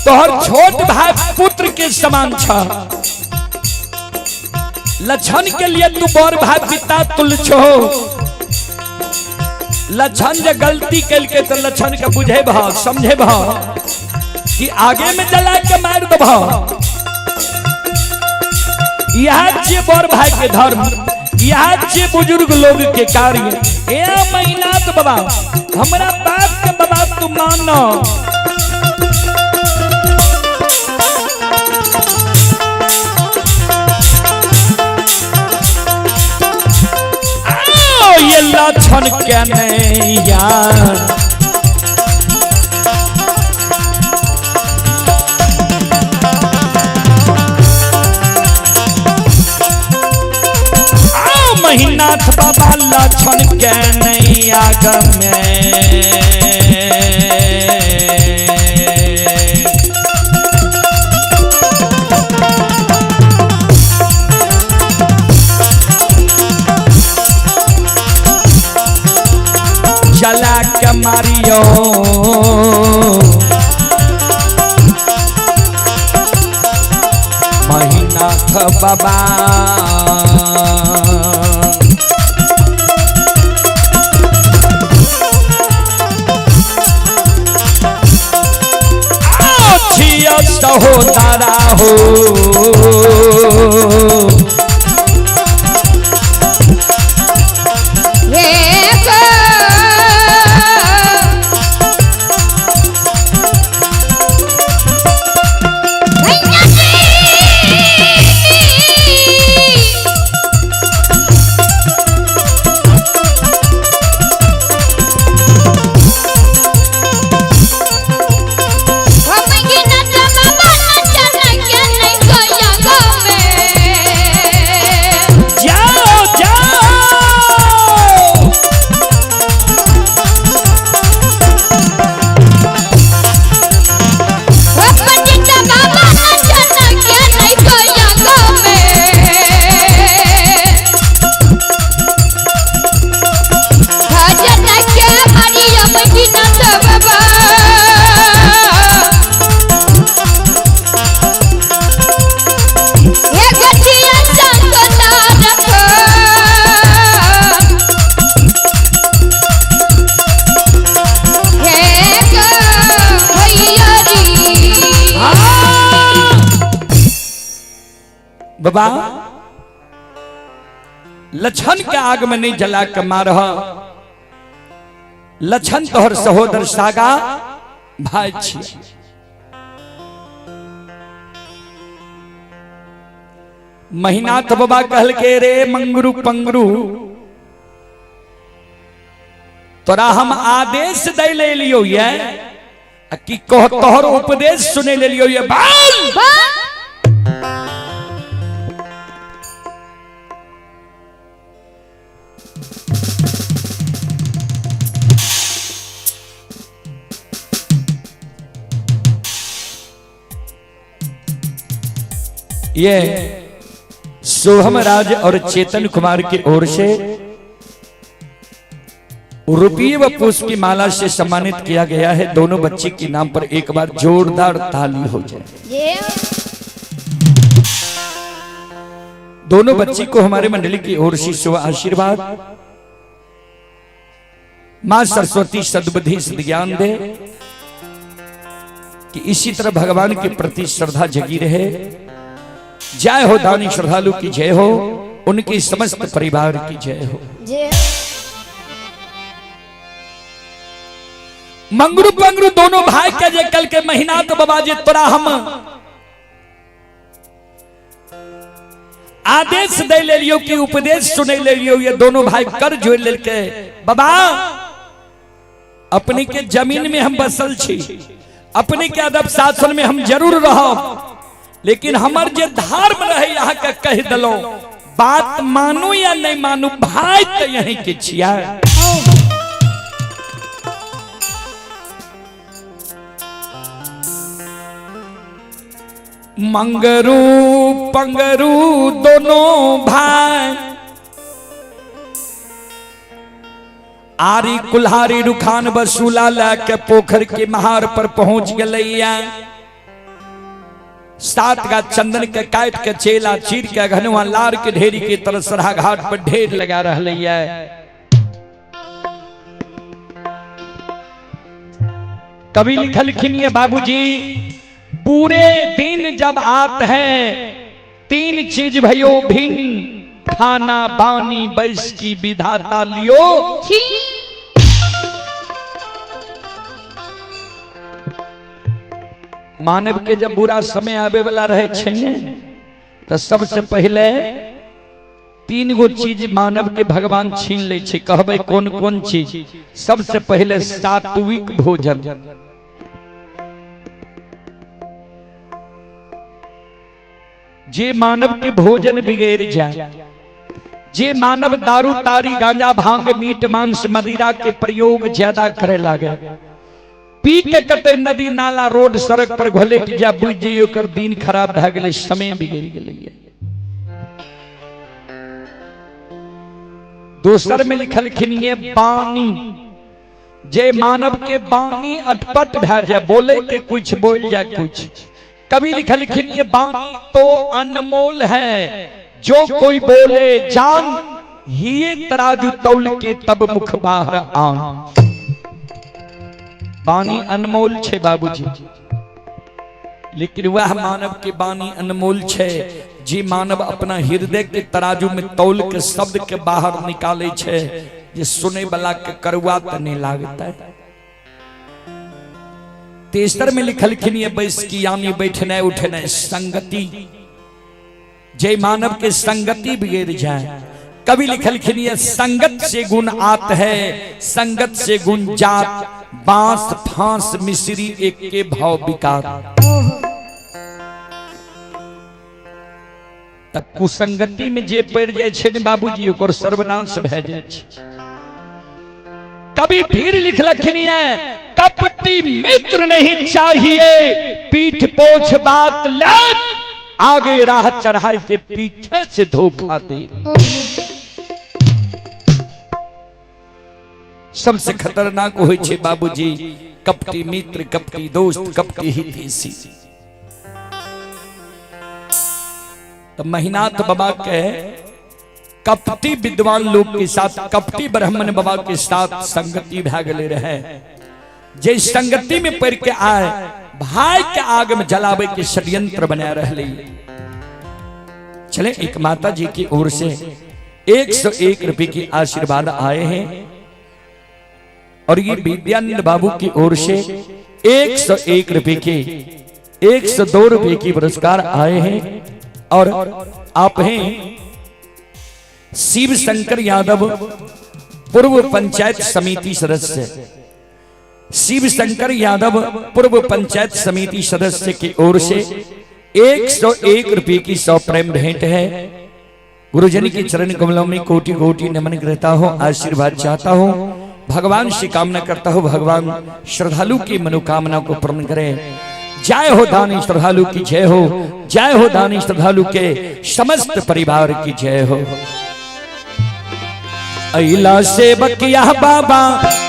तोहर छोट भाई पुत्र के समान छ। लक्षण के लिए तू बड़ भाई पिता तुल छो। लक्षण जे गलती कल के तो लक्षण के बुझे भा समझे भा कि आगे में जला के मार दबा। यह छे बड़ भाई के धर्म, यह छे बुजुर्ग लोग के कार्य। ए महिनाथ बाबा, हमरा बाप के बाबा तू मानो। आओ, ये लक्षण के नहीं यार। आओ महिनाथ बाबा लक्षण के नहीं आग में। जला के मारियो महिनाथ बाबा। आओ छिया सहोदरा हो, हे गो भैया जी, हम गिनत बाबा लक्षण के नहीं गया गो में। जाओ जाओ। पंडित बाबा लक्षण के नहीं गया गो में। भजन के मरियम गिनत बाबा। हे गठिया संग तारक। हे गो भैयारी। बाबा लक्षण के आग में नहीं जला के मार। लक्षण तोहर सहोदर सागा भाई छी। महिनाथ बाबा कहल के रे मंगरू पंगरू, तोरा हम आदेश दे ले लियो ये आ कि कह तोहर उपदेश सुने ले लियो ये बाल। बा ये सोहम राज और चेतन कुमार की ओर से रुपये व पुष्प की माला से सम्मानित किया गया है। दोनों बच्चे के नाम पर एक बार जोरदार ताली हो जाए। ये दोनों बच्ची को हमारे मंडली की ओर से शुभ आशीर्वाद। मां सरस्वती सद्बुद्धि सद्ज्ञान दे कि इसी तरह भगवान के प्रति श्रद्धा जगी रहे। जय हो दानी श्रद्धालु की जय हो, उनके समस्त परिवार की जय हो। जय। मंगरू पंगरू दोनों भाई के जे कल के महीना तो बाबा जे तोरा हम आदेश दे ले लियो कि उपदेश सुने ले लियो, ये दोनों भाई कर जोड़ ले के बाबा अपने के जमीन में हम बसल छी, अपने के अदब शासन में हम जरूर रहो, लेकिन हमर जे धर्म रहे यहाँ के कह दिलो, बात मानू या नहीं मानू, भाई तो यही के छिया। मंगरू पंगरू दोनों भाई, आरी कुल्हारी रुखान बसूला लैके पोखर के महार पर पहुंच गलैया। 7 का चंदन के काट के चेला चीर के घनुआ लार के ढेरी के तरह सरहा घाट पर ढेर लगा रहा है। कवि लिखलखिन ये बाबूजी, पूरे दिन जब आत है 3 चीज भयो भिन्न, खाना बानी बैस की विधाता लियो। मानव के जब बुरा समय आवे वाला रहे छे ने, तो सबसे पहले 3 गो चीज मानव के भगवान छीन ले छे। कहबे कौन कौन चीज? सबसे पहले सात्विक भोजन। जे मानव के भोजन बिगड़ जाए, जे मानव दारू तारी गांजा भांग मीट मांस मदिरा के प्रयोग ज्यादा करे लागे, पी के कते नदी नाला रोड सड़क पर घोलेट जा, बुझ जाइयो कर दिन खराब भए गेलै, समय बिगड़ गेलै। दोसर में लिखलखिन ये बानी, जे मानव के बानी अटपट भए जाए, बोले के कुछ बोल जाए कुछ। कवि लिखलखिन ये बानी तो अनमोल है, जो कोई बोले जान, ये तराजू तौल के तब मुख बाहर आन। बानी अनमोल छे बाबूजी, लेकिन वह मानव के बानी अनमोल छे जी मानव अपना हृदय के तराजू में तौल के शब्द के बाहर निकाले छे, जे सुने वाला के करुआ त नहीं लागता है। तेसर में लिखलखिन ये बैस की यानी बैठने उठने संगति, जे मानव के संगति बिगड़ जाए। कवि लिखलखिन ये संगत से गुण आत है, संगत से गुण जात, बांस फांस मिश्री एक के भाव विकार। तब कुसंगति में जे पड़ जाए छे ने बाबूजी, ओकर सर्वनाश भए जाए छे। कभी फिर लिखलखिन ये कपटी मित्र नहीं चाहिए, पीठ पोछ बात ले, आगे राह चढ़ाए से पीछे से धोखा दे। सबसे खतरनाक होय छे बाबूजी कपटी मित्र, कपटी दोस्त, कपटी हितैषी। तो महिनाथ बाबा के कपटी विद्वान लोग के साथ, कपटी ब्राह्मण बाबा के साथ संगति भए गेले रहे। जे संगति में पड़ के आए, भाई के आग में जलावे के षड्यंत्र बना रहे। चले एक माता जी की ओर से 101 रुपए की आशीर्वाद आए हैं, और ये विद्यानंद बाबू की ओर से 101 रुपए के, 102 रुपए की पुरस्कार आए हैं। और आप हैं शिव शंकर यादव, पूर्व पंचायत समिति सदस्य। शिव शंकर यादव पूर्व पंचायत समिति सदस्य की ओर से 101 रुपए की 100 प्रेम भेंट है। गुरुजन के चरण कमलों में कोटि कोटि नमन करता हूँ, आशीर्वाद चाहता हूँ, भगवान से कामना करता हूँ, भगवान श्रद्धालु की मनोकामना को पूर्ण करें। जय हो दानी श्रद्धालु की जय हो, जय हो दानी श्रद्धालु के समस्त परिवार की जय हो। अइला से बकिया बाबा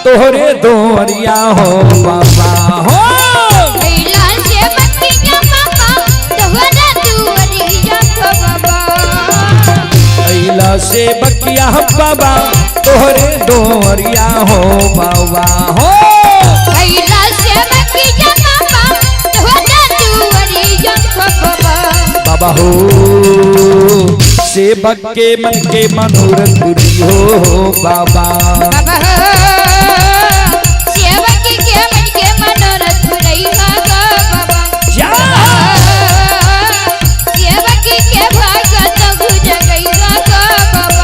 तोहरे दोरिया हो बाबा हो, अइला से बकिया बाबा तोहरे दुआरिया हो बाबा, अइला से बकिया बाबा तोहरे दोरिया हो बाबा हो, अइला से बकिया बाबा तोहरे दुआरिया हो बाबा, बाबा हो सेवक के मन के मनोरथ पूरी हो बाबा, बाबा हो सेवक के मन के मनोरथ पूरी हो बाबा, जा सेवक के भगत गुज गई हो बाबा,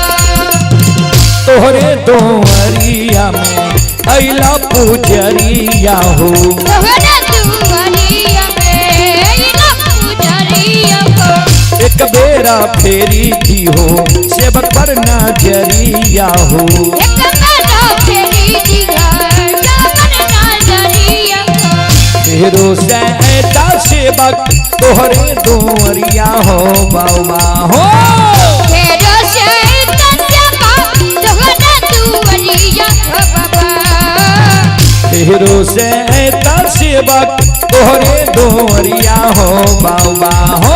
तोहरे दोहरिया में अइला पुजरिया हो, तोहरे दुआरिया में अइला पुजरिया बेरा फेरी दी हो सेवक पर नजरिया हो। एक बेरा फेरी दिया पर नजरिया हो। फेरो से ऐता सेवक तोहरे दुआरिया हो बाबा हो। फेरो से ऐता सेवक तोहरे दुआरिया हो बाबा। फेरो से ऐता सेवक तोहरे दुआरिया हो बाबा हो।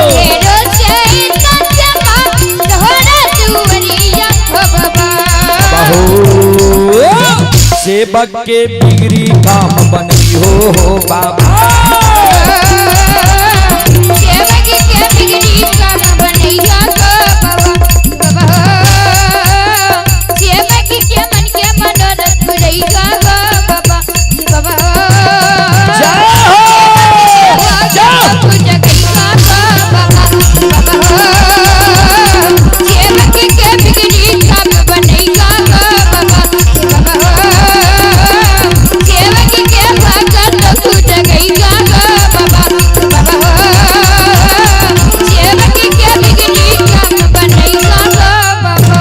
फेरो से ऐता सेवक तोहरे दुआरिया हो बाबा। हो सेवक के बिगड़ी काम बनई हो बाबा। सेवक के बिगड़ी काम बनैया गो बाबा बाबा। सेवक के मन के मनोरथ पुरैया गो बाबा बाबा। जय हो जय। जगैया गो बाबा बाबा। सेवक के बिगड़ी काम बनैया गो बाबा बाबा। सेवक के भगत तू जगैया गो बाबा बाबा। सेवक के बिगड़ी काम बनैया गो बाबा।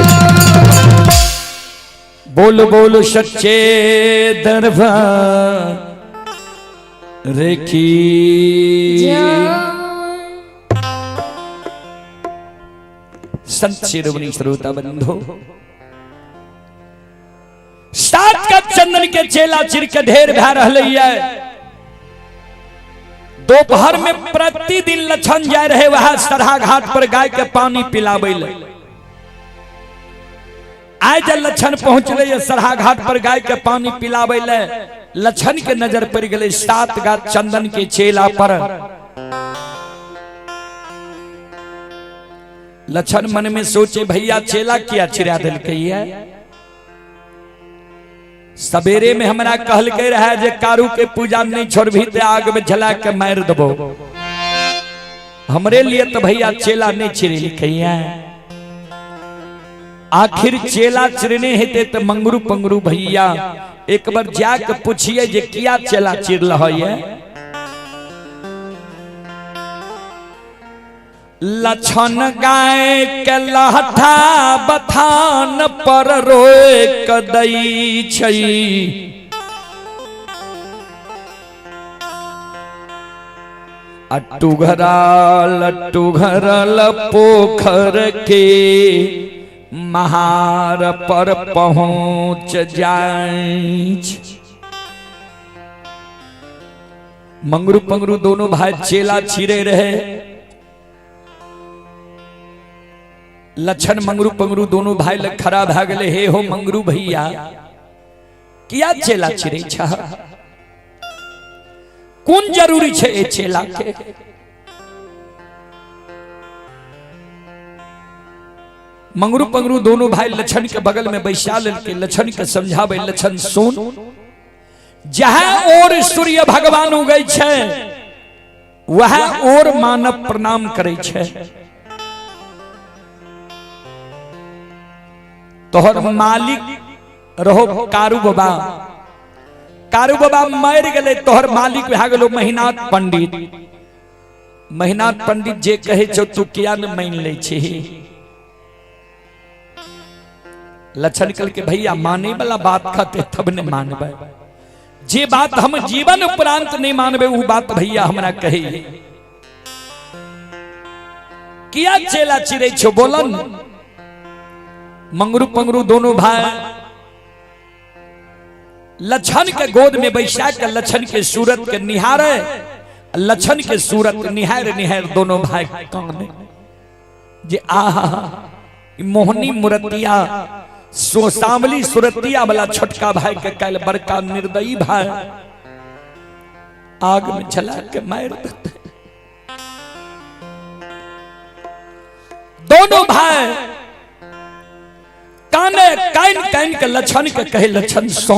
बोल बोल सच्चे दरबार की। संत शिरोमणि श्रोता बंधु, सात का चंदन के चेला चिर के ढेर भै रहलै। दोपहर में प्रतिदिन लछन जाय रहे वह सरहा घाट पर गाय के पानी पिलाबै ले। आइ जब लछन पहुंचले सरहा घाट पर गाय के पानी पिलाबै ले, लछन के नजर पड़ गए सात गाछ चंदन के चेला पर। लछन मन में सोचे भैया चेला किया चिरा देलकै है। सवेरे में हमरा कहलकै रहे जे कारू के पूजा नहीं छोड़बी ते आग में जला के मार देबो। हमरे लिए तो भैया चेला नहीं चिरेलकै है। आखिर चेला चिरने हेते तो मंगरू पंगरू भैया एक बार जाके पूछिए जे किया चेला चिरल है। लछन गाय के लहठा बथान पर रोक दई छै। अटुघरल पोखर के महार पर पहुंच जाय। मंगरू पंगरू दोनों भाई चेला छिरे रहे। लछन मंगरू पंगरू दोनों भाई लग खड़ा भा गए। हे हो मंगरू भैया किया चेला छिरे छा, कोन जरूरी छे ए चेला के? मंगरू पंगरू दोनों भाई लछन के बगल में बैसा लेलके। लछन के समझावे, लछन सुन, जहां और सूर्य भगवान उगै छे वहां और मानव प्रणाम करै छे। तोहर मालिक रहो कारू बाबा, कारू बाबा मर गए, तोहर मालिक भए गेलो महिनाथ पंडित। महिनाथ पंडित जे कहे छौ तू किया न मान लै छी। लछन कल के भैया माने वाला बात खाते तब ने मानबै, जे बात हम जीवन उपरांत नहीं मानबै उ बात भैया हमरा कहे। किया चेला चिरै छौ बोलन? मंगरू पंगरू दोनों भाई लछन के गोद में बैसा के लछन के सूरत के निहारे। लछन के सूरत निहार निहार दोनों भाई काने जे आहा मोहनी मुरतिया सो सांवली सुरतिया वाला छोटका भाई के कल बड़का निर्दयी भाई आग में जला के मार देते। दोनों भाई काने कान कान के लछन के कहे, लछन सो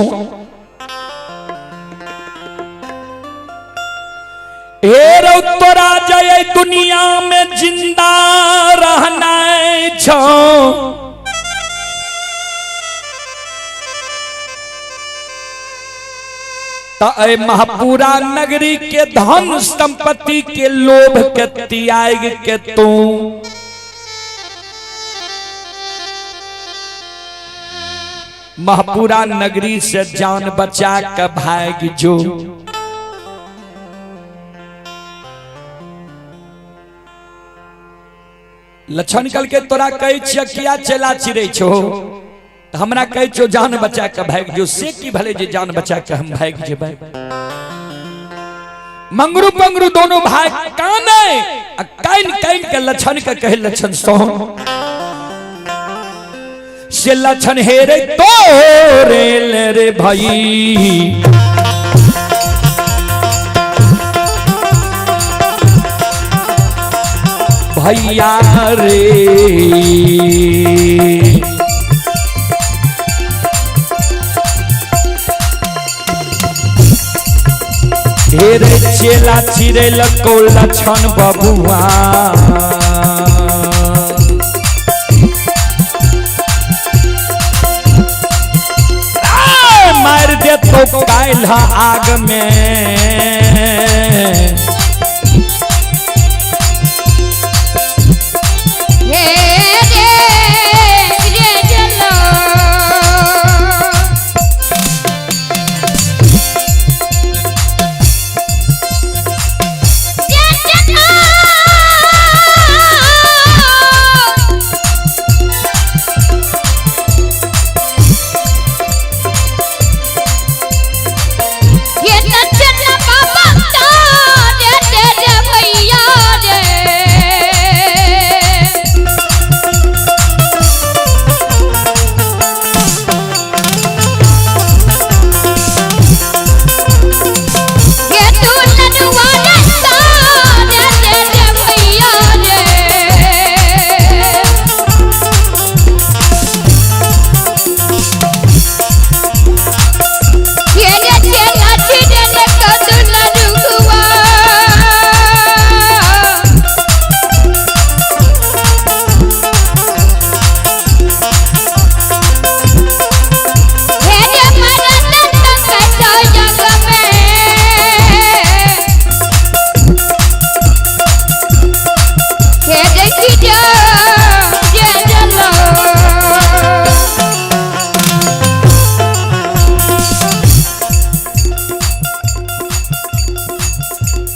हे रौ तोरा जय दुनिया में जिंदा रहना छो, त महापुरा नगरी के धन संपत्ति के लोभ के त्याग के तू महपुरा नगरी से जान बचा के भाग जो। लक्षण कल के तोरा कहै छियै किया चेला चिड़ै छो, त हमरा कहै छो जान बचा के भागि जो, से की भले जे जान बचा के हम भागि जेबै। मंगरू पंगरू दोनों भाई काने आ कान कान के लक्षण के कहे लक्षण सो से लक्षण हे रे तोरे ले रे भाई। भैया रे ढेर चेला चिरे लको लक्षण बबुआ। मार दे तो काल्ह आग में।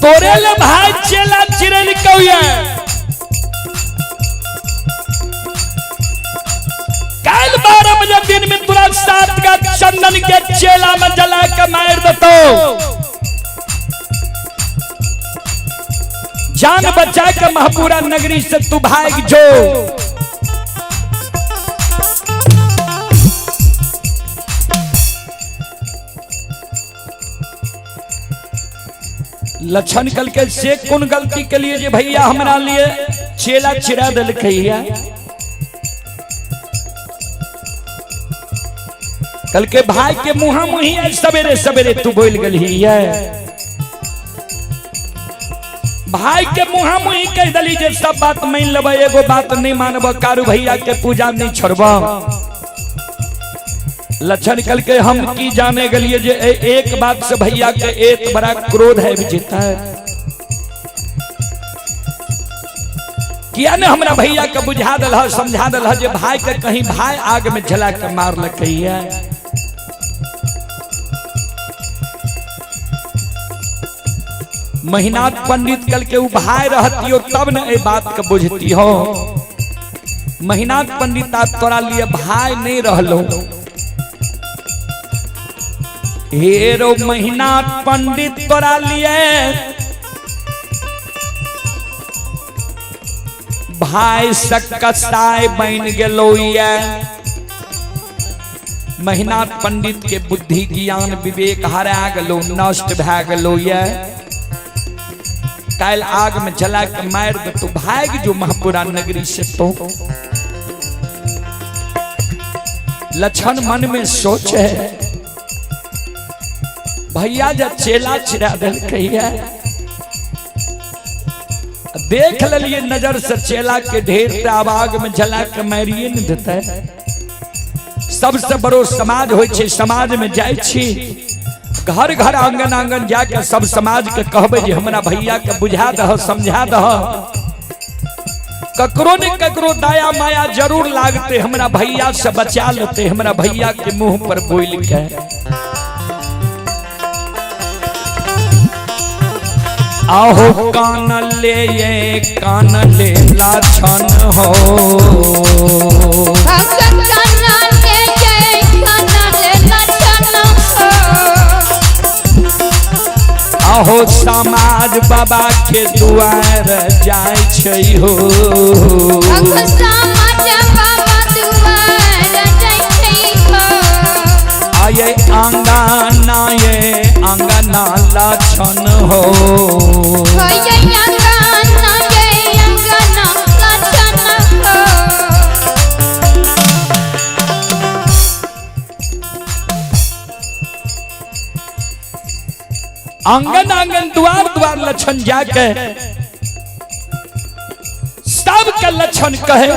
तोरे ले भाई चेला चिरल कौया कल 12 बजे दिन में तुरा सात का चंदन के चेला में जला के मार देतो। जान बचा के महपुरा नगरी से तू भाग जो। लक्षण कल के से कौन गलती के लिए जे भैया हमरा लिए चेला चिरा दिलकैया। कल के भाई के मुहा मुही सवेरे सवेरे तू बोल गली है। भाई के मुहा मुही कह दली जे सब बात मान लेब, एगो बात नहीं मानब, कारू भैया के पूजा नहीं छोड़ब। लक्षण कल के हम की जाने गलिए जे एक बात से भैया के एक बड़ा क्रोध है जीता है। किया ने हमरा भैया के बुझा दल है, समझा दल है जे भाई के कहीं भाई आग में जला के मार लकैया। महिनाथ पंडित कल के उ भाई रहती हो तब न ए बात के बुझती हो। महिनाथ पंडित आप तोरा लिए भाई नहीं रहलो। हेरो महिनाथ पंडित तोरा लिए भाई सकसाय बन गेलो। महिनाथ पंडित के बुद्धि ज्ञान विवेक हरा गलो, नष्ट भै गलो। काल आग में जला के मार दे तो भाग जो महापुरा नगरी से। तो लक्षण मन में सोचे भैया जब चेला चिरा दिलकैया, देख लिए नजर से चेला के ढेर आग में जला के मारिए न देता है। सबसे बड़ो समाज हो, समाज में जाय छी घर घर आंगन आंगन जाके सब समाज के कहबे जे हमरा भैया के बुझा दह समझा दह। ककरो ने ककरो दया माया जरूर लागते, हमरा भैया से बचा लेते, हमरा भैया के मुंह पर बोल के। आहो कान ले ये कान ले लाछन हो, आहो समाज बाबा के दुआर जाय छै हो। आये आंगना ये आंगना लाछन हो, आंगन आंगन द्वार द्वार लक्षण जाके सबके लक्षण कहे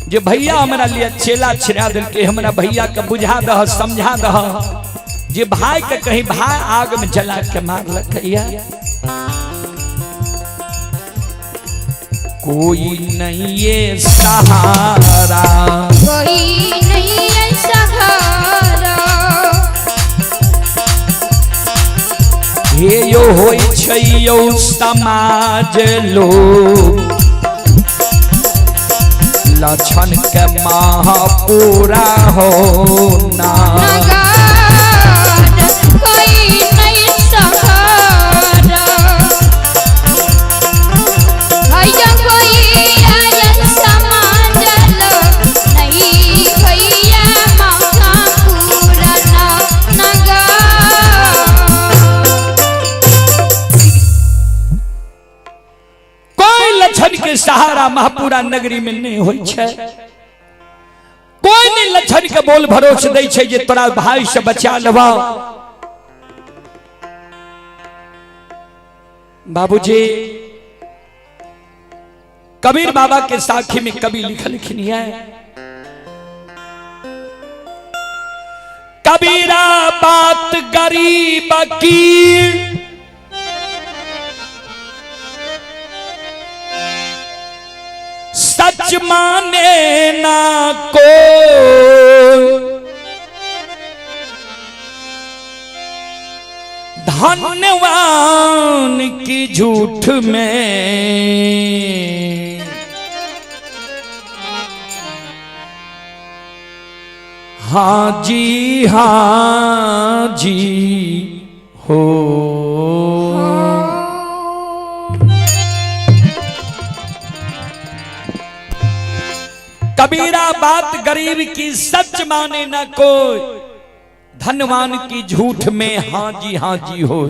जे भैया हमरा लिए चेला छिड़ा दिलके, हमरा भैया के बुझा दह समझा दह जे भाई के कहीं भाई आग में जला के मारलकैया। कोई नहीं ये सहारा, कोई नहीं ये सहारा, हे यो होई छै यो समाज लोग लक्षण के महापूरा हो ना। कोई नहीं सहारा, भैया कोई आयल समाज लोग नहीं भैया महापूरा नगर। कोई लक्षण के सहारा महापुरा नगरी में नहीं होई छै। कोई नहीं लक्षण के बोल भरोस दै छै जे तोरा भाई से बचा लेबा। बाबूजी कबीर बाबा के साखी में कवि लिखलखिन है, कबीरा बात गरीब की सच माने ना को, धनवान की झूठ में हाँ जी हाँ जी हो। कबीरा बात गरीब की सच माने न कोई, धनवान की झूठ में हाँ जी हो।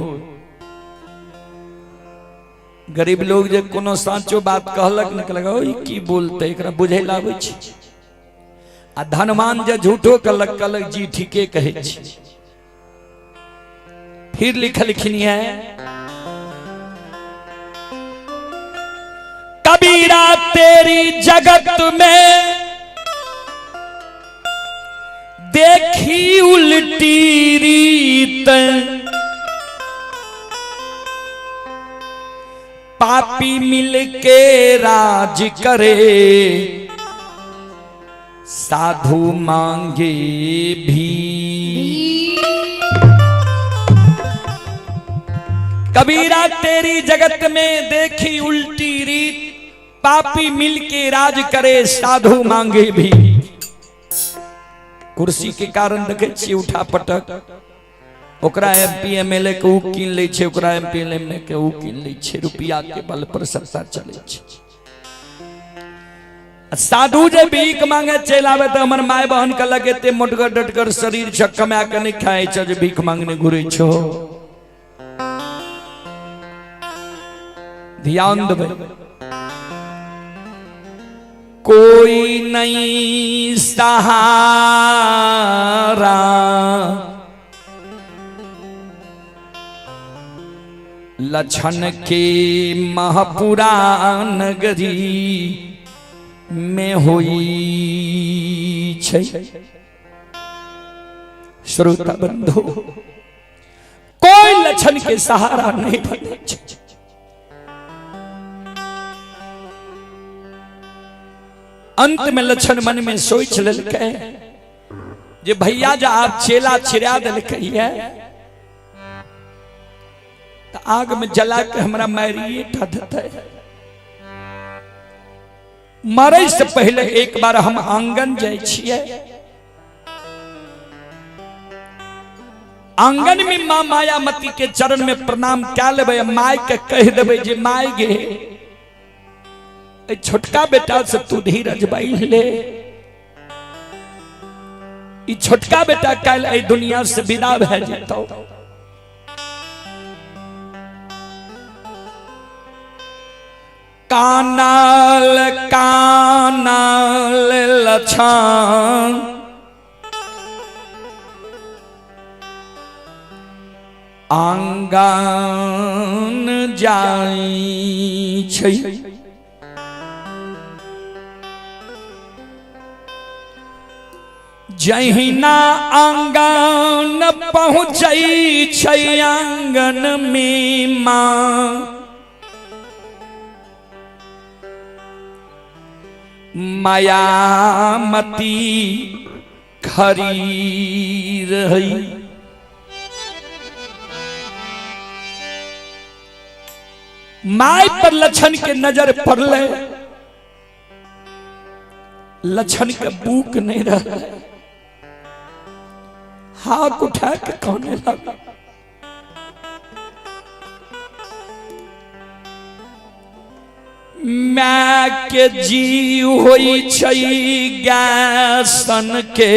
गरीब लोग जे कोनो साचो बात कहलक न कहलक ओ की बोलते एकरा बुझै लाबै छै, आ धनवान जे झूठो कहलक कहलक जी ठीके कहै छै। फिर लिखलखिन है कबीरा तेरी जगत में देखी उल्टी रीत, पापी मिलके राज करे साधु मांगे भी। कबीरा तेरी जगत में देखी उल्टी रीत, पापी मिलके राज करे साधु मांगे भी। कुर्सी के कारण देखे छी उठा पटक, ओकरा एमपी एमएलए के ऊ कीन लै छै, ओकरा एमपी एमएलए के ऊ कीन लै छै, रुपया के बल पर सत्ता चलै छै। साधु जे भीख मांगे चलि आबे तऽ हमर my बहन कहलक एते मोटगर डटगर शरीर छै कमा के नहि खाइ छै जे भीख मांगने घुरै छौ। ध्यान देबै, कोई नहीं सहारा लक्षण के महापुरा नगरी में होई छै। श्रोता बंधु, लक्षण के सहारा नहीं बने छै। अंत में लक्षण मन में सोच लेलकै जे भैया जा आप चेला छिड़ा देलकै है त आग में जला के हमरा मारिए टा देतै। मरे से पहले एक बार हम आंगन जाइ छियै, आंगन में माँ मायामती के चरण में प्रणाम कए लेबै, माय के कह देबै जे my गे ए छोटका बेटा से तू धीरज बांध ले, ई छोटका बेटा काल्हि एहि दुनिया से विदा भए जेतौ। कानल कानल लछन आंगन जाइ छै, जहिना आंगन पहुँचै छै आंगन में माँ मायामती खरी रही। My पर लक्षण के नजर पड़ले, लक्षण के बुक नहीं रहा, हाथ उठा के कहने लगा my के जीव होई छै गैसन के,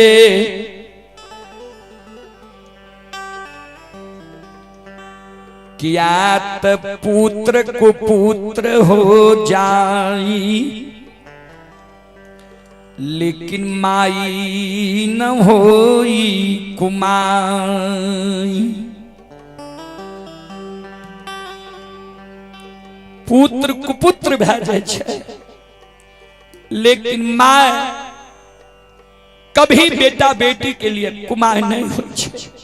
किया त पुत्र कुपुत्र हो जाई लेकिन माई न होई कुमाई। पुत्र कुपुत्र भए जाइ छै लेकिन my कभी बेटा बेटी के लिए कुमाय नहीं होइ छै।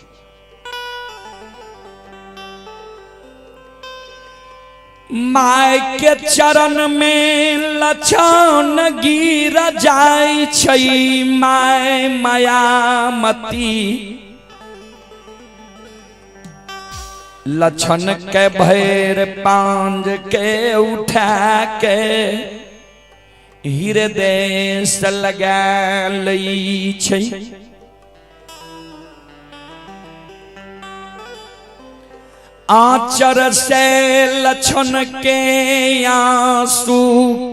My के चरण में लछन गिर जाइ छै my Mayamati, लछन के भैर पांज के उठा के हृदय से लगा लै छै। आचर से लछन के आंसू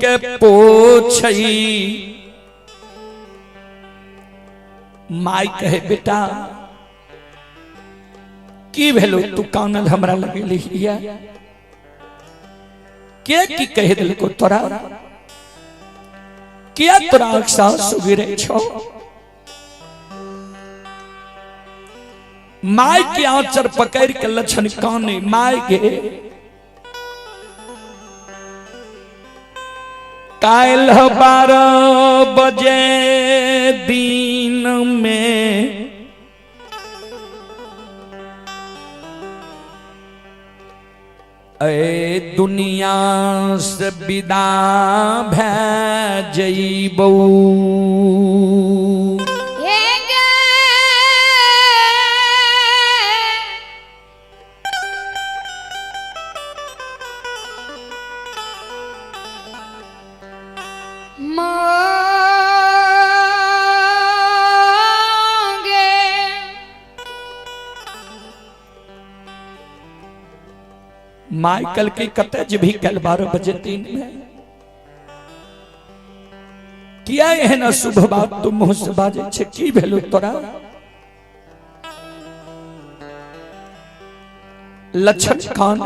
के पोछई, my कहे बेटा की भेलो तू कानल हमरा लगेली के की कह दिलको तोरा, किया तोरा आंसू गिरे छो। My के आंचर पकड़ के लक्षण काने, my के काल्ह 12 बजे दिन में ए दुनिया से विदा भए जइबौ। माइकल के कते जेबही कल 12 बजे दिन में, किया एहन अशुभ बात तू मुंह से बाजै छै, की भेलो तोरा। लक्षण कान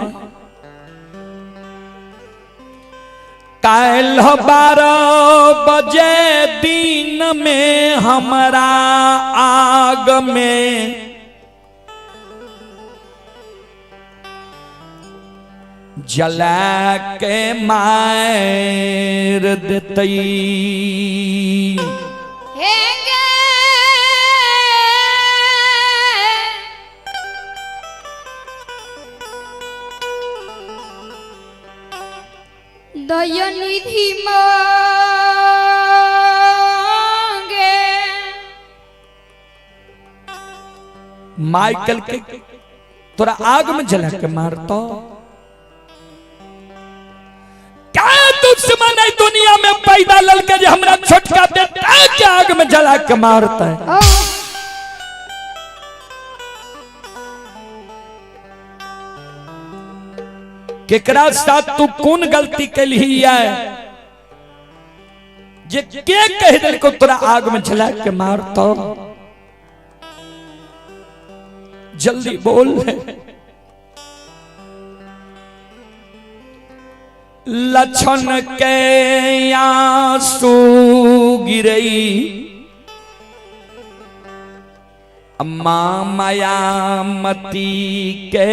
काल्ह 12 बजे दिन में हमरा आग में जला के मार देतई। दयनिधि मांगे। माइकल के तोरा आग में जला के मारतो। क्या दुश्मन है दुनिया में पैदा ललके जे हमरा छोटका बेटा के आग में जला के मारता है। केकरा साथ तू कौन गलती कैलही है जे के कह देलको तोरा आग में जला के मारतो? जल्दी बोल। लक्षण के आंसू गिरई अम्मा मायामती के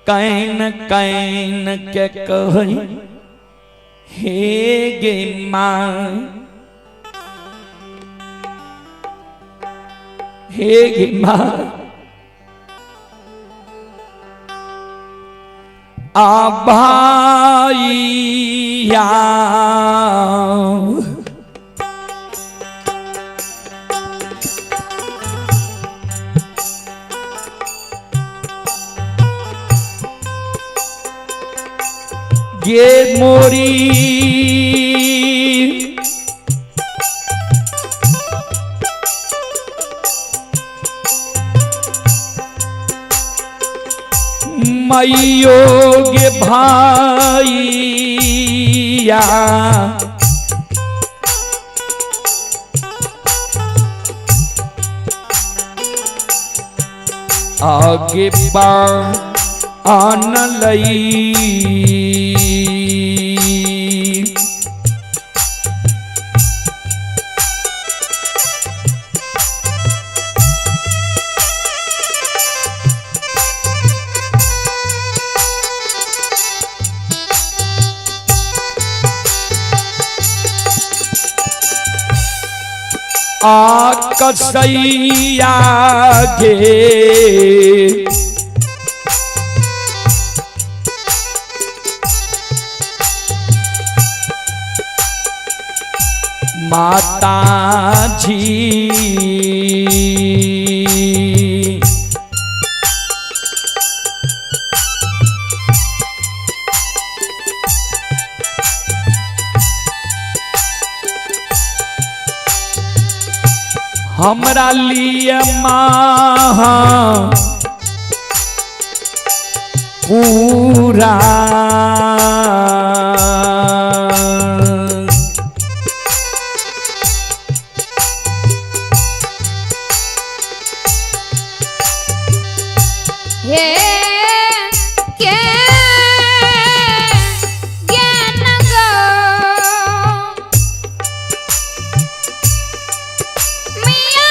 can can के कही हे गे मां, हे गे मां। आ भाईया गे मोरी मैयो गे भाईया, आगे आन लई। आ कसैया गे माता जी, हमरा लिए माँ पूरा हे के ज्ञान गो मिया,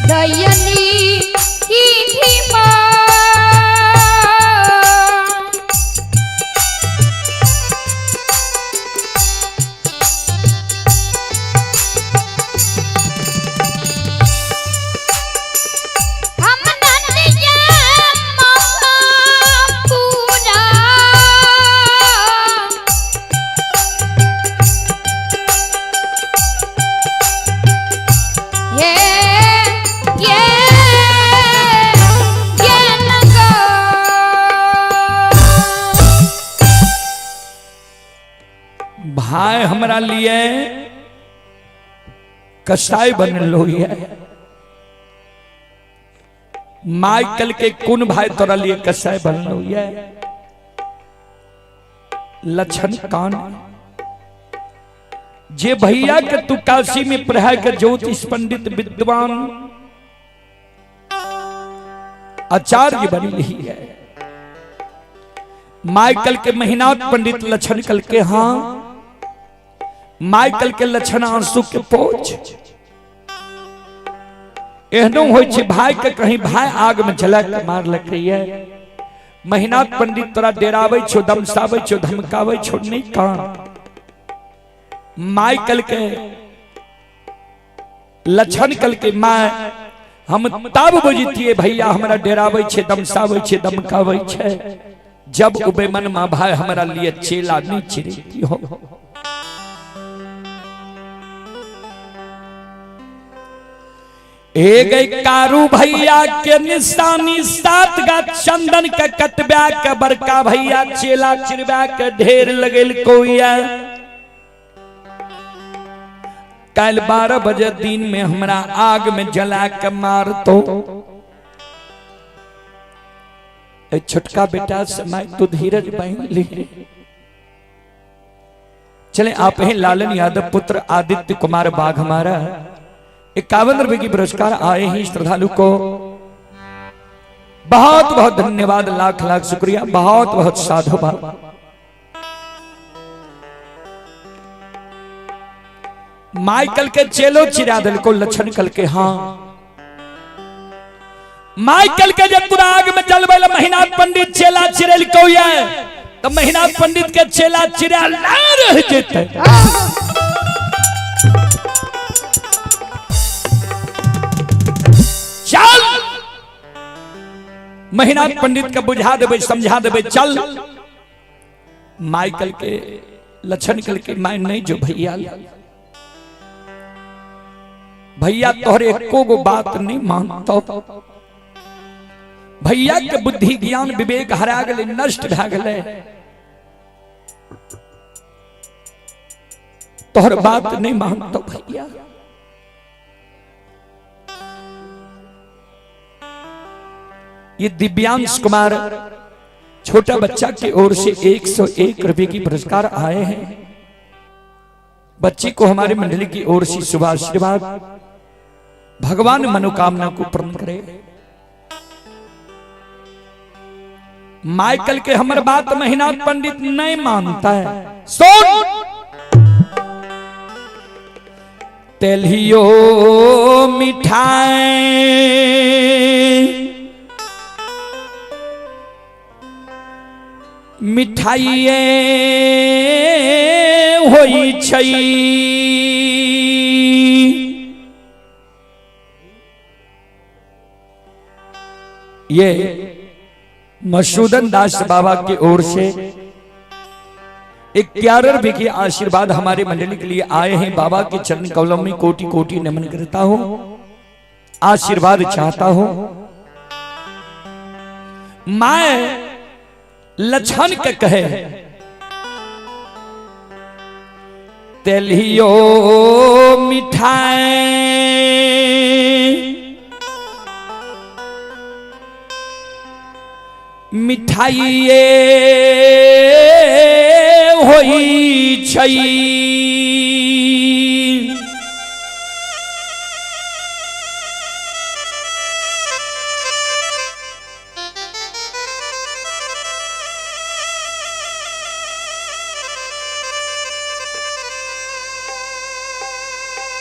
दयनी की भीमा। हम नंदिया महापुरा ये ये ज्ञान गो। भाई हमरा लिए कसाई बनलो है। माइकल के कुन भाई तोरा लिए कसाई बनलो है? लक्षण कान जे भैया के तू काशी में पढ़ा के ज्योतिष पंडित विद्वान आचार्य बनी रही है। माइकल के महीनाथ पंडित लक्षण कल के हाँ माइकल के लक्षण आंसू के पोछ एहनो होइ छै भाई के कहीं भाई आग में जला के मारलकै है। महीनाथ पंडित तोरा डेराबै छौ, दमसाबै छौ, धमकाबै छौ, नहीं कान। माइकल के लक्षण कल के माय हम तब बुझतिए भैया हमरा डेराबै छै, दमसाबै छै, धमकाबै छै, जब उबे मन मा भाई हमरा लिए चेला नहीं चिरैती हो। ए गई कारू भैया के निशानी सात गा चंदन के कटबा के बड़का भैया चेला चिरबा के ढेर लगेल कोइया। कल 12 बजे दिन में हमरा आग में जला के मार तो ए छोटका बेटा से मैं तू धीरज बहन ली। चले आप हैं लालन यादव पुत्र आदित्य कुमार बाघ हमारा 51 रुपए की पुरस्कार आए हैं श्रद्धालु को बहुत बहुत धन्यवाद, लाख लाख शुक्रिया, बहुत बहुत साधुवाद। माइकल के चेलो चिरा दिल को लक्षण कल के हाँ माइकल के जब पूरा आग में जलवे महीनाथ पंडित चेला चिरेल को ये तो महीनाथ पंडित के चेला चिरा ना रह जेते। चल महीनाथ पंडित के बुझा देबे, समझा देबे, चल। माइकल के लक्षण कल के मैं नहीं जो भैया भैया तोहरे एको गो बात नहीं मानतो। भैया के बुद्धि ज्ञान विवेक हरा गले, नष्ट भा गले, तोहर बात नहीं मानतो भैया। ये दिव्यांश कुमार छोटा बच्चा की ओर से 101 रुपए की पुरस्कार आए हैं। बच्ची को हमारे मंडली की ओर से शुभ आशीर्वाद, भगवान मनोकामना को पूर्ण करे। माइकल के हमर बात महीनाथ पंडित नहीं मानता है। सुन तेलियो मिठाई मिठाइए होई छै, ये मसूदन दास बाबा की ओर से 11 रुपए के आशीर्वाद हमारे मंडली के लिए आए हैं। बाबा के चरण कमलों में कोटि कोटि नमन करता हूं, आशीर्वाद चाहता हूं। My लक्षण के कहे तेलियो मिठाई मिठाइए होई छै,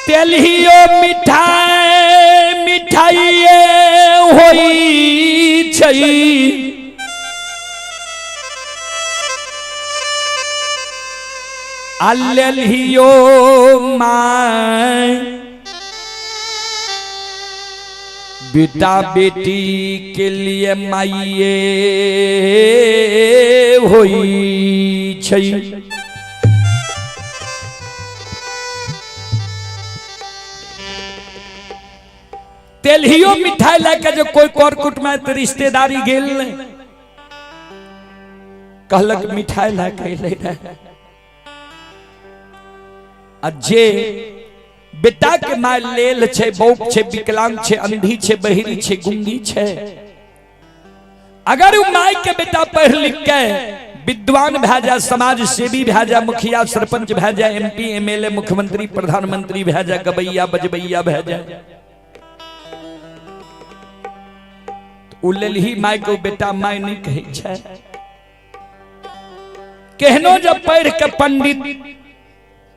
तेलियो मिठाई मिठाइए आ लेलियो my बेटा बेटी के लिए माइये होई छै। तेलहियो मिठाई लए के जो कोई कर कुटुम्ब तऽ रिश्तेदारी गेल नहि, कहलक मिठाई लए के अयलै रहे। आ जे बेटा के my लेल छै, बौक छै, विकलांग छै, अंधी छै, बहिरी छै, गुंगी छै, अगर उ my के बेटा पढ़ लिख के विद्वान भए जाए, समाज सेवी भए जाए, मुखिया सरपंच भए जाए, एमपी एमएलए मुख्यमंत्री प्रधानमंत्री भए जाए, गबैया बजबैया भए जाए, उ लेलही my के बेटा my नहीं कहै छै। केहनो जब पढ़ के पंडित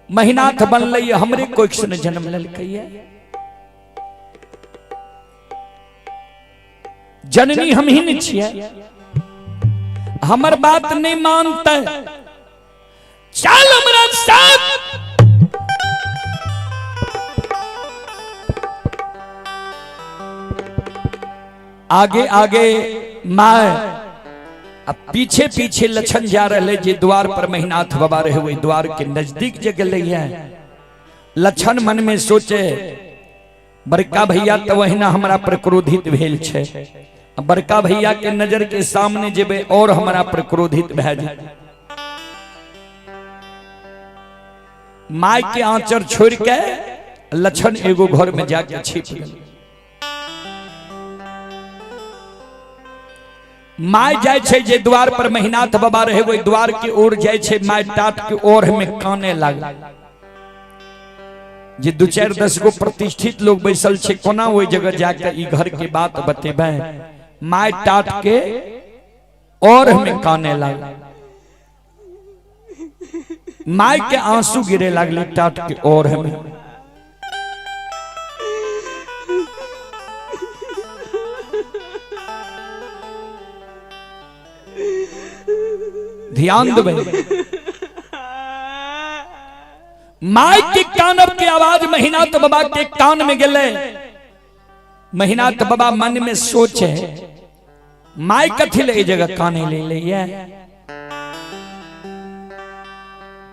महिनाथ बनलै, हमरे कोख से जन्म लेलकै, जननी हम ही नहीं छियै, हमर बात नहीं मानते, चल हमरा साथ। आगे आगे my अब पीछे पीछे लछन जा रहे, जे द्वार पर महिनाथ बाबा रहे वही द्वार के नजदीक जे गेलै है। लछन मन में सोचे बड़का भैया तो वहिना हमरा पर क्रोधित भेल छै, बड़का भैया के नजर के सामने जेबे और हमरा पर क्रोधित भए जाए। My के आंचर छोड़ के लछन एगो घर में जाके छिप गेल। My जाय छै जे द्वार पर महिनाथ बाबा रहे ओहि द्वार के ओर जाय छै, my टाट के ओर में काने लागल। जे दू चारि 10 गो प्रतिष्ठित लोग बैसल छै, कोना ओहि जगह जाके ई घर के बात बतेबै। My टाट के ओर में काने लागल, my के आंसू गिरे लागले टाट के ओर में। ध्यान देबै, my के कानब के आवाज महिनाथ बाबा के कान में गेलै। महिनाथ बाबा मन में सोचे my कथी ले जगह काने ले ले।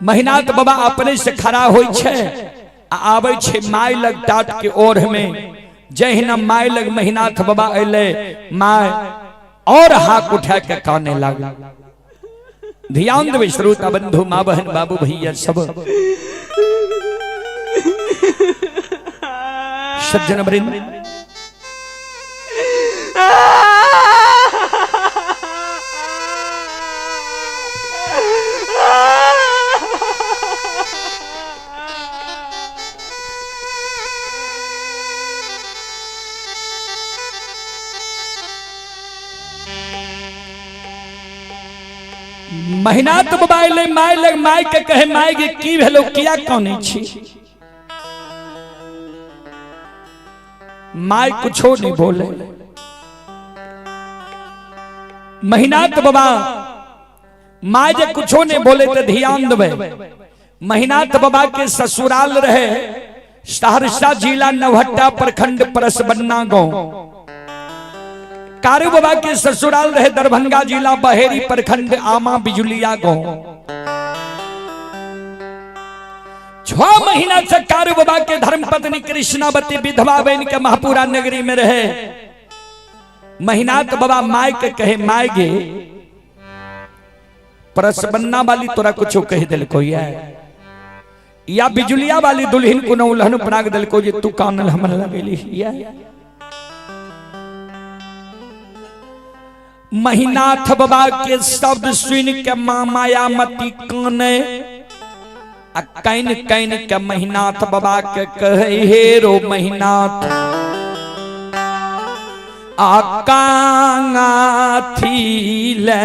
महिनाथ बाबा अपने से खड़ा होई छै आ आबै छै my लग टाट के ओर में। जहिना my लग महिनाथ बाबा अयलै, my और हाथ उठा के काने लागल। ध्यान देबै श्रोता बंधु, माँ बहन, बाबू भैया सब सज्जन वृंद, महिनाथ बाबा अयलै my लग, my के कहे my गे की भेलो, किया कानै छी? My कुछो नहीं बोले। महिनाथ बाबा my जे कुछो नहीं बोले तो ध्यान देबै। महिनाथ बाबा के ससुराल रहे सहरसा जिला नवहट्टा प्रखंड परसबन्ना गांव। कारू बाबा के ससुराल रहे दरभंगा जिला बहेरी प्रखंड आमा बिजुलिया गांव। 6 महीना से कारू बाबा के धर्मपत्नी कृष्णावती विधवा बन के महापुरा नगरी में रहे। महिनाथ बाबा my के कहे my गे परसबन्ना वाली तोरा कुछो कह दिलको या बिजुलिया वाली दुल्हन कोनो उल्हन पराग दिलको जे तू कानल हमर लगेली। महिनाथ बाबा के शब्द सुन के माँ मायामती काने आ can can के महिनाथ बाबा के कहे हे रो महिनाथ आ कांगा थी ले।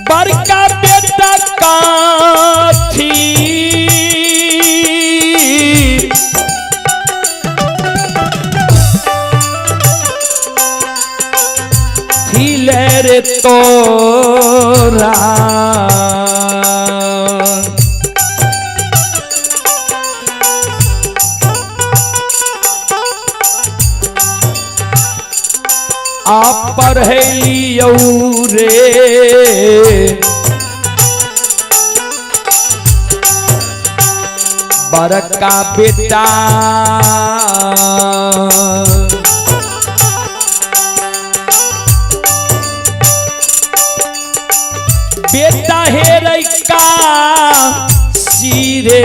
बड़का बेटा काथी थीले रे तोरा। आप पढ़लियौ रे बड़का बेटा, बेटा हे रैका सिरे।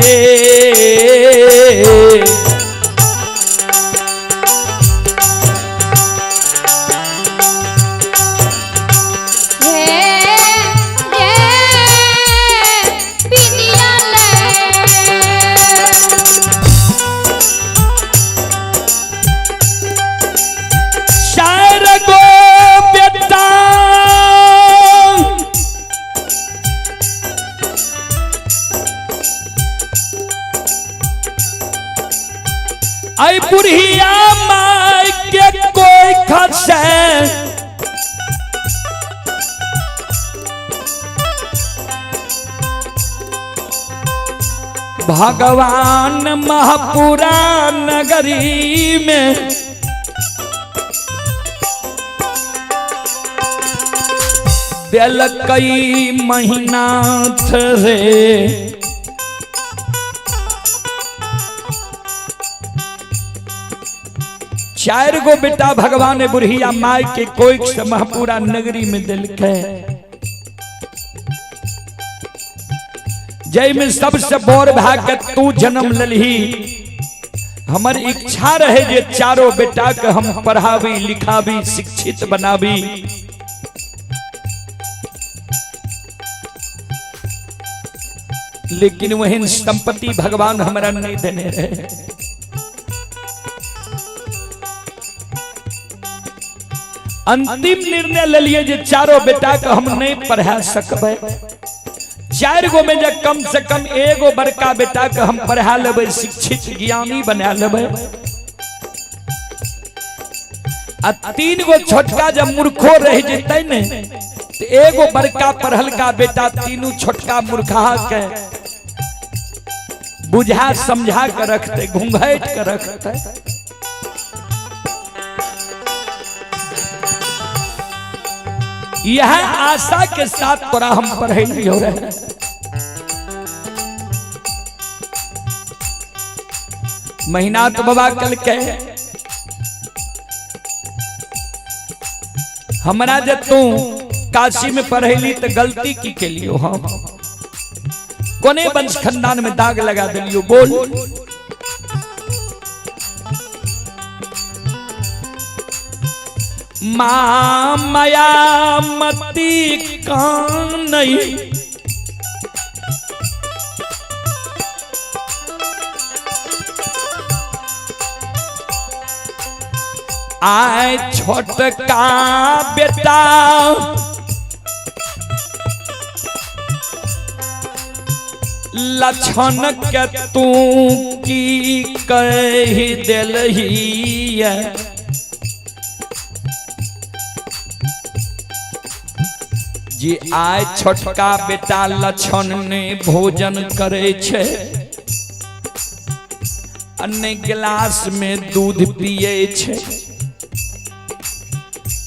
आई बुढ़िया माय के कोई खसे भगवान महापुरा नगरी में दिल कई महीना रे। चार गो बेटा भगवान बुढ़िया माय के कोई से महापुरा नगरी में दिल के, जय में सबसे बोर भाग के तू जन्म ललही। हमर इच्छा रहे जे चारों बेटा के हम पढ़ावी लिखावी शिक्षित बनावी। लेकिन वही संपत्ति भगवान हमरा नहीं देने रहे। अंतिम निर्णय ले लिए जे चारों बेटा के हम नहीं पढ़ा सकबै। चार गो में जे कम से कम एगो बड़का बेटा के हम पढ़ा लेबै, शिक्षित ज्ञानी बना लेबै, आ तीन गो छोटका जब मूर्खो रह जतै ने तो एगो बड़का पढ़लका बेटा तीनू छोटका मूर्खा के बुझा समझा के रखते, घूंघट के रखते। यह आशा के साथ तोरा हम पढ़े हो रहे। महीना तो बाबा कल के हमरा जे तू काशी में पढ़ेली तो गलती की के लियो, हम कोने वंश खानदान में दाग लगा दिलियो बोल। माँ माया मती कान नहीं आए छोटका बेटा लक्षण के तू की कह दिलही। जी आय छोटका बेटा लक्षण ने भोजन करे छे, अन्य गिलास में दूध पिए छे।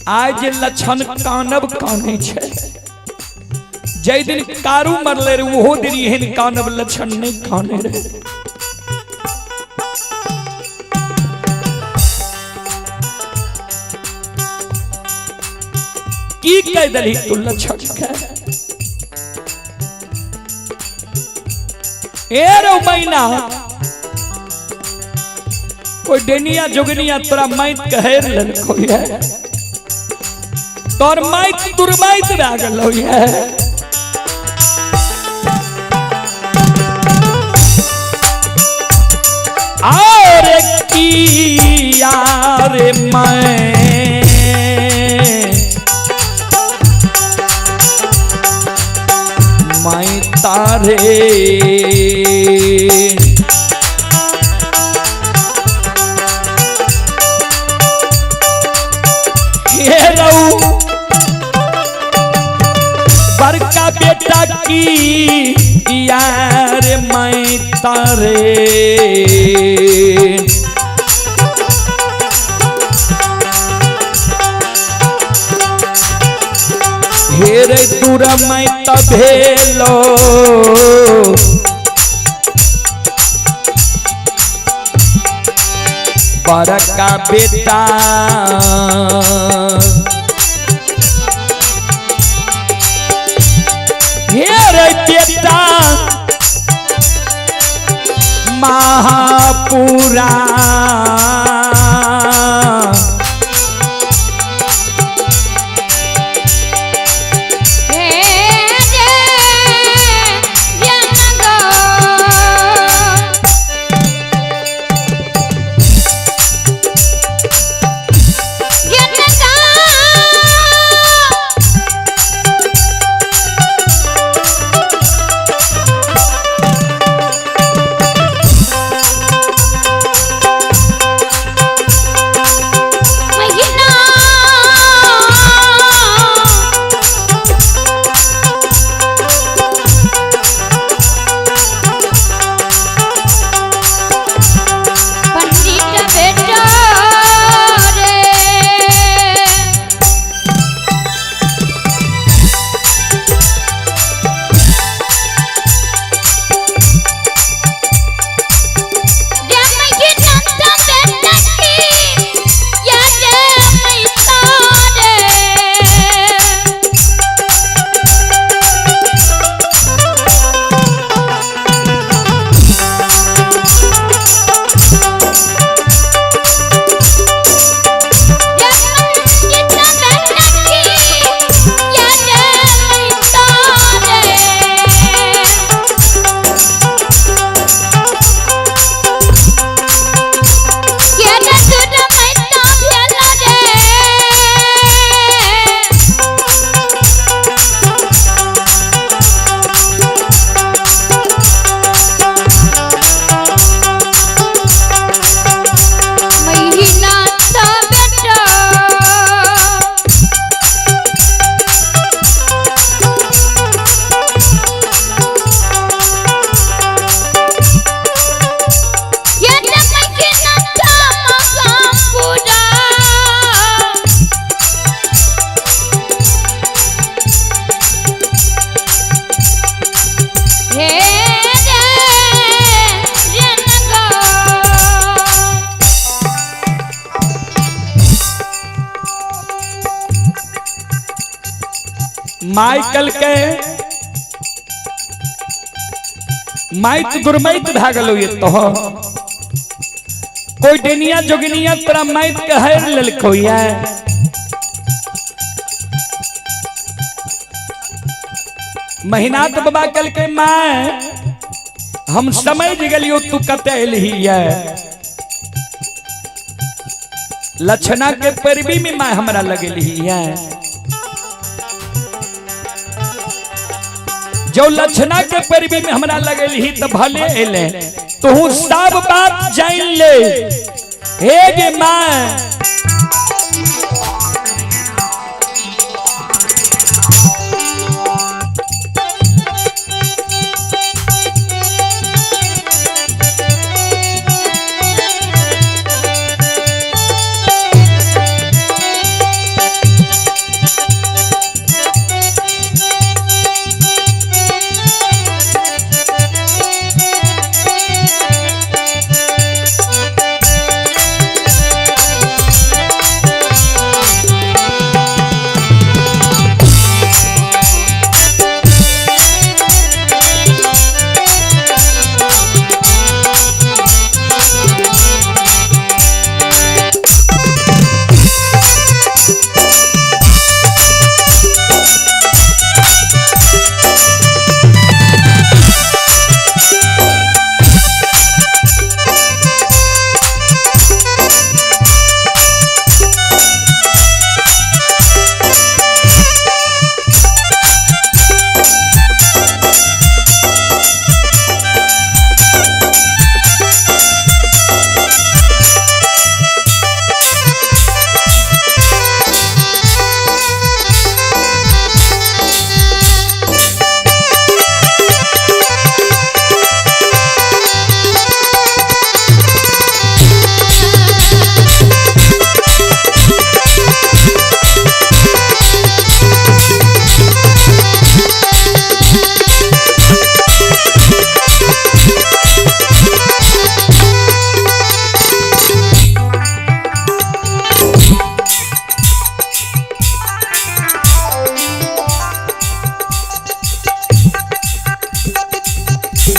आज लक्षण कानब काने छे, जै दिन कारू मरले रे वो दिन एहन कानब लक्षण नहीं काने रे। की कह दलही तू लक्षण के? ए रो मैना कोई डेनिया जोगनिया तोरा माइत कहे लेलको है, तोर माइत दुर्माइत भए गेलौ है। और की यार मैं रे। हे रहू बड़का बेटा की यार मैं तारे। हेरे दूर मैं तभेलो बड़का बेटा। हेरे बेटा महापुरा माइकल के माइत गुरमैत भागलो ये तो कोई डेनिया जोगिनिया तोरा माइत के हर ललको ये। महीनाथ बाबा कल के मां हम समझ गलियो तू कते एलही ये। लक्षणा के परबी में मां हमरा लगेली है। जो लक्षणा के परबी में हमरा लगेली तो भले एले तू सब बात जान ले। हे गे मां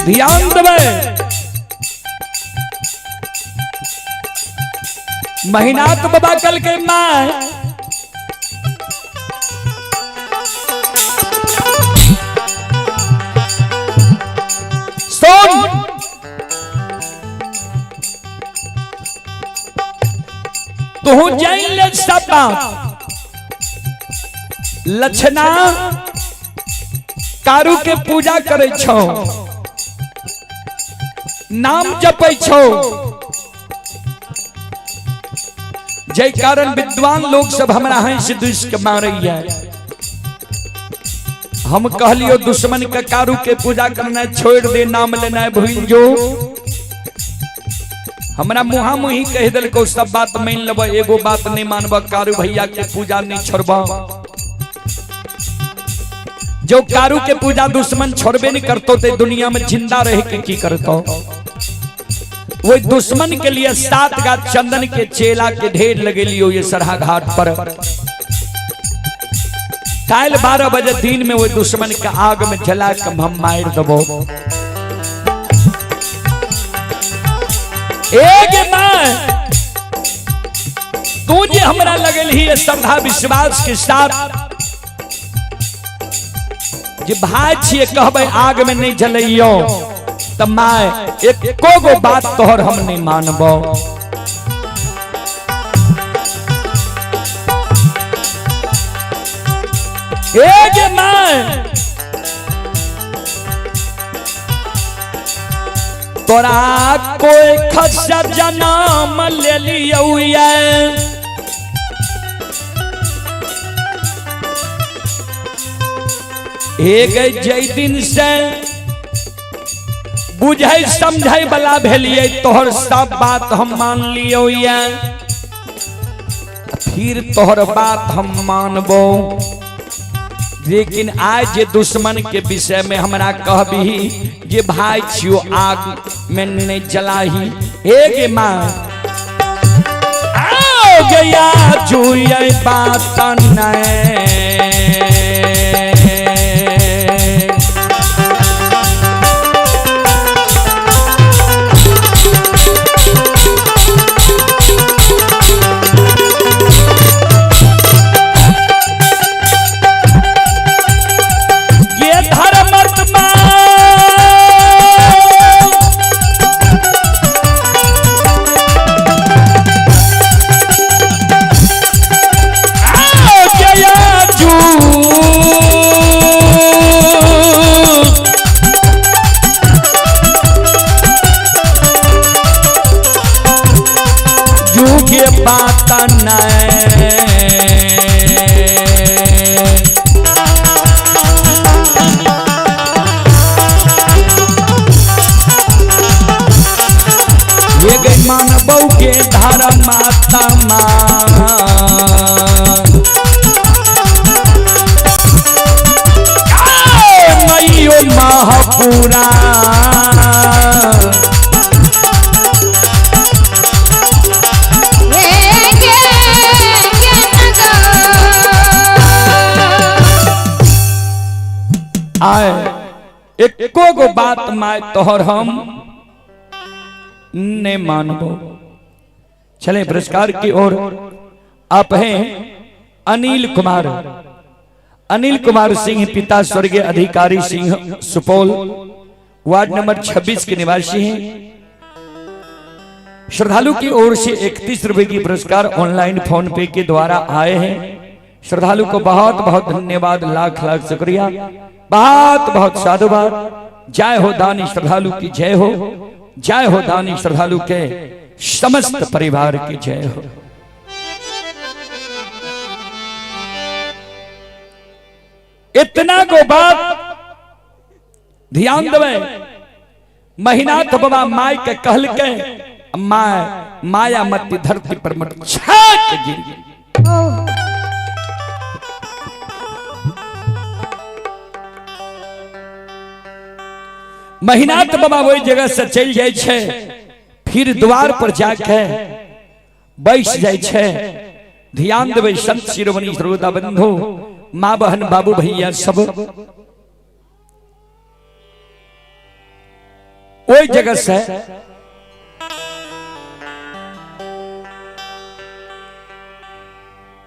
ध्यान देबै। महिनाथ बाबा कल के माय सुन, तू जान ले सब बात। लछना कारू के पूजा करे छो, नाम जपै छो, जय कारण विद्वान लोग सब हमरा हंस दुष्ट के मारैया। हम कहलियो दुश्मन के कारू के पूजा करना छोड़ दे, नाम लेना भूल जो। हमरा मुहा मुही कह दिलको सब बात मान लेब, एगो बात नहीं मानब, कारू भैया के पूजा नहीं छोड़ब। जो कारू के पूजा दुश्मन छोड़बे नहीं करतो ते दुनिया में जिंदा रह के की करतो। वो दुश्मन के लिए 7 गाछ चंदन के चेला के ढेर लगे लियो ये सरहा घाट पर। काल 12 बजे दिन में वो दुश्मन के आग में जला के हम मार दबो। एक मां तू जे हमरा लगल ही श्रद्धा विश्वास के साथ जे भाई छिए कहबे आग में नहीं जलैयो त my एको गो बात तोहर हम नहीं मानबो। एक my तोरा कोई खसा जन्म ले लियो ये, एक जय दिन से बुझै समझै वाला भेलिए तोहर सब बात हम मान लियो ये, फिर तोहर बात हम मानबो। लेकिन आज जे दुश्मन के विषय में हमरा कहबी जे भाई छियो आग में नहीं जलाही, एक मां आओ गया जुए बात नहीं। के धारा माता माँ मईयो महापुरा आए एको गो बात my तोहर हम ने मानबो। चले पुरस्कार की ओर। आप हैं अनिल कुमार, अनिल कुमार सिंह, पिता स्वर्गीय अधिकारी सिंह, सुपौल, वार्ड नंबर 26 के निवासी हैं। श्रद्धालु की ओर से 31 रुपए की पुरस्कार ऑनलाइन फोन पे के द्वारा आए हैं। श्रद्धालु को बहुत बहुत धन्यवाद, लाख लाख शुक्रिया, बहुत बहुत साधुवाद। जय हो दानी श्रद्धालु की जय हो, जय हो दानी श्रद्धालु के समस्त परिवार की जय हो। इतना को बात ध्यान देवे। महिनाथ बाबा my के कहल के my माया मत धरती पर मत छाक गिर गई। महिनाथ बाबा वही जगह से चल जाए छे, फिर द्वार पर जाके बैस जाए छे। ध्यान देवे संत शिरोमणि श्रोता बंधु, माँ बहन बाबू भैया सब। ओहि जगह से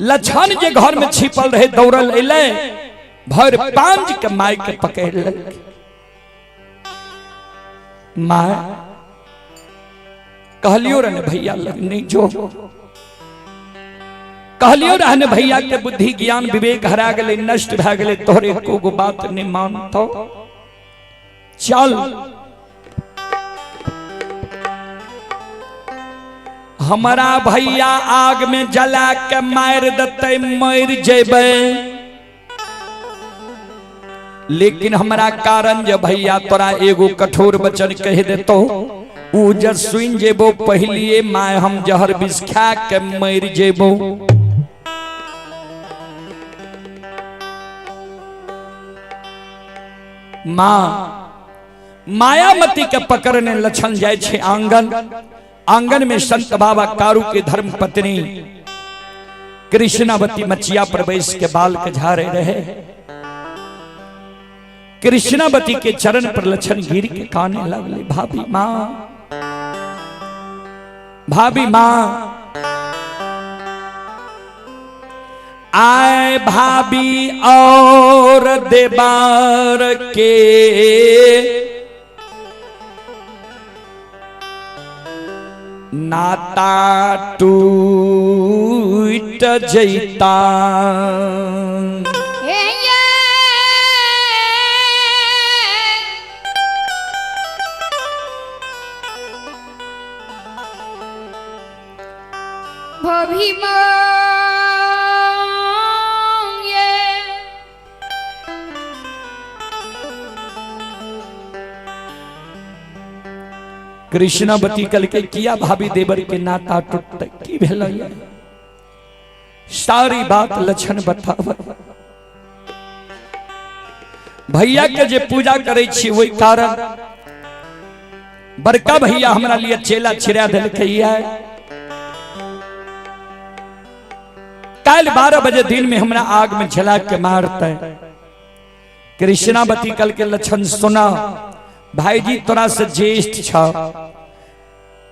लछन जे घर में छिपल रहे दौड़ल अलै भर पांज के माय के पकड़ लेलकै। माय कहलियो रहने भैया लग नहीं जो, कहलियो रहने भैया के बुद्धि ज्ञान विवेक हरा गेलै, नष्ट भए गेलै, तोहरे एको गो बात नहीं मानतो। चल हमारा भैया आग में जला के मार देते, मर जेबै, लेकिन हमरा कारण जे भैया तोरा एगो कठोर वचन कह देतो, उ जे सुन जेबो पहलिए my हम जहर विष खा के मर जेबो। माँ मायामती के पकड़ने लक्षण जाय छे आंगन, आंगन में संत बाबा कारू के धर्म पत्नी कृष्णावती मचिया पर बैस के बाल के झारे रहे। कृष्णावती के चरण पर लक्षण गिर के काने लगले, भाभी माँ, भाभी माँ, आए भाभी और देबार के नाता टूट जैता। कृष्णावती कल के किया भाभी देवर के नाता टूटते की भेलै, सारी बात लक्षण बताव। भैया के जे पूजा करे छी वही कारण बड़का भैया हमरा लिए चेला छिड़ा देलकै है। काल 12 बजे दिन में हमरा आग में जला के मारते। कृष्णावती कल के लक्षण सुना, भाईजी तोरा से ज्येष्ठ छ,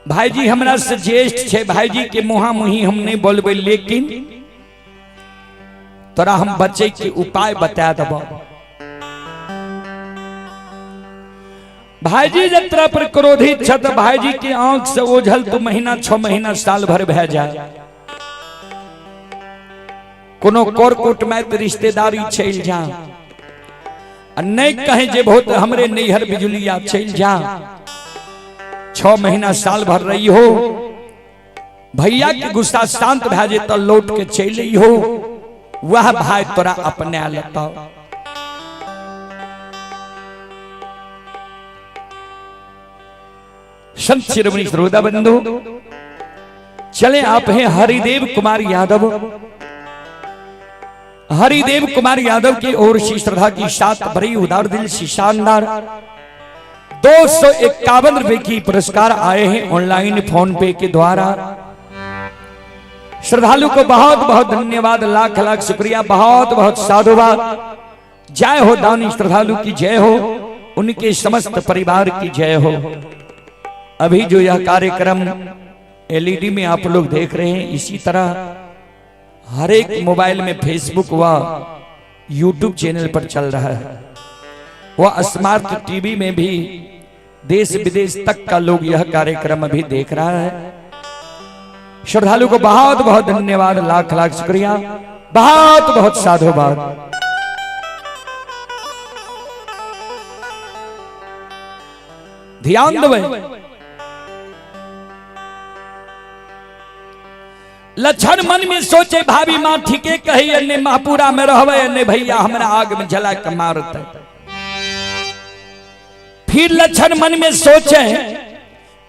भाईजी हमरा से ज्येष्ठ छे, भाईजी के मुहा मुही हम नहीं बोलबे, लेकिन तोरा हम बचे के उपाय बता देबो। भाईजी जब तोरा पर क्रोधित छ त भाईजी के आंख से ओझल तो महीना 6 महीना साल भर भए जाए, कोनो कोर कोट में तो रिश्तेदारी चल जा, नहीं कहे जे बहुत हमरे नैहर बिजुलिया चल जा, 6 महीना साल भर रही हो, भैया के गुस्सा शांत भए जे तो लौट के चल हो, वह भाई तोरा अपने लेता। संत शिरोमणि श्रोता बंधु, चले आप हैं हरिदेव कुमार यादव। हरिदेव कुमार यादव की ओर से श्रद्धा की साथ बड़ी उदार दिल से शानदार 251 रुपए की पुरस्कार आए हैं ऑनलाइन फोन पे के द्वारा। श्रद्धालु को बहुत बहुत धन्यवाद, लाख लाख शुक्रिया, बहुत बहुत साधुवाद। जय हो दानी श्रद्धालु की जय हो, उनके समस्त परिवार की जय हो। अभी जो यह कार्यक्रम एलईडी में आप लोग देख रहे हैं, इसी तरह हर एक मोबाइल में फेसबुक व यूट्यूब चैनल पर चल रहा है, वह स्मार्ट टीवी में भी देश विदेश तक का लोग यह कार्यक्रम अभी देख रहा है। श्रद्धालु को बहुत बहुत धन्यवाद, लाख लाख शुक्रिया, बहुत बहुत साधुवाद। ध्यान दो, लक्षण मन में सोचे भाभी मां ठीके कही, अन्य महापुरा में रहबे, अन्य भैया हमरा आग में जला के मारते। फिर लक्षण मन में सोचे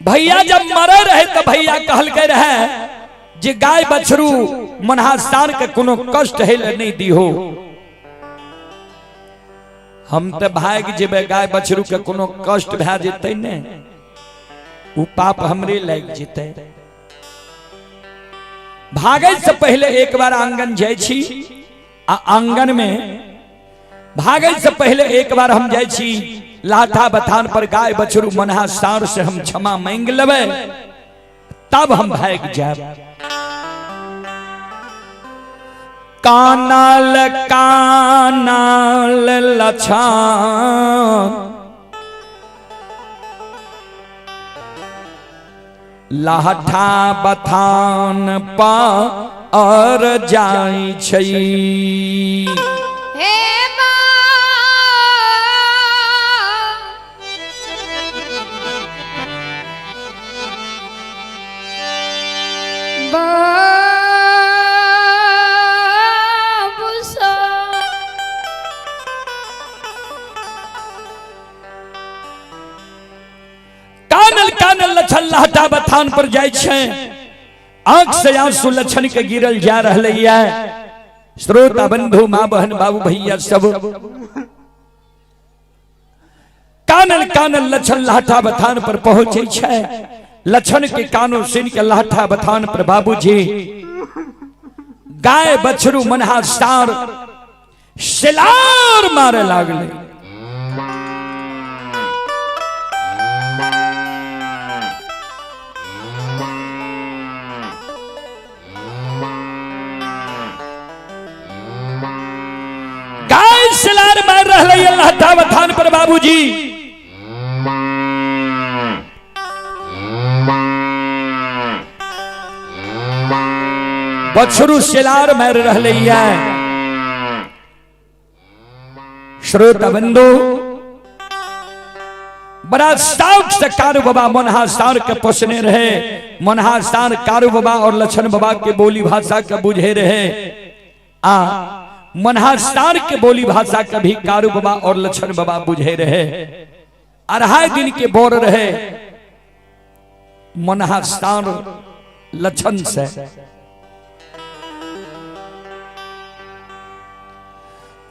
भैया जब मरे रहे तो भैया कहलके रहे जे गाय बछरू मनहासार के कोनो कष्ट है नहीं दिहो, हम तो भाग जेबे गाय बछरू के कोनो कष्ट भए जेतै ने, उ पाप हमरे लाग जेतै। भागे से पहले एक बार आंगन जाय छी, आ आंगन में भागे से पहले एक बार हम जाय छी लाठा बथान पर गाय बछरू मनहा सार से हम क्षमा मांग लेबै, तब हम भाग जाब। कानल कानल लछन लाठा बथान पर जाइ छै। हे माँ बाबू सो कानल कानल लछन लाठा बथान पर जाइ छै, आंख से आंसू लछन के गिरल जा रहले है। श्रोता बंधु माँ बहन बाबू भैया सब कानल कानल लछन लाठा बथान पर पहुंचे छै। लछन के कानो सुन के लाठा बथान पर बाबूजी गाय बछरू मनहा सार सिलार मारे लागले। गाय सिलार मार रहले है लाठा बथान पर बाबूजी। बछरू सिलार मार रहले है। श्रोता बंधु बड़ा शौक से कारू बाबा मनहा सार के पोसने रहे। मनहा सार कारू बाबा और लछन बाबा के बोली भाषा के बुझे रहे, आ मनहा सार के बोली भाषा के भी कारू बाबा और लछन बाबा बुझे रहे। 2.5 दिन के बोर रहे मनहा सार लछन से।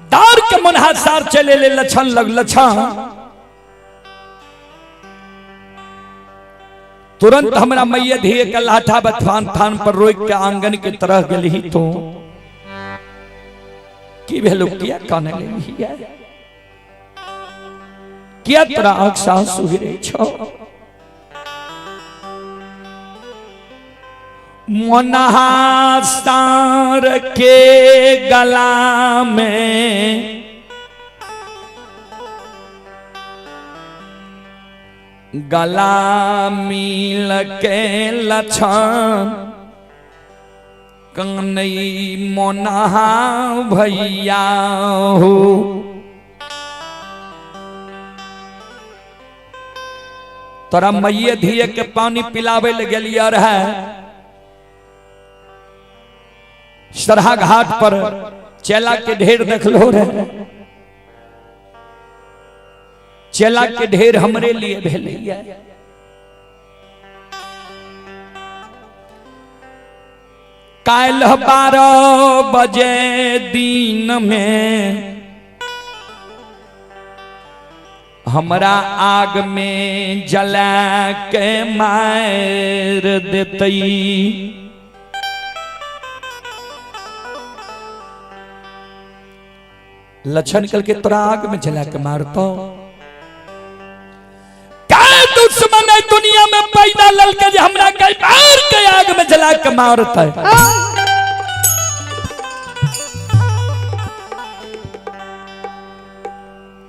दार के मनहा सार चले ले लछन लग। लछन तुरंत हमरा मैया धीए के लाठा बथान थान पर रोक के आंगन के तरह गेलही तो की भेलो, किया काने लेलही, किया तोरा आंख से आंसू गिरे छो? मनहा सार के गला में गला मिल के लछन कनई मोनहा भैया हो। तोरा मैये धीए के पानी पिलावे ले गेलियै रहे सरहा घाट पर, चेला के ढेर देखलो रहे, चेला के ढेर हमरे लिए भेलैया। काल्ह 12 बजे दिन में हमरा आग में जला के मार देतई। लक्षण कल के तोरा आग में जला के मारतो। का दुश्मन है दुनिया में पैदा ललके जे हमरा के मार के आग में जला के मारतै।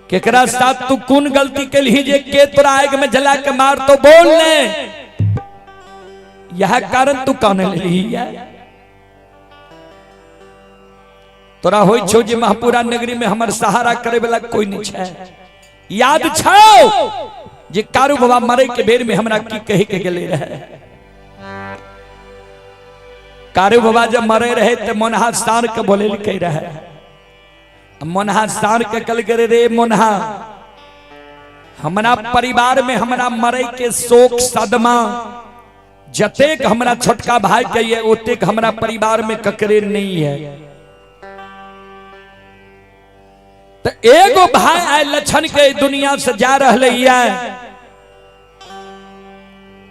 केकरा साथ तू कौन गलती केलही जे के तोरा आग में जला के मार तो बोल ने, यह कारण तू काने लेलही है? तोरा होई छौ जे महापुरा नगरी में हमर सहारा करे वाला कोई नहीं छै। याद छौ जे कारू बाबा मरे के बेर में हमरा की कहे के गेले रहे? कारू बाबा जब मरे रहे ते मोनहा सार के बोले के रहे। मोनहा सार के कल करे रे मोनहा, हमरा परिवार में हमरा मरे के शोक सदमा जतेक हमरा छोटका भाई के ये ओतेक हमरा परिवार में ककरे नहीं है। तो एगो भाई आए लछन के दुनिया से जा रहले है,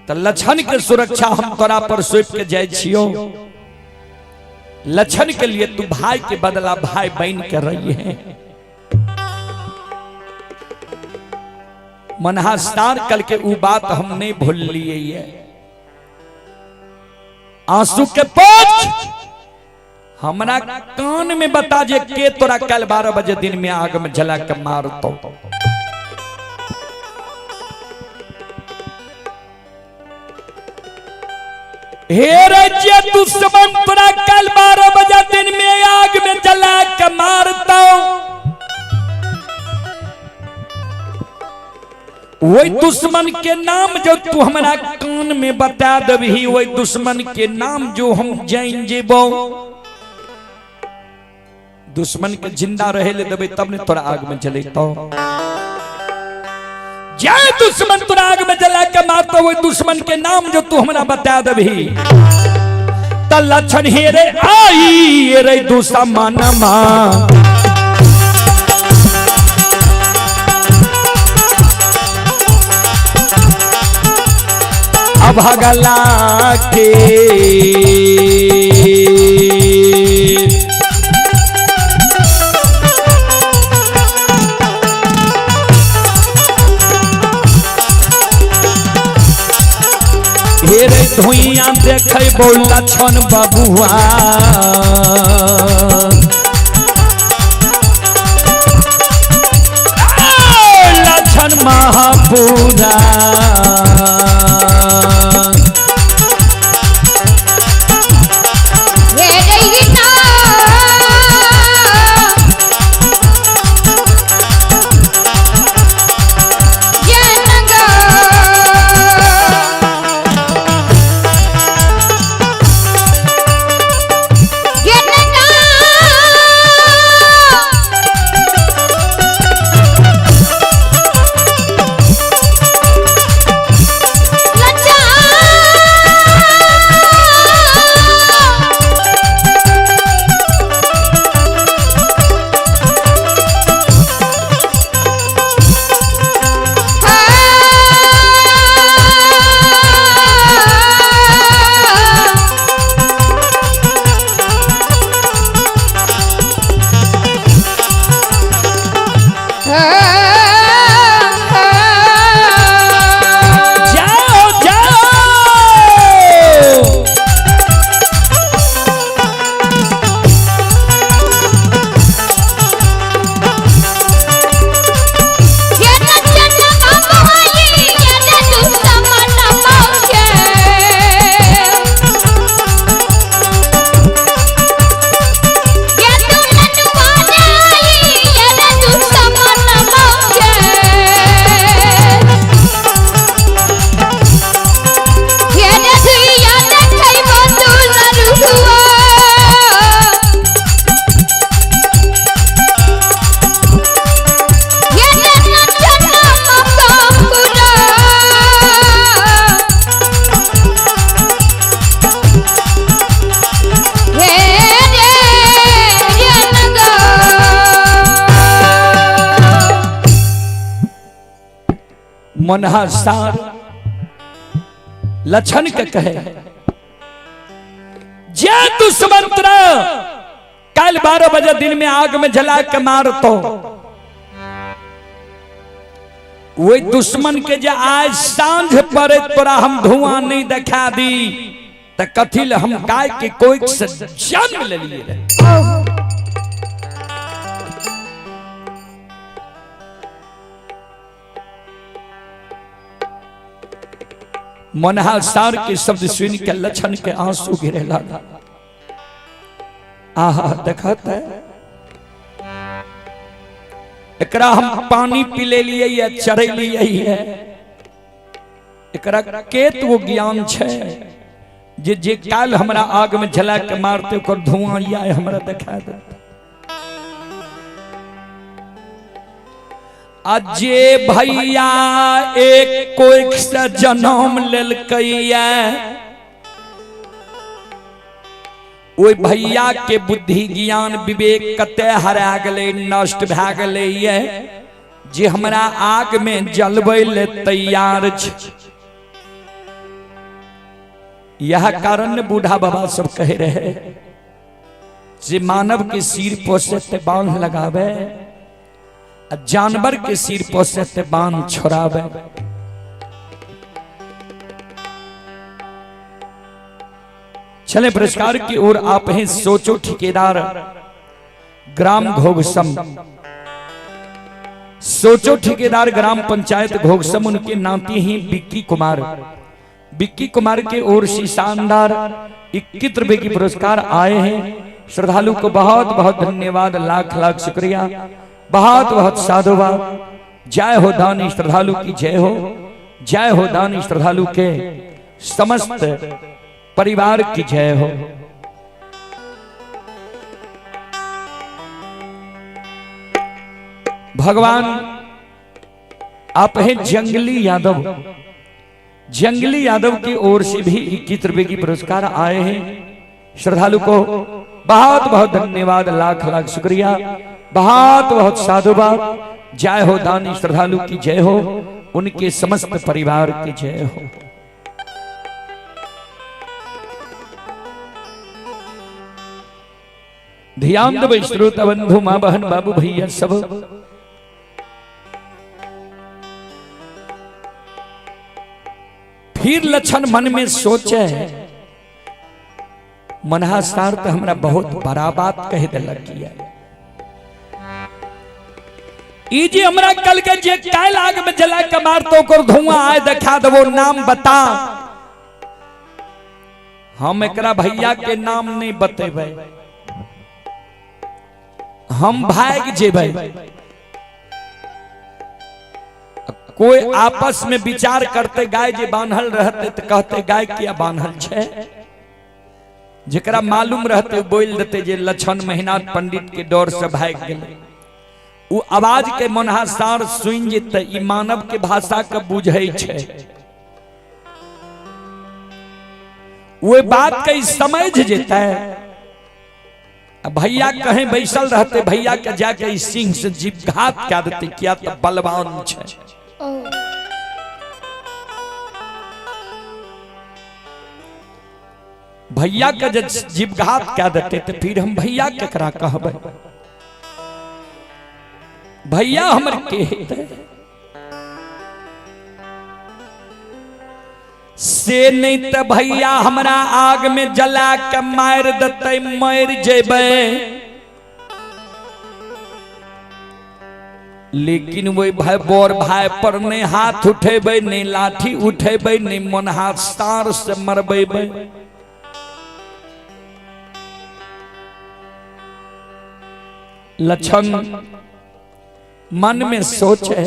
तो लछन के सुरक्षा हम तोरा पर सौंप के जाय छियो। लछन के लिए तू भाई के बदला भाई बन के रही है। मनहा सार कल के उ बात हम नहीं भूल लिए ये। आंसू के पोछ हमरा कान में बता जे के तोरा कल 12 बजे दिन में आग में जला के मारतो। हे रे जे दुश्मन तोरा कल 12 बजे दिन में आग में जला के मारतो, वही दुश्मन के नाम जो तू हमरा कान में बता दबही, वही दुश्मन के नाम जो हम जान जेबो, दुश्मन के जिंदा रहे ले देबे तब ने तोरा आग में जलेतो। जय दुश्मन तोरा आग में जला के मारतो, वही दुश्मन के नाम जो तू हमरा बता दबही, त लक्षण हे रे आई रे दुश्मन मा। अभगला के हे रे धुइया देखे बोला छन बबुआ, लक्षण महापुरा। जाओ जाओ। मनहा सार लक्षण के कहे जे दुश्मन तोरा कल 12 बजे दिन में आग में जला के मारतो, वही दुश्मन के जे आज सांझ पर तोरा हम धुआं नहीं देखा दी त कथी ले हम गाय के कोई से जन्म ले लिए रहे। मनहा सार के शब्द सुन के लक्षण के आंसू गिरे लगा। आहा देखत है एकरा हम पानी पी ले लिए या चढ़े लिए है, एकरा केत वो ज्ञान छे जे जे काल हमरा आग में जला के मारते ओकर धुआं या हमरा देखा दे। अजे भैया एक कोई से जन्म लेलकैया, ओहि भैया के बुद्धि ज्ञान विवेक कते हरा गेलै, नष्ट भए गेलै ये जे हमरा आग में जलबै ले तैयार छै। यह कारण बूढ़ा बाबा सब कह रहे जे मानव के सिर पोसे ते बांध लगावे, आ जानवर के सिर पर से ते बांध छोड़ावे। चले पुरस्कार की ओर आप हैं सोचो ठेकेदार ग्राम घोघसम, सोचो ठेकेदार ग्राम पंचायत घोघसम, उनके नाती हैं विक्की कुमार। विक्की कुमार के ओर से शानदार 21 रुपए की पुरस्कार आए हैं। श्रद्धालु को बहुत बहुत धन्यवाद, लाख लाख शुक्रिया, बहुत बहुत साधुवाद। जय हो दानी श्रद्धालु की जय हो, जय हो दानी श्रद्धालु के समस्त परिवार की जय हो। भगवान आप हैं जंगली यादव, जंगली यादव की ओर से भी 21 रुपए की पुरस्कार आए हैं। श्रद्धालु को बहुत बहुत धन्यवाद, लाख लाख शुक्रिया, बहुत बहुत साधुवाद। जय हो दानी श्रद्धालु की जय हो, उनके समस्त परिवार की जय हो। ध्यान देबै श्रोता बंधु, माँ बहन बाबू भैया सब। फिर लक्षण मन में सोचे, मनहा सार तो हमरा बहुत बड़ा बात कह दिलक। ई जे हमरा कल के जे कायल आग में जला के मार तो ओकर धुआं आए देखा देबो, नाम बता। हम एकरा भैया के नाम नहीं बतेबै, हम भाग जेबै। कोई आपस में विचार करते, गाय जे बान्हल रहते तो कहते गाय किया बान्हल छे, जकरा मालूम रहते बोल देते जे लक्षण महिनाथ पंडित के डर से भाग गेलै। उ आवाज के मनहा सार सुन जेते, ई मानव के भाषा के बुझै छे, वो बात के समझ जेते। भैया कहीं बैसल रहते, भैया के जाके सिंह से जीवघात कह देते, किया तो बलवान छे। भैया के जब जीवघात कह देते तो फिर हम भैया केकरा कहबै, भैया हमर के हेतै? से नहीं तो भैया हमरा आग में जला के मार देते, मर जेबै। लेकिन वही भाई बोर भाई पर नहीं हाथ उठेबै, नहीं लाठी उठेबै, नहीं मन हाथ सार से मरबेबै। लक्षण मन में सोच है,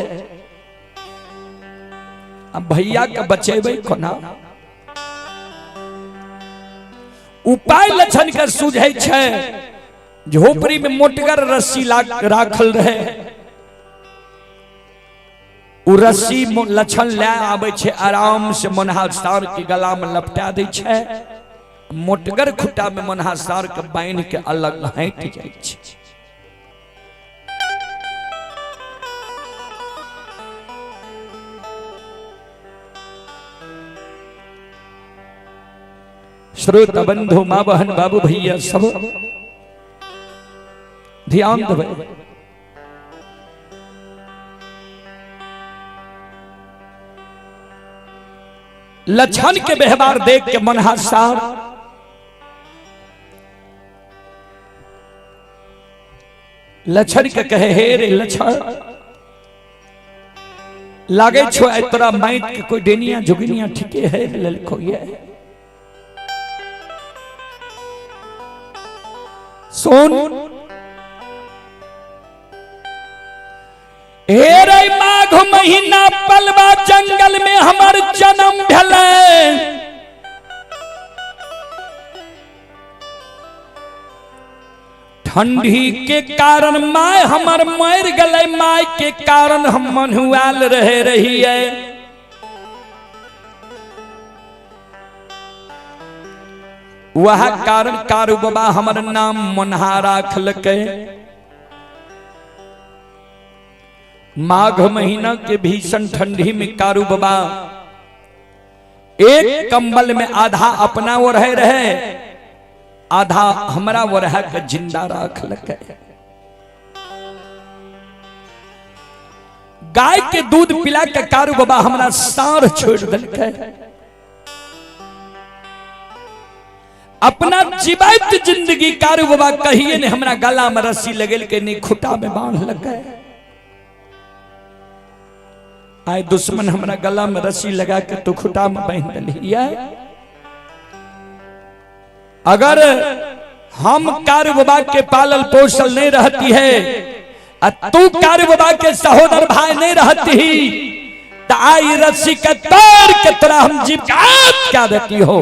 अब भैया के बचेबै कोना। उपाय लक्षण के सूझै छै, झोपड़ी में मोटगर रस्सी राखल रहे, उ रस्सी लक्षण ले आबै छै, आराम से मनहा सार के गला में लपटा दै छै, मोटगर खुट्टा में मनहा सार के बान्हि के अलग हटि जाइ छै। श्रोता बंधु माँ बहन बाबू भैया सब ध्यान देबै। लक्षण के व्यवहार देख के मनहा सार लक्षण के कहे, हे रे लक्षण, लागे छो आइ तोरा माइत के कोई डेनिया जोगिनिया ठीके है ललको ये। सुन हे रे माघ महीना पलवा जंगल में हमर जन्म भेलै, ठंडी के कारण my हमर मर गले, my के कारण हम मनुआल रहे रहिए। वह कारण कारू बाबा हमर नाम मनहा राखलकै। माघ महीना के भीषण ठंडी में कारू बाबा एक कंबल में आधा अपना वो रहे रहे, आधा हमरा वो रह के जिंदा राखलकै। गाय के दूध पिला के कारू बाबा हमरा साँढ़ छोड़ देलकै। अपना जीवैत जिंदगी कारू बाबा कहिए ने हमरा गला में रस्सी लगेलकै, नहीं खुटा में बांधलकै। आए दुश्मन हमरा गला में रस्सी लगा के तू खुटा में बांध देलियै। अगर हम कारू बाबा के पालल पोसल नहीं रहती है आ तू कारू बाबा के सहोदर भाई नहीं रहती तो आई रस्सी के तोड़ के तोरा हम जीव क्या देती हो।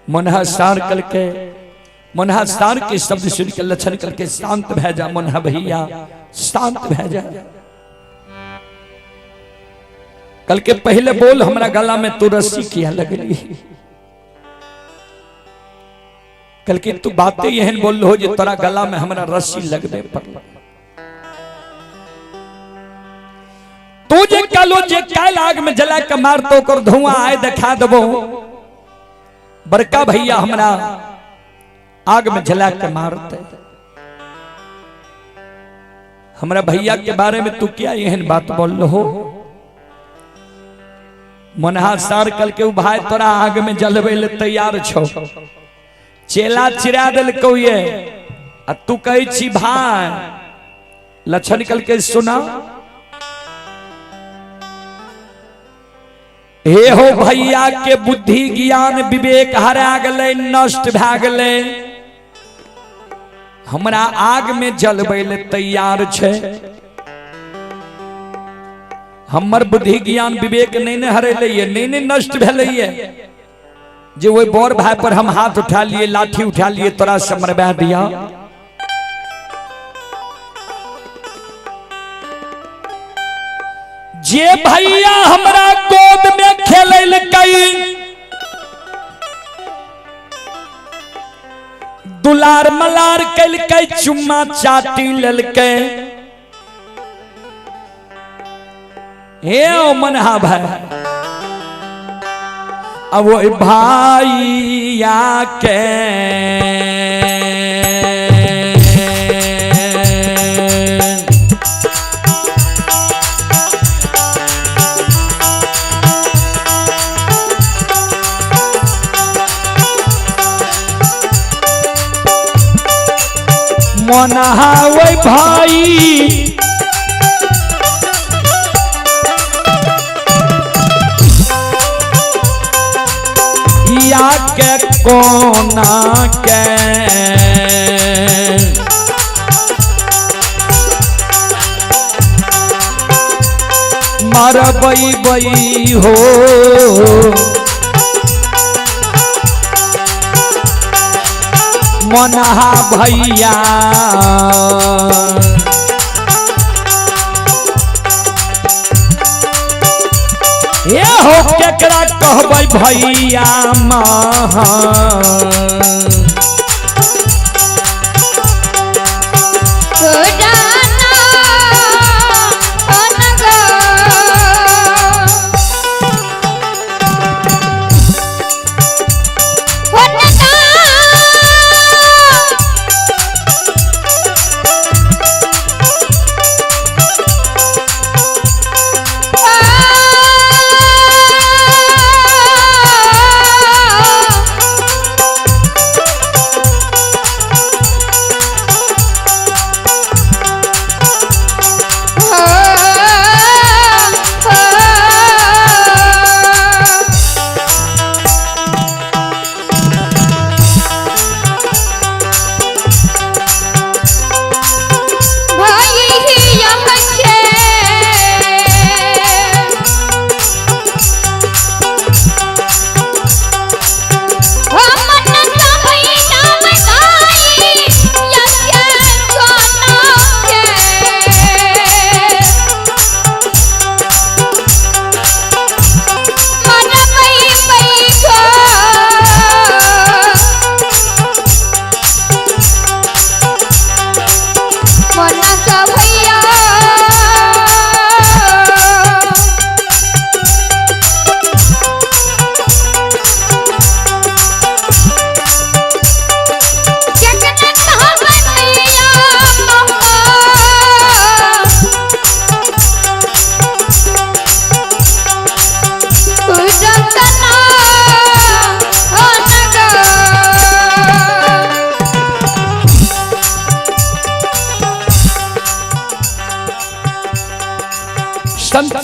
मनहा सार कल के, मनहा सार के शब्द सुन के लक्षण कल के शांत भै जा मनहा भैया, शांत भै जा। कल के पहले बोल हमरा गला में तू रस्सी किया लगली। कल के तू बातें एहन बोल हो जे तोरा गला में हमरा रस्सी लगबे पड़ल। तू जे कहलो जे काल आग में जला के मार तो कर धुआं आए देखा देबो, बड़का भैया हमरा आग में जला के मारते। हमरा भैया के बारे में तू क्या एहन बात बोल हो। मनहा सार कल के भाई तोरा आग में जलबे ले तैयार छो, चेला चिरा देलकौ ये आ तू कहै छी भाई। लक्षण कल के सुना, हे हो भैया के बुद्धि ज्ञान विवेक हरा गेलै, नष्ट भए गेलै, हमरा आग में जलबै ले तैयार छै। हमर बुद्धि ज्ञान विवेक नहीं ने हरेलै ये, नहीं ने नष्ट भेलै ये जे ओहि बड़ भाई पर हम हाथ उठा लिए, लाठी उठा लिए, तोरा से मरबा दिया। जे भैया हमरा गोद में खेललकै, दुलार मलार कलकै, चुम्मा चाटी लेलकै, हे ओ मनहा भाई, अब वो भाइया के मनहा वही भाई या के कोना के मरबई बई हो। मनहा भैया ये हो केकरा कहबै भैया महा।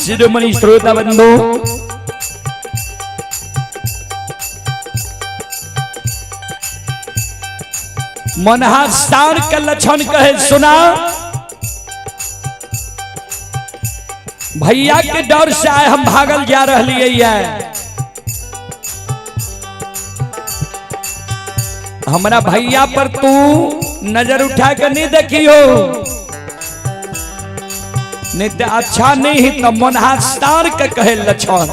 शिरोमणि श्रोता बंधु, मनहा सार के लक्षण कहे सुना, भैया के डर से आए हम भागल जा रही है। हमरा भैया पर तू नजर उठा के नहीं देखियो, नहीं तो अच्छा नहीं तो मनहा सार के कहे लक्षण।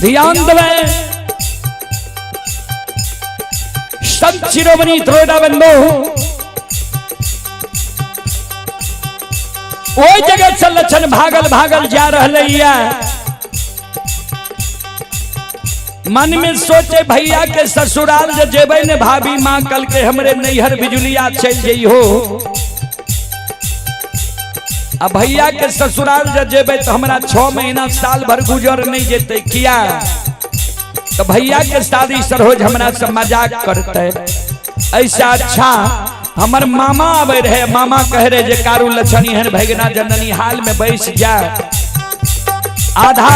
ध्यान दवे संत शिरोमणि त्रोड़ा बंधु, ओहि जगह से लक्षण भागल भागल जा रहा है। मन में सोचे भैया के ससुराल जे जेबै ने भाभी माँ कल के हमरे नैहर बिजुलिया चल जइहो, आ भैया के ससुराल जे जेबै तो हमरा 6 महीना साल भर गुजर नहीं जेतै, किया तो भैया के शादी सरोज हमरा से मजाक करते। ऐसा अच्छा हमर मामा आबे रहे, मामा कह रहे जे कारू लक्षण एहन भगना जननी हाल में बैस जा, आधा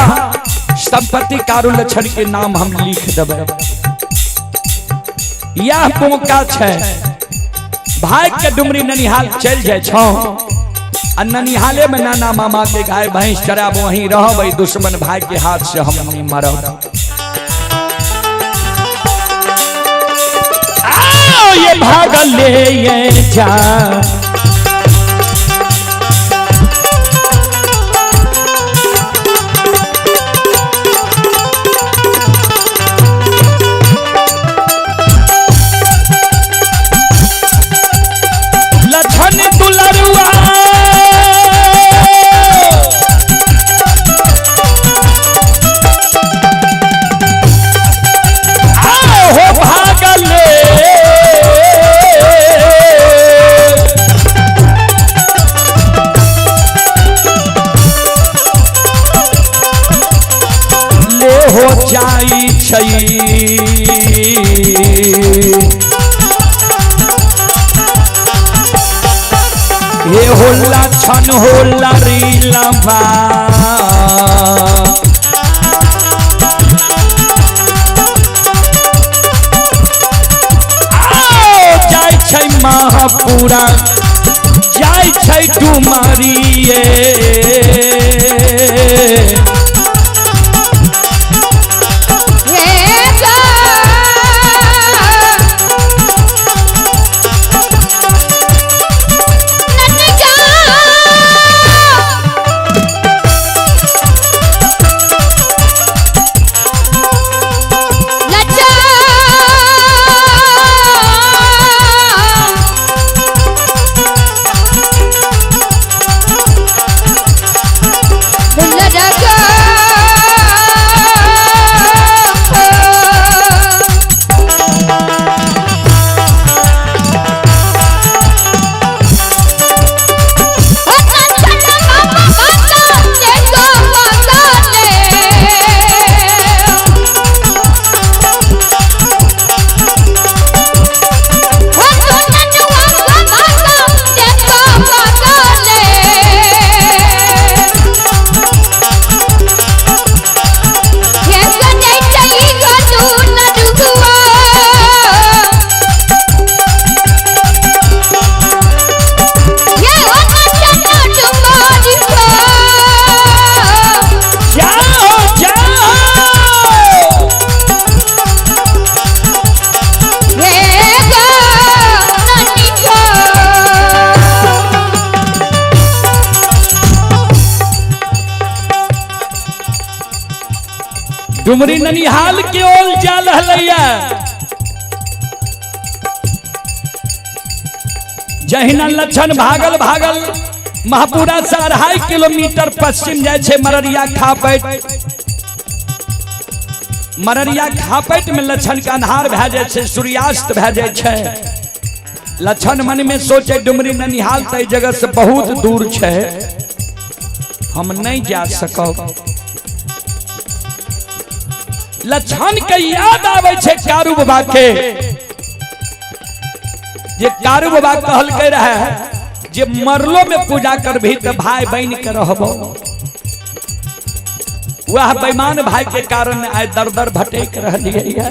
संपत्ति कारू लक्षण के नाम हम लिख देबै। यह मौका छै भाई के डुमरी ननिहाल चल जाए छौ, आ ननिहाले में नाना मामा के गाय भैंस चराब, वहीं रहब, दुश्मन भाई के हाथ से हम नहीं मरब। आओ ये भागल ले ये जा, लछन दुलरुआ हो भागल ले हो जाई छई। हे होला छन होला रीलवा, जाय छै महापुरा जाय छै डुमरिये। डुमरी ननिहाल के ओल जा रहलैया। जहिना लक्षण भागल भागल महपुरा से 2.5 किलोमीटर पश्चिम जाय छै मररिया खापैट। मररिया खापैट में लक्षण के अन्हार भए जाय छै, सूर्यास्त भए जाय छै। लक्षण मन में सोचे डुमरी ननिहाल त जगह से बहुत दूर छै, हम नहीं जा सकब। लक्षण के याद आवे छै कारू बाबा के, जे कारू बाबा कहलकै रहे जे मरलो में पूजा करबी त भाई बन के रहबो। वह बेईमान भाई के कारण आइ दर दर भटक रहलियै।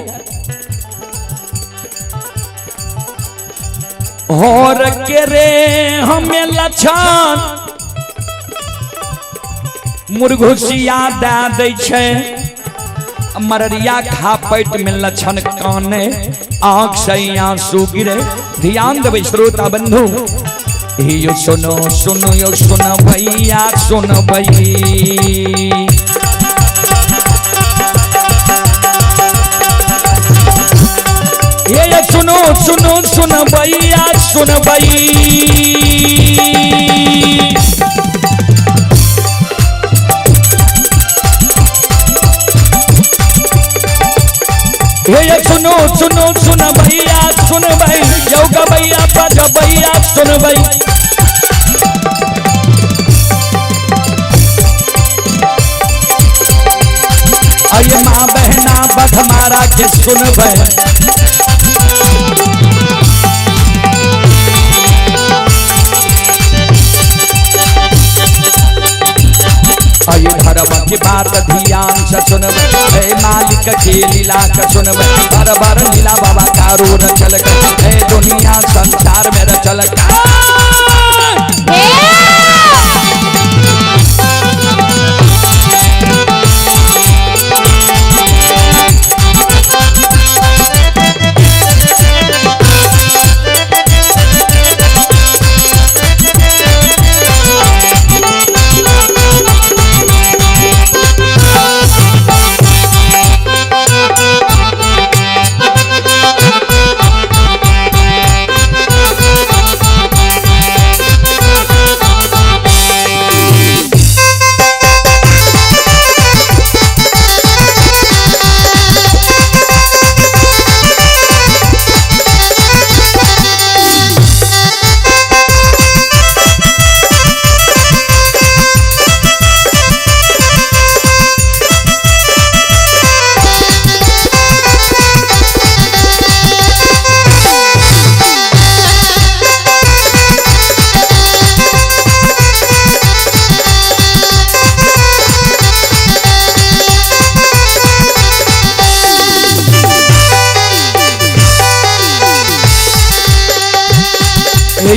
होर के रे हमें लक्षण मुर्घुसिया दे दै छै। मररिया खापैट में लक्षण काने, आंख से आंसू गिरे। ध्यान देबै श्रोता बंधु, यो सुनो सुनो यो सुन भैया सुन भई। ये सुनो सुनो सुन भैया सुन भई। ये सुनो सुनो सुन भैया सुन भाई, योगा भैया पज भैया सुन भाई। अये माँ बहना बधमारा के सुन भाई। अये धर्म की बात ध्यान से सुनबै, हे मालिक के लीला के सुनबै। बार बार लीला बाबा कारू रचल, हे दुनिया संसार में रचल।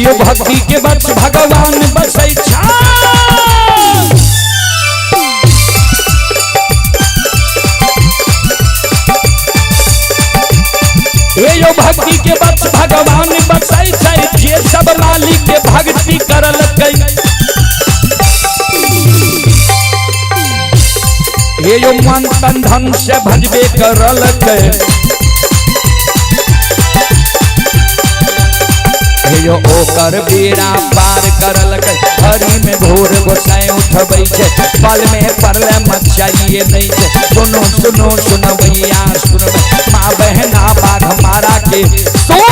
यो भक्ति के बस भगवान बसै छा। यो भक्ति के बस भगवान बसै छै, जे सब मालिक के भक्ति करलकै। यो मन तन धन से भजबे करलकै। यो ओकर बेड़ा पार करलकै। हरी में भोर गोसाई उठबै छै, पल में परले मचाइए नहीं छै। सुनो सुनो सुन भैया सुनबै, माँ बहना बाघ मारा के सुनबै।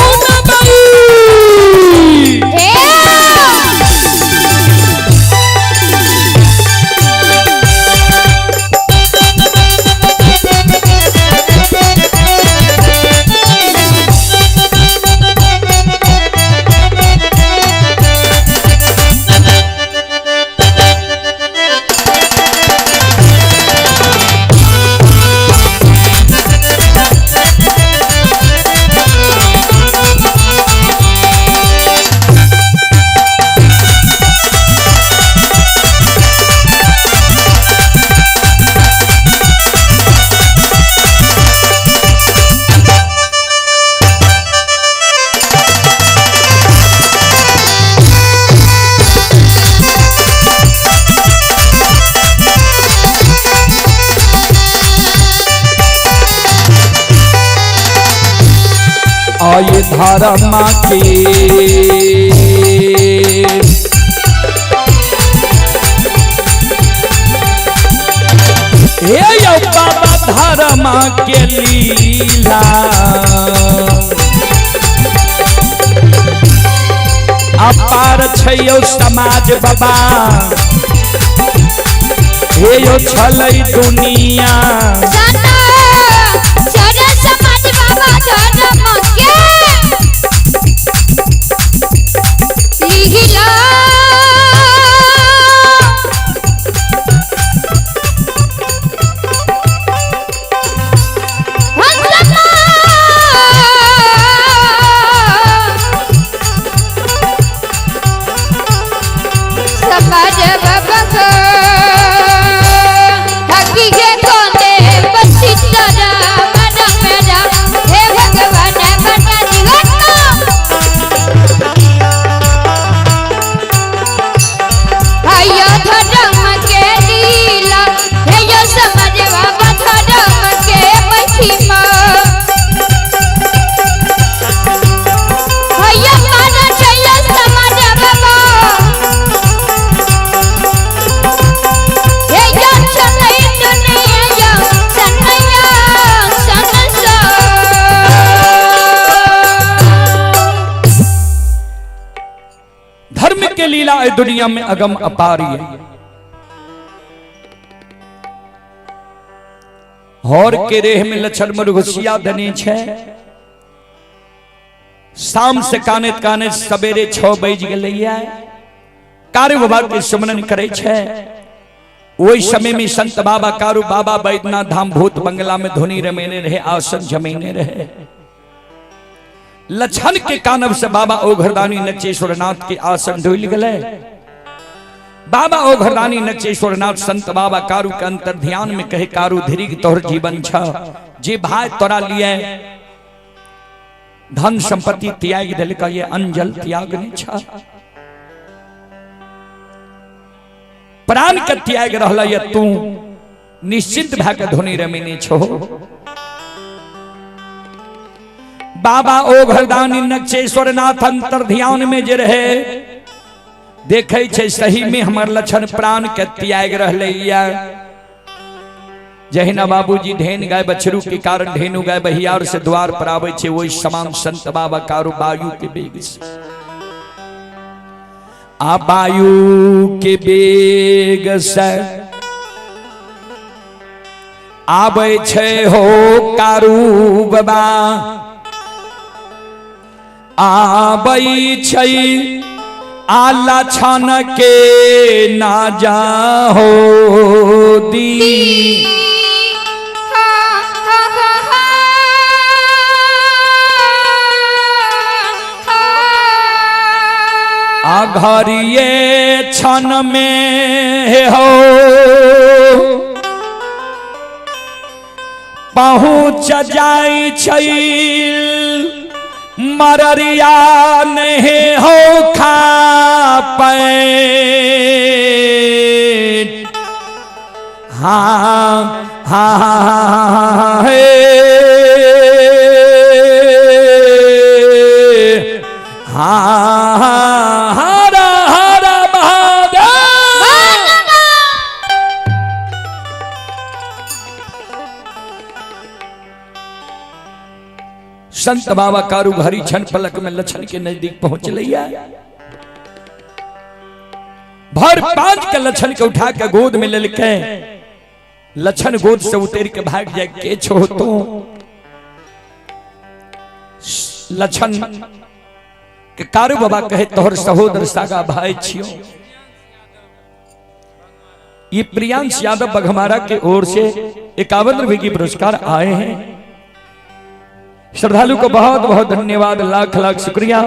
धर्म के। हे यौ बाबा धर्म के लीला अपार छै यौ समाज बाबा, हे यौ छलै दुनिया। सना सर समाज बाबा धर्म के लीला। समाज बाबा हकी के कोने बसी तोरा मन मेरा, हे भगवान बना दिवना। हायो धर्म के लीला, हे यो समाज बाबा धर्म के महिमा। हायो माना चाहिए समाज बाबा, हे यो चलै दुनिया यो सनया संसार। धर्म के लीला ए दुनिया में अगम अपार है। हर के रेह में लक्षण मरुघसिया धनी छे। शाम से काने काने सवेरे 6 बज गेलैया। कारू बाबा के सुमरन करे छे। ओहि समय में संत बाबा कारू बाबा बैद्यनाथ धाम भूत बंगला में धुनी रमेने रहे, आसन जमेने रहे। लक्षण के कानब से बाबा ओघरदानी नचेश्वरनाथ के आसन डोल गए। बाबा ओघरदानी नचेश्वरनाथ संत बाबा कारू के अंतर ध्यान में कहे, कारू धीरे तोहर जीवन छ, जे भाई तोरा लिए धन संपत्ति त्याग दिलका, ये अंजल त्याग नहीं छ, प्राण के त्याग रहला ये तू निश्चिंत भए के धुनी रमेने छो। बाबा ओघरदानी नक्षेश्वरनाथ अंतर ध्यान में जे रहे देखे छे सही में हमर लक्षण प्राण के त्याग रहले। जहिना बाबूजी ढेन गाय बछरू के कारण ढेनु गाय बहियार से द्वार पर आवे छे, वही समान संत बाबा कारू वायु के वेग से आ वायु के वेग से आवे छे हो कारू बाबा, आबै छै आला छन के ना जाहो दी। हा हा हा हा हा। आ घरिये छन में हो पहुँच जाई छै मररिया नहीं हो खा पैट। हाँ हाँ हे हाँ हर हर महादेव। संत बाबा कारू घरी क्षण पलक में लक्षण के नजदीक पहुंच लिया। भर पांच के लक्षण के उठा के गोद में लेके लक्षण गोद से उतर के भाग जाए के छो तो लक्षण के कारू बाबा कहे तोहर सहोदर सागा भाई छियो। ये प्रियांश यादव बघमारा के ओर से 51 रुपए की पुरस्कार आए हैं। श्रद्धालु को बहुत बहुत धन्यवाद, लाख लाख शुक्रिया,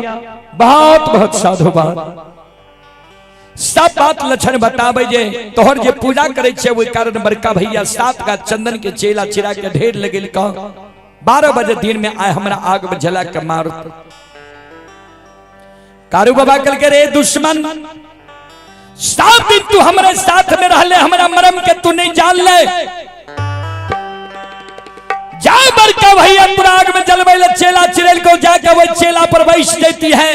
बहुत बहुत साधुवाद। सब बात लक्षण बताबे जे तोहर जे पूजा करे छे ओहि कारण बड़का भैया 7 का चंदन के चेला चिरा के ढेर लगेल का 12 बजे दिन में आए हमरा आग में जला के मार। कारू बाबा कल के रे दुश्मन, 7 दिन तू हमरे साथ में रहले, हमरा मरम के तू नहीं जान ले। जाय बड़का भैया पुराग में जलबै ले चेला चिड़ैल को जाके वही चेला पर बैस देती है।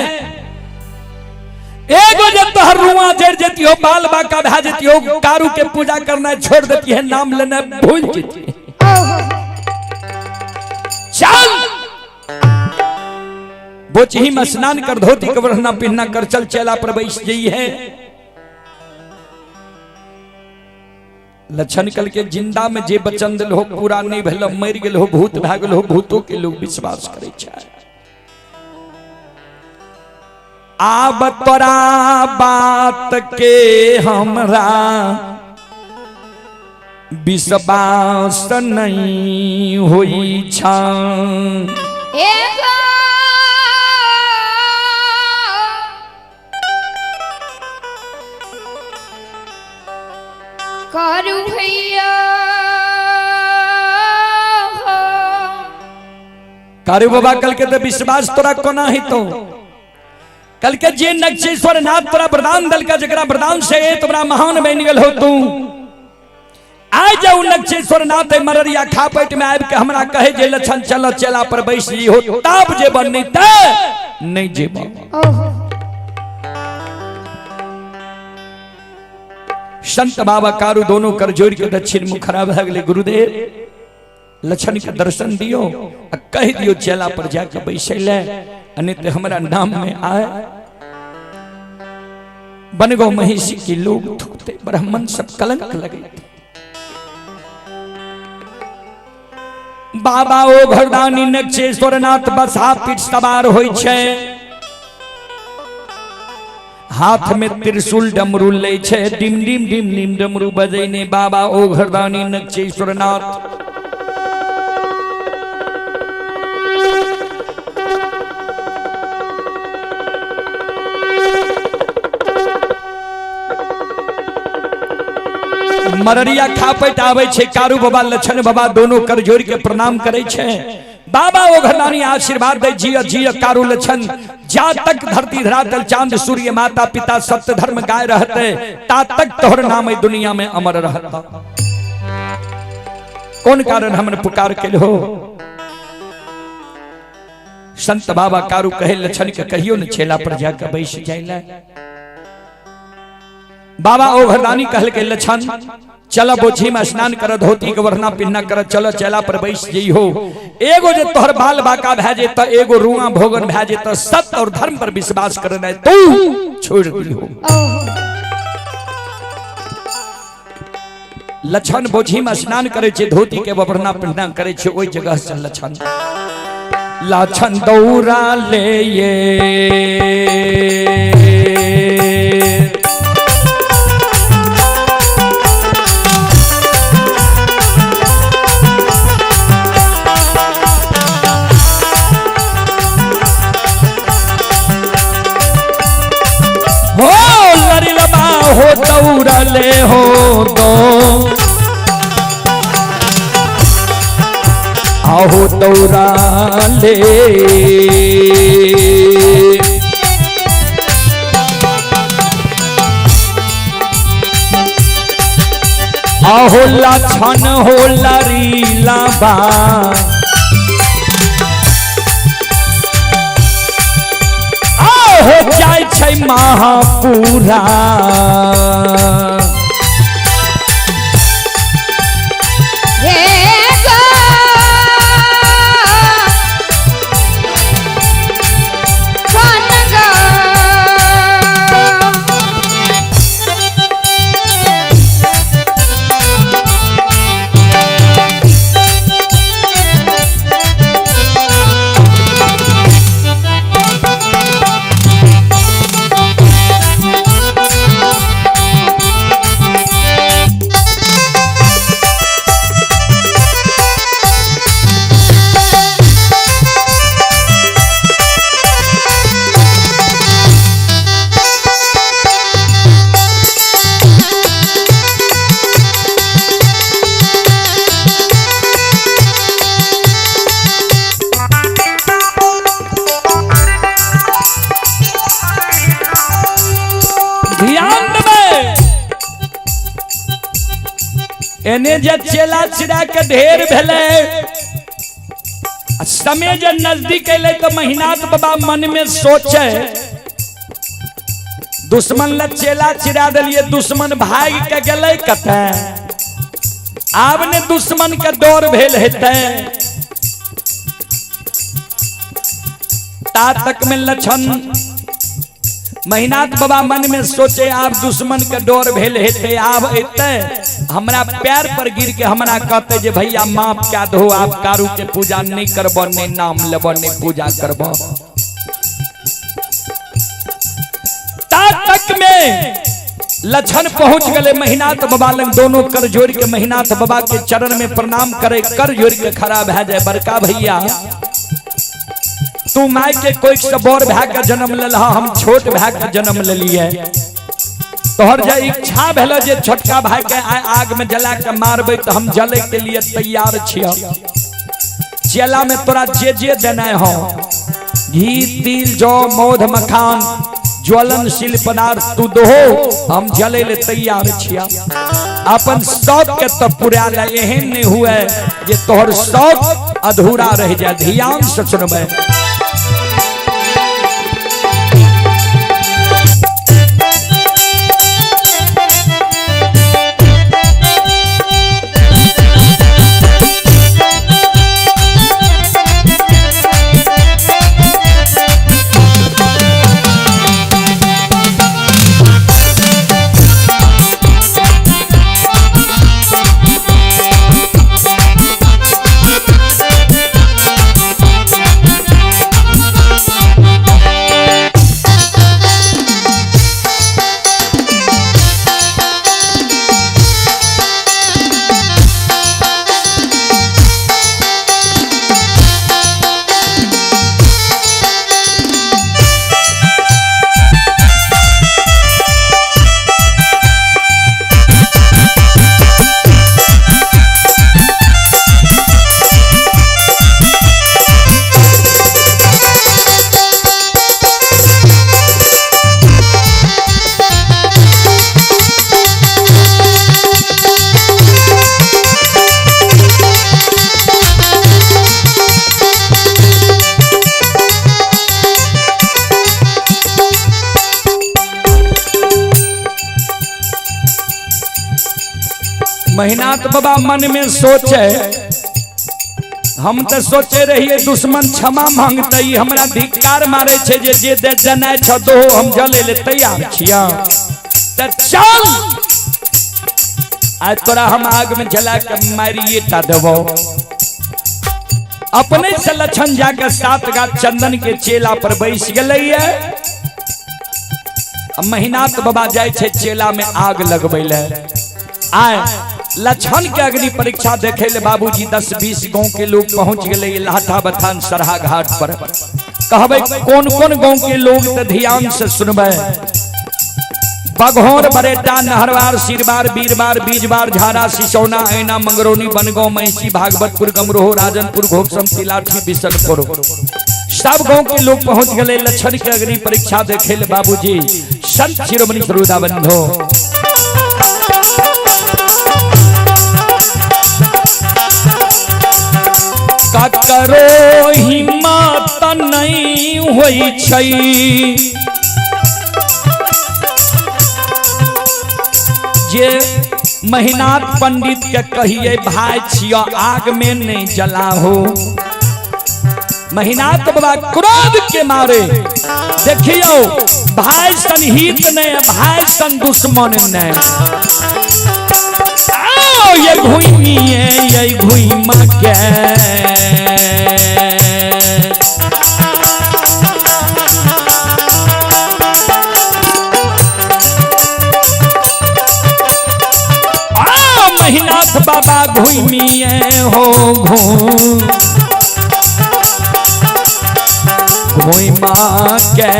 एगो जब तोहर रुआ जड़ जेती हो, बाल बाका भा जेती हो, कारू के पूजा करना छोड़ देती है, नाम लेना भूल जेती है। चल बोचही में स्नान कर, धोती के वरना पहनना कर, चल चेला पर बैस गई है। लक्षण कल के जिंदा में जे बचन दिल हो पूरा नहीं भेल, मर गेल हो, भूत भा गेल हो, भूतों के लोग विश्वास करे छै। आब तोरा बात के हमरा विश्वास नहीं होई छा। करू भैया, कारू बाबा कल के तो विश्वास तोरा कोना ही तो कल के जे नक्षेश्वर नाथ तोरा वरदान दल का जकरा वरदान से तोरा महान बन गेल हो तू। आइ जाऊ नक्षेश्वर नाथ मररिया खापट में आबि के हमरा कहे जे लक्षण चल चला पर बैस जी हो, तब जे बन नहीं ते नहीं जेब। संत बाबा कारू दोनों कर जोड़ के दक्षिण मुख खराब भए गेलै। गुरुदेव लक्षण के दर्शन दियो आ कह दियो चेला पर जाके बैसै ले, नहीं तो हमरा नाम में आए बनगो महिषी के लोग थूकते, ब्राह्मण सब कलंक लगे। बाबा ओ घरदानी नक्षेश्वर नाथ बसा पीठ सवार होई छै, हाथ में त्रिशूल डमरू ले छै, डिम डिम डिम डिम डमरू बजैने बाबा ओ घरदानी नक्षेश्वर नाथ। मररिया खापैत आबै छै, कारू बाबा लक्षण बाबा दोनों कर जोड़ के प्रणाम करे छै। बाबा ओ घरदानी आशीर्वाद दे जिय जिय कारू लक्षण, जा तक धरती धरातल चांद सूर्य माता पिता सत्य धर्म गाय रहते ता तक तोहर नाम दुनिया में अमर रहता। कौन कारण हमने पुकार के हो? संत बाबा कारू कहे लक्षण के कहियो न छेला पर जाकर बैस जाइला। बाबा ओ घरदानी कहल के लक्षण चल बोझी में स्नान कर, धोती के वरना पिन्ना कर, चल चला पर बैस जई हो। एगो जे तोहर बाल बाका भए जेत, एगो रुआ भोगन भए जेत, सत्य और धर्म पर विश्वास करना तू छोड़ दियो। लक्षण बोझी में स्नान करे छे, धोती के वरना पिन्ना करे छे, ओई जगह से लक्षण लक्षण दौड़ा ले ये हो लरिलबा हो दौड़ले हो दो आहो दौड़ा ले। आहो लक्षण हो लरिलबा हो जाय छै महापुरा। एने जे चेला चिड़ा के ढेर भेले, समय जे नजदीक अयलै तऽ महिनाथ बाबा मन में सोचे, दुश्मन ल चेला चिरा दिलिए, दुश्मन भाग के गेलै कतऽ, आब ने दुश्मन के डर भेल हेतै। ता तक में लक्षण महिनाथ बाबा मन में सोचे, आब दुश्मन के डर भेल हेतै, आब एतै हमरा पैर पर गिर के हमरा कहते जे भैया माफ क्या दो, आप कारू के पूजा नहीं करबो, नहीं नाम लेबो, नहीं पूजा करबो। ता तक में लक्षण पहुंच गए महिनाथ बाबा लग, दोनों कर जोड़ के महिनाथ बाबा के चरण में प्रणाम करे, कर जोड़ के खड़ा भए जाए, बड़का भैया तू my के कोई से बड़ भाई के जन्म लेलह, हम छोट भाई के जन्म लेलिए, तोहर जे इच्छा भेल जे छोटका भाई के आग में जला के मारबे तो हम जले के लिए तैयार छियै। चेला में तोरा जे जे देना हो, घी तिल जौ मौध मखान ज्वलनशील पदार्थ तू दहो, हम जले ले तैयार छिया। अपन शौक के तो पूरा ले, एहन नहीं हुए जे तोहर शौक अधूरा रह जाए। ध्यान से सुनबे। महिनाथ बाबा मन में सोचे, हम तो सोचे रहिए दुश्मन क्षमा मांगते, हमरा धिक्कार मारे छे जे जे दे जनाय छ दो, हम जले ले तैयार छिया। त चल आज तोरा हम आग में जला के मारिए टा देबो। अपने से लक्षण जाके सात गाछ चंदन के चेला पर बैस गेलैया। महिनाथ बाबा जाय छे चेला में आग लगबै ले। आए लक्षण के अग्नि परीक्षा देखे ले बाबूजी 10-20 गांव के लोग पहुंच गए लाठा बथान सरहा घाट पर। कहबे कौन कौन गांव के लोग तो ध्यान से सुनबे। बघौर बरेटा नहरवार सिरबार बीरबार बीजबार झारा सिसौना ऐना मंगरौनी बनगांव महिषी भागवतपुर गमरोह राजनपुर घोपसम तिलाठी बिशनपुर सब गांव के लोग पहुंच गए लक्षण के अग्नि परीक्षा देखे ले बाबूजी। संत शिरोमणि सरोदा बंधो ककरो हिम्मत नहीं होई छै, जे महिनाथ पंडित के कहिए भाई छियो आग में नहीं जलाहो। महिनाथ बाबा क्रोध के मारे देखियो भाई सन हित नहीं, भाई सन दुश्मन नहीं। आओ ये घुमी ये घुमा के महिनाथ बाबा घुमिए हो घूम घुमा के।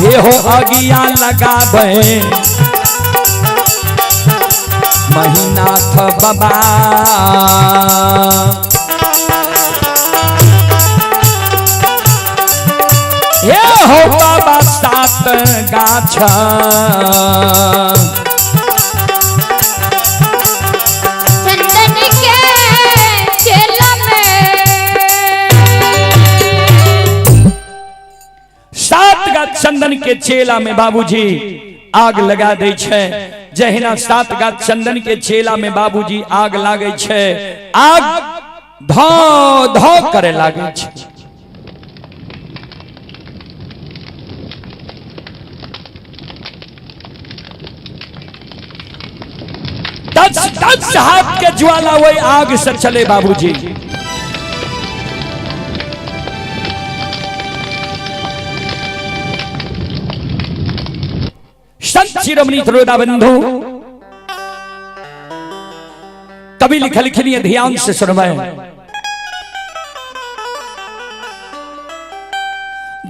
ये हो अगिया लगाबे महिनाथ बाबा। ये हो बाबा सात गाछ चंदन के चेला में। 7 गाछ चंदन के चेला में बाबूजी आग लगा दै छै। जहिना 7 गाछ चंदन के चेला में बाबूजी आग लागै छै, आग धौ धौ करे लागै छै। 10 10 हाथ के ज्वाला वही आग से चले बाबूजी। संत शिरोमणि श्रोता बंधु, कवि लिखल लिखनी ध्यान से सुनबै।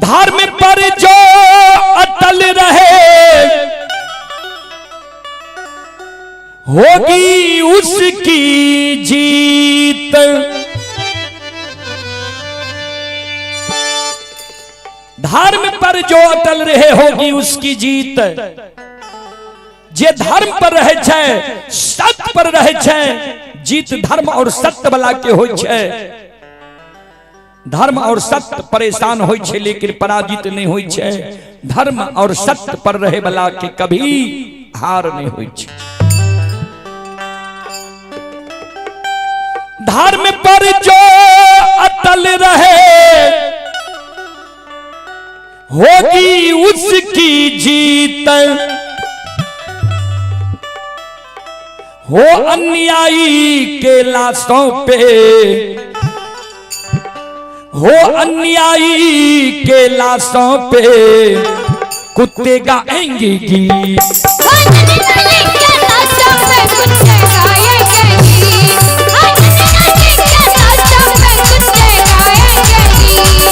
धर्म पर जो अटल रहे होगी उसकी जीत। धर्म पर जो अटल रहे होगी उसकी जीत। जे धर्म पर रहे छै, सत्य पर रहे छै, जीत धर्म और सत्य वाला के होय छै। धर्म और सत्य परेशान होय छै लेकिन पराजित नहीं होय छै। धर्म और सत्य पर रहे वाला के कभी हार नहीं होय छै। धर्म पर जो अटल रहे होगी उसकी जीत। हो अन्यायी के लाशों पे, हो अन्यायी के लाशों पे कुत्ते गाएंगे गीत। अन्यायी के लाशों पे कुत्ते गाएंगे गीत। अन्यायी के लाशों पे कुत्ते गाएंगे गीत।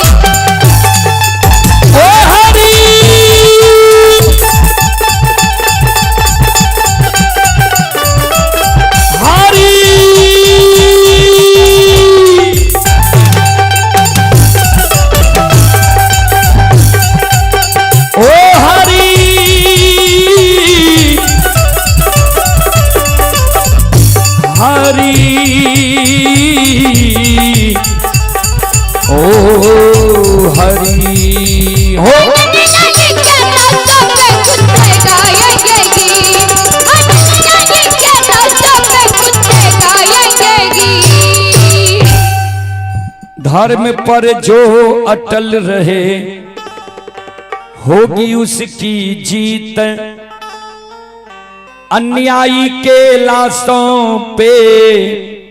ओ हरि हरि, ओ हरि हरि, ओ हरि हो। अन्यायी के लाशों पे कुत्ते गाएंगे गीत। अन्यायी के लाशों पे कुत्ते गाएंगे गीत। धर्म पर जो अटल रहे होगी उसकी जीत। अन्यायी के लाशों पे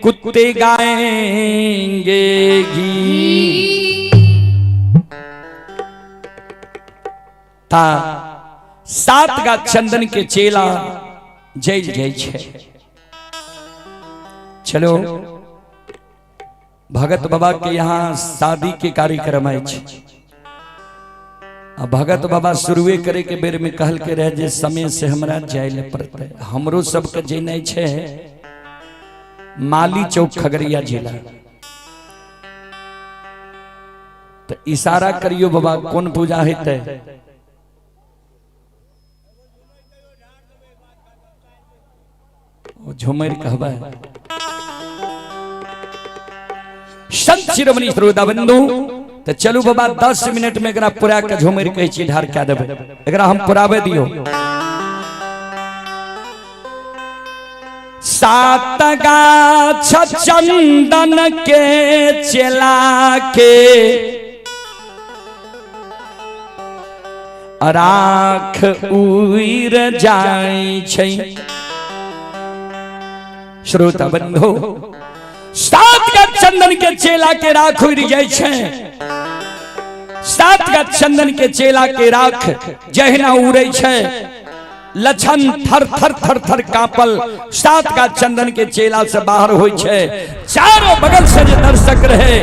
कुत्ते गाएंगे गीत। ता 7 गाछ चंदन के चेला जल जाइ छै। चलो भगत बाबा के यहाँ शादी के कार्यक्रम अछि। आ भगत बाबा शुरुए करे के बेर में कहल के रहे जे समय से हमरा जाय ले पड़तै। हमरो सबके जेनाइ छै माली चौक खगड़िया जिला। तो इशारा करियो बाबा कोन पूजा हेतै। ओ झुमर कहबै। संत शिरोमणि श्रोता बंधु, तो चलू बाबा 10 मिनट में एकरा पूरा के झुमर कहै छी ढार कए देबै। एकरा हम पुराबे दियो। 7 गाछ चंदन के चेला के राख उड़ जाय छै। श्रोता बंधु, 7 गाछ चंदन के चेला के राख उड़ जाय छै। 7 गाछ चंदन के चेला के राख जहिना उड़ै छै, लछन थर थर थर थर कांपल 7 गाछ चंदन के चेला से बाहर होय छै। चारों बगल से जे दर्शक रहे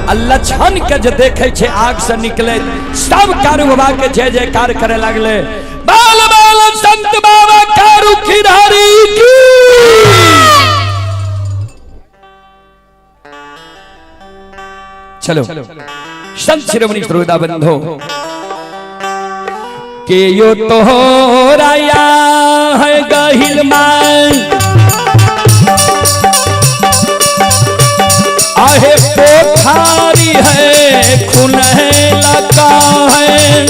आ लछन के जे देखे छै आग से निकले, सब कारू बाबा के जय जयकार करे लगले। बाल बाल संत बाबा कारू खिरारी की। चलो संत शिरोमणि श्रोता बंधु, के यो तोहराया है गहिल मान आहे पोखारी है खुन है लका है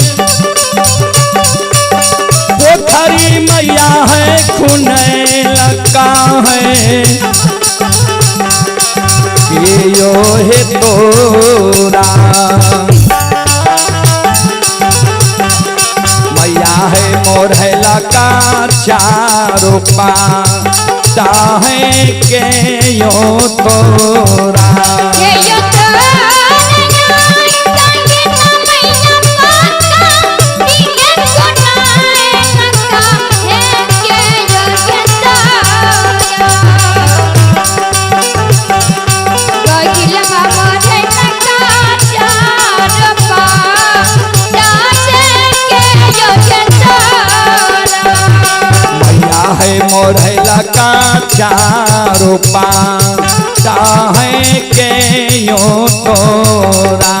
पोखरी मैया है खुन लका है के यो हे तोरा मैया है मोर है लका चारो पाता है के यो तोरा मैया है मोर है लका चारो पाता है के यो तोरा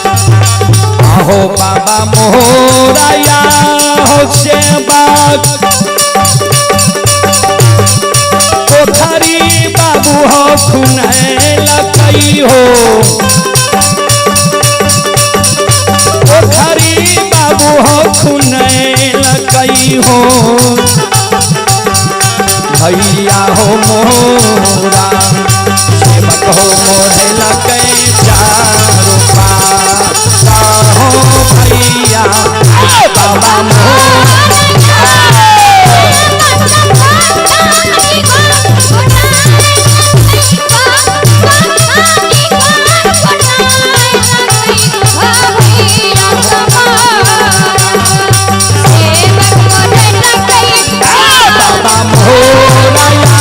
आहो बाबा मोराया हो सेवक कोठारी बाबू हो खुन लकई हो कोठारी बाबू हो खुन लकई हो भैया हो मोरा सेवक हो मोरे लकई चारो पाता हो भैया बाबा मोरा। बाबा मोराया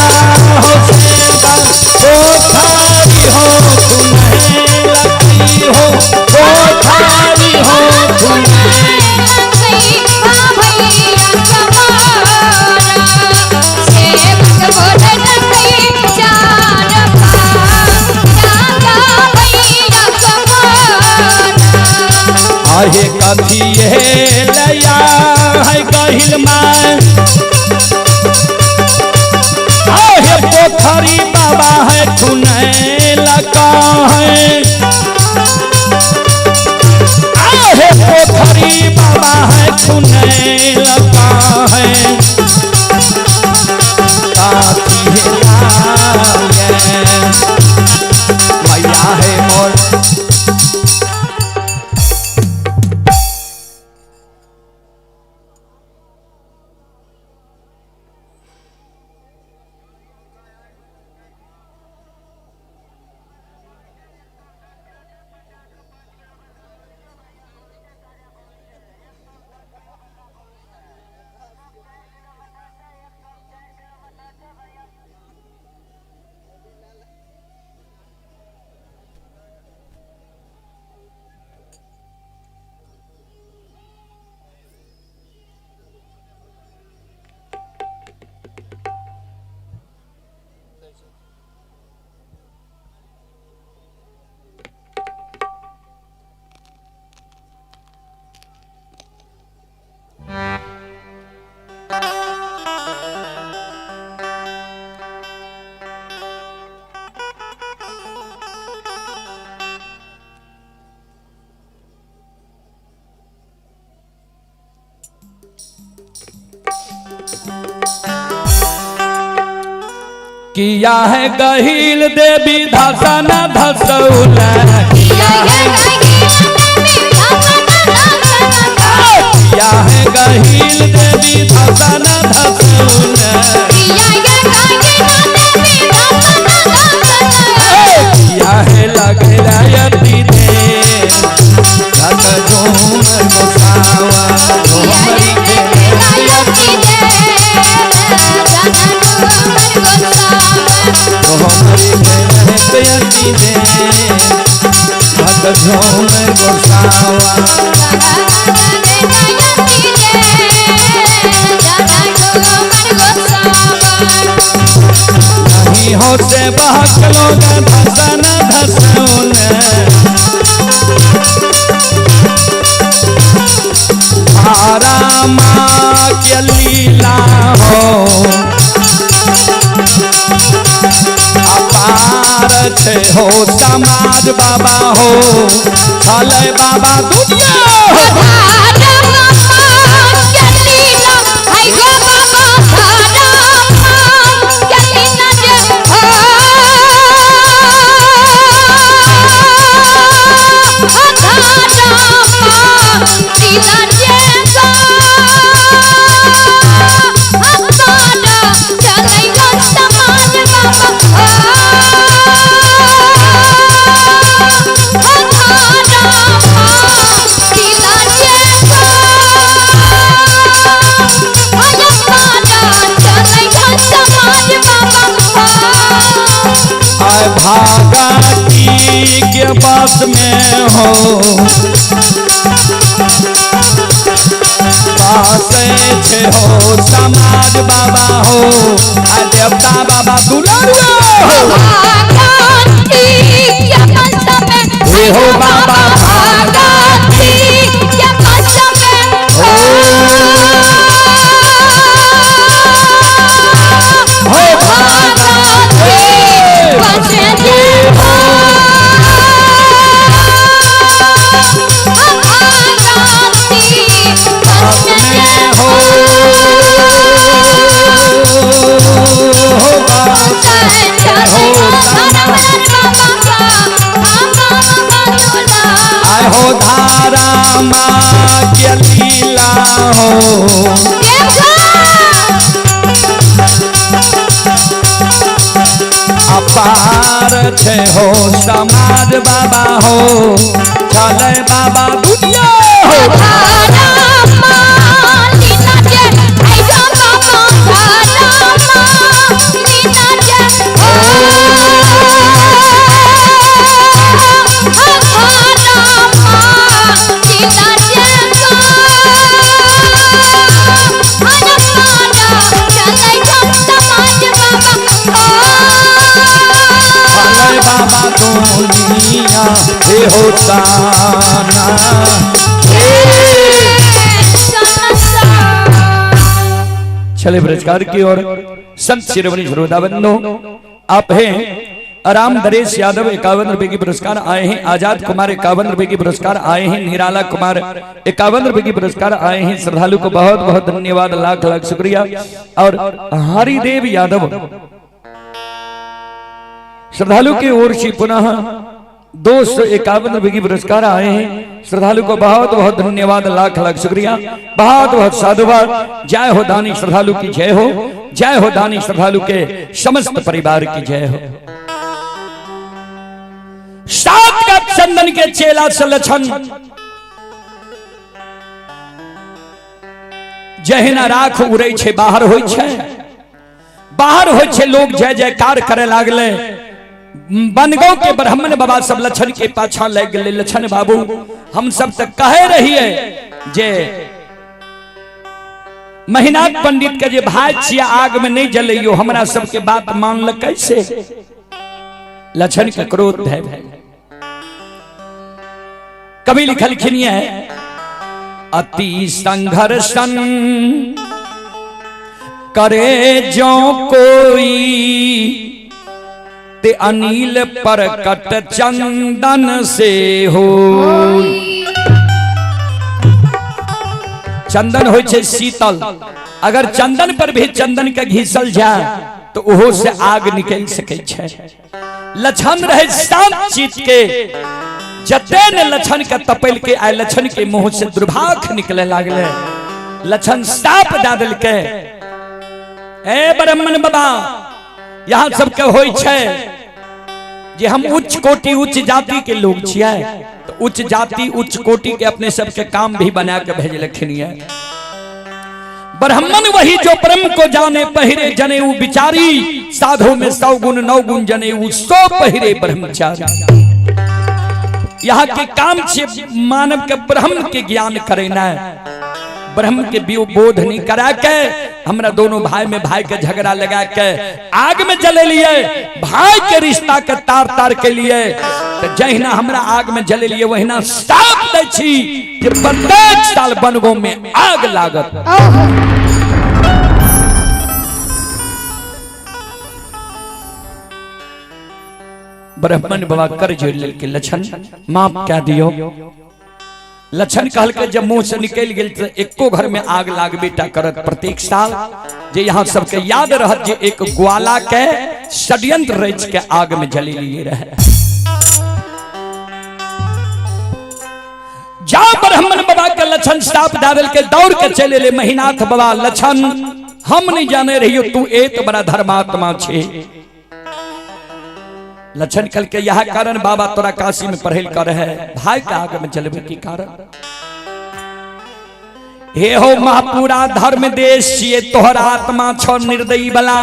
हो सेवक कोठारी हो खुने लकी हो कोठारी हो खुने। आहे कथी हे लया है गहिल माय आहे पोखरी बाबा है खुने लका है आहे पोखरी बाबा है खुने लका है काथी हे लागे मैया है मोर। किया है गहिल देवी धसना धसौला किया है गहिल देवी धसना धसौला किया है लगरायती दे धन झूम गोसावा झूमरी के दे भग झूम गोसावा। नहीं हो से बहक लोग धसन धसौन। धारा माँ के लीला हो अपार छे हो समाज बाबा हो चले बाबा दुनिया हो। धारा माँ के लीला हाय गो बाबा धारा माँ के लीला जे हो धारा माँ लीला जे गो अपार चलै गो समाज बाबा हो धारा माँ लीला जे गो चलै गो समाज बाबा हो। आय भागा की के बस में हो पासे छे हो समाज बाबा हो आ देवता बाबा दुलारुआ हो। भागती के बस में हे हो बाबा भागती के बस में हो हो भागती बस में हो भागती बस में हो हो बाबा आय हो धारा माँ के लीला हो अपार छे हो समाज बाबा हो चले बाबा दुनिया हो। चले बाबा दुनिया हे हो ताना चले ब्रजकार की ओर संत शिरोमणि श्रोता बंधु आप हैं राम दरेश यादव 51 रुपए की पुरस्कार आए हैं, आजाद कुमार 51 रुपए की पुरस्कार आए हैं, निराला कुमार 51 रुपए की पुरस्कार आए हैं। श्रद्धालु को बहुत बहुत धन्यवाद, लाख लाख शुक्रिया। और हरिदेव यादव श्रद्धालु की ओर से पुनः 251 रुपए की पुरस्कार आए हैं। श्रद्धालु को बहुत बहुत धन्यवाद, लाख लाख शुक्रिया, बहुत बहुत साधुवाद। जय हो दानी श्रद्धालु की जय हो, जय हो दानी श्रद्धालु के समस्त परिवार की जय हो। सात का चंदन के चेला से लक्षण जहिना राख उड़ै छे बाहर होइ छे, बाहर होइ छे लोग जय जयकार करे लागले। बनगांव के ब्राह्मण बाबा सब लक्षण के पाछा लग गए। लक्षण बाबू हम सब तक कहे रहिए जे महिनाथ पंडित के जे भाई छिया आग में नहीं जलैयो, हमरा सबके बात मान ल कैसे? लक्षण के क्रोध है। कवि लिखलखिन है अति संघर्षण करे जो कोई ते अनिल परकट चंदन से हो। चंदन होइ छे शीतल, अगर चंदन पर भी चंदन के घिसल जाए तो ओहो से आग निकल सके छे। लक्षण रहे शांत चित के, जते ने लक्षण के तपेल के आए लक्षण के मुंह से दुर्भाग निकले लागले। लक्षण साप दा देलके, ए ब्राह्मण बाबा यहाँ सबके होइ छे जे हम उच्च कोटि उच्च जाति के लोग छियै, तो उच्च जाति उच्च कोटि के अपने सबके काम भी बना के भेजलखिन है। ब्राह्मण वही जो ब्रह्म को जाने पहिरे जनेऊ बिचारी, साधु में 100 गुण 9 गुण जनेऊ 100 पहिरे ब्रह्मचारी। यहाँ के काम से मानव के ब्रह्म के ज्ञान करना है। ब्रह्म के बोध नहीं करा के हमरा दोनों भाई में भाई के झगड़ा लगा के आग में जले लिए, भाई के रिश्ता के तार तार के लिए। तो जहिना हमरा आग में जले लिए वहिना साप दै छी जे प्रत्येक साल बनगांव में आग लागत। ब्राह्मण बाबा कर जोड़ लेलकै, लक्षण माफ कह दियो। लक्षण कहल के जब मुंह से निकल गेल तो एको घर में आग लागबे टा करत प्रत्येक साल। जे यहाँ सबके याद रहत जे एक ग्वाला के षड्यंत्र रच के आग में जले लिए रहे। जा ब्राह्मण बाबा के लक्षण साप दादल के दौड़ के चले ले महिनाथ बाबा, लक्षण हम नहीं जाने रहियो तू एत बड़ा धर्मात्मा छे। लक्षण कल के यह कारण बाबा तोरा काशी में पढ़ेल कर है, भाई के आग में जलवे के कारण। हे हो महापुरा धर्म देश ये तोहर आत्मा छो निर्दयी बला,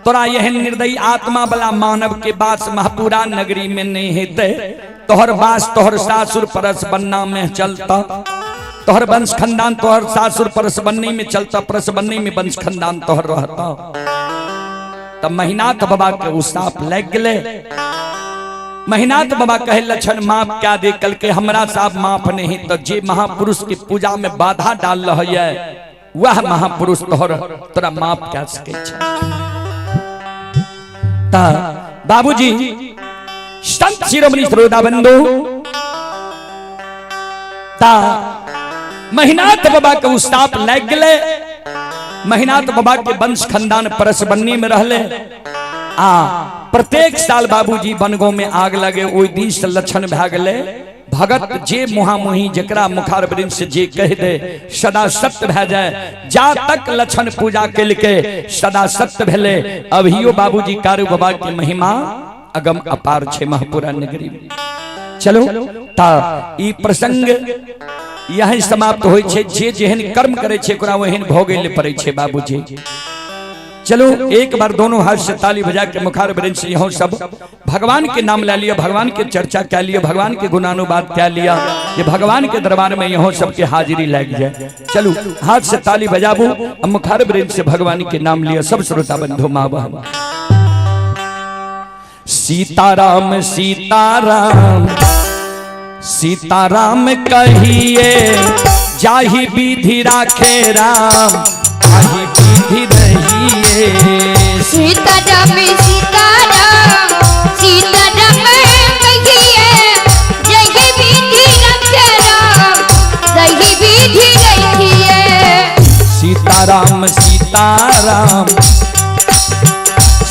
तोरा यह निर्दयी आत्मा बला मानव के बास महापुरा नगरी में नहीं हेते। तोहर बास तोहर सासुर परस बन्ना में चलता, तोहर वंश खानदान तोहर सासुर परस बन्नी में चलता, परस बन्नी में वंश खानदान तोहर रहता। तब महिनाथ बाबा के उ साप लग गए। महिनाथ बाबा कहे लक्षण माफ क्या दे, कल के हमरा साहब माफ नहीं तो जे महापुरुष की पूजा में बाधा डाल रहा है वह महापुरुष तोहर तोरा माफ क्या सके। ता बाबूजी संत शिरोमणि श्रोता बंधु, ता महिनाथ बाबा के उ साप लग गए। महिनाथ बाबा के वंश खानदान परस बन्नी में रहले। आ प्रत्येक साल बाबूजी बनगांव में आग लगे, ओहि दिन से लक्षण भए गेलै। भगत जे मुहामुही जकरा मुखार वृंद से जे कह दे सदा सत्य भए जाए। जा तक लक्षण पूजा केलकै सदा सत्य भेलै। अभियो बाबूजी कारू बाबा के महिमा अगम अपार छे महापुरा नगरी में। चलो ता ई प्रसंग यही समाप्त होय छे। जे जेहन कर्म करे छे ओकरा ओहन भोगे ले पड़े छे बाबूजी। चलो एक बार दोनों हाथ से ताली बजा के मुखार वृंद से यहाँ सब भगवान के नाम ले लिया, भगवान के चर्चा कर लिया, भगवान के गुणानुवाद कर लिया, ये भगवान के दरबार में यहाँ सबके हाजिरी लग जाए। चलो हाथ से ताली बजाबू और मुखार वृंद से भगवान के नाम लिया। सब श्रोता बंधु माँ बहन, सीताराम सीताराम सीताराम कहिए, जाहि विधि राखे राम ताहि विधि रहिए। सीताराम सीताराम सीताराम कहिए, जाहि विधि राखे राम ताहि विधि रहिए। सीताराम सीताराम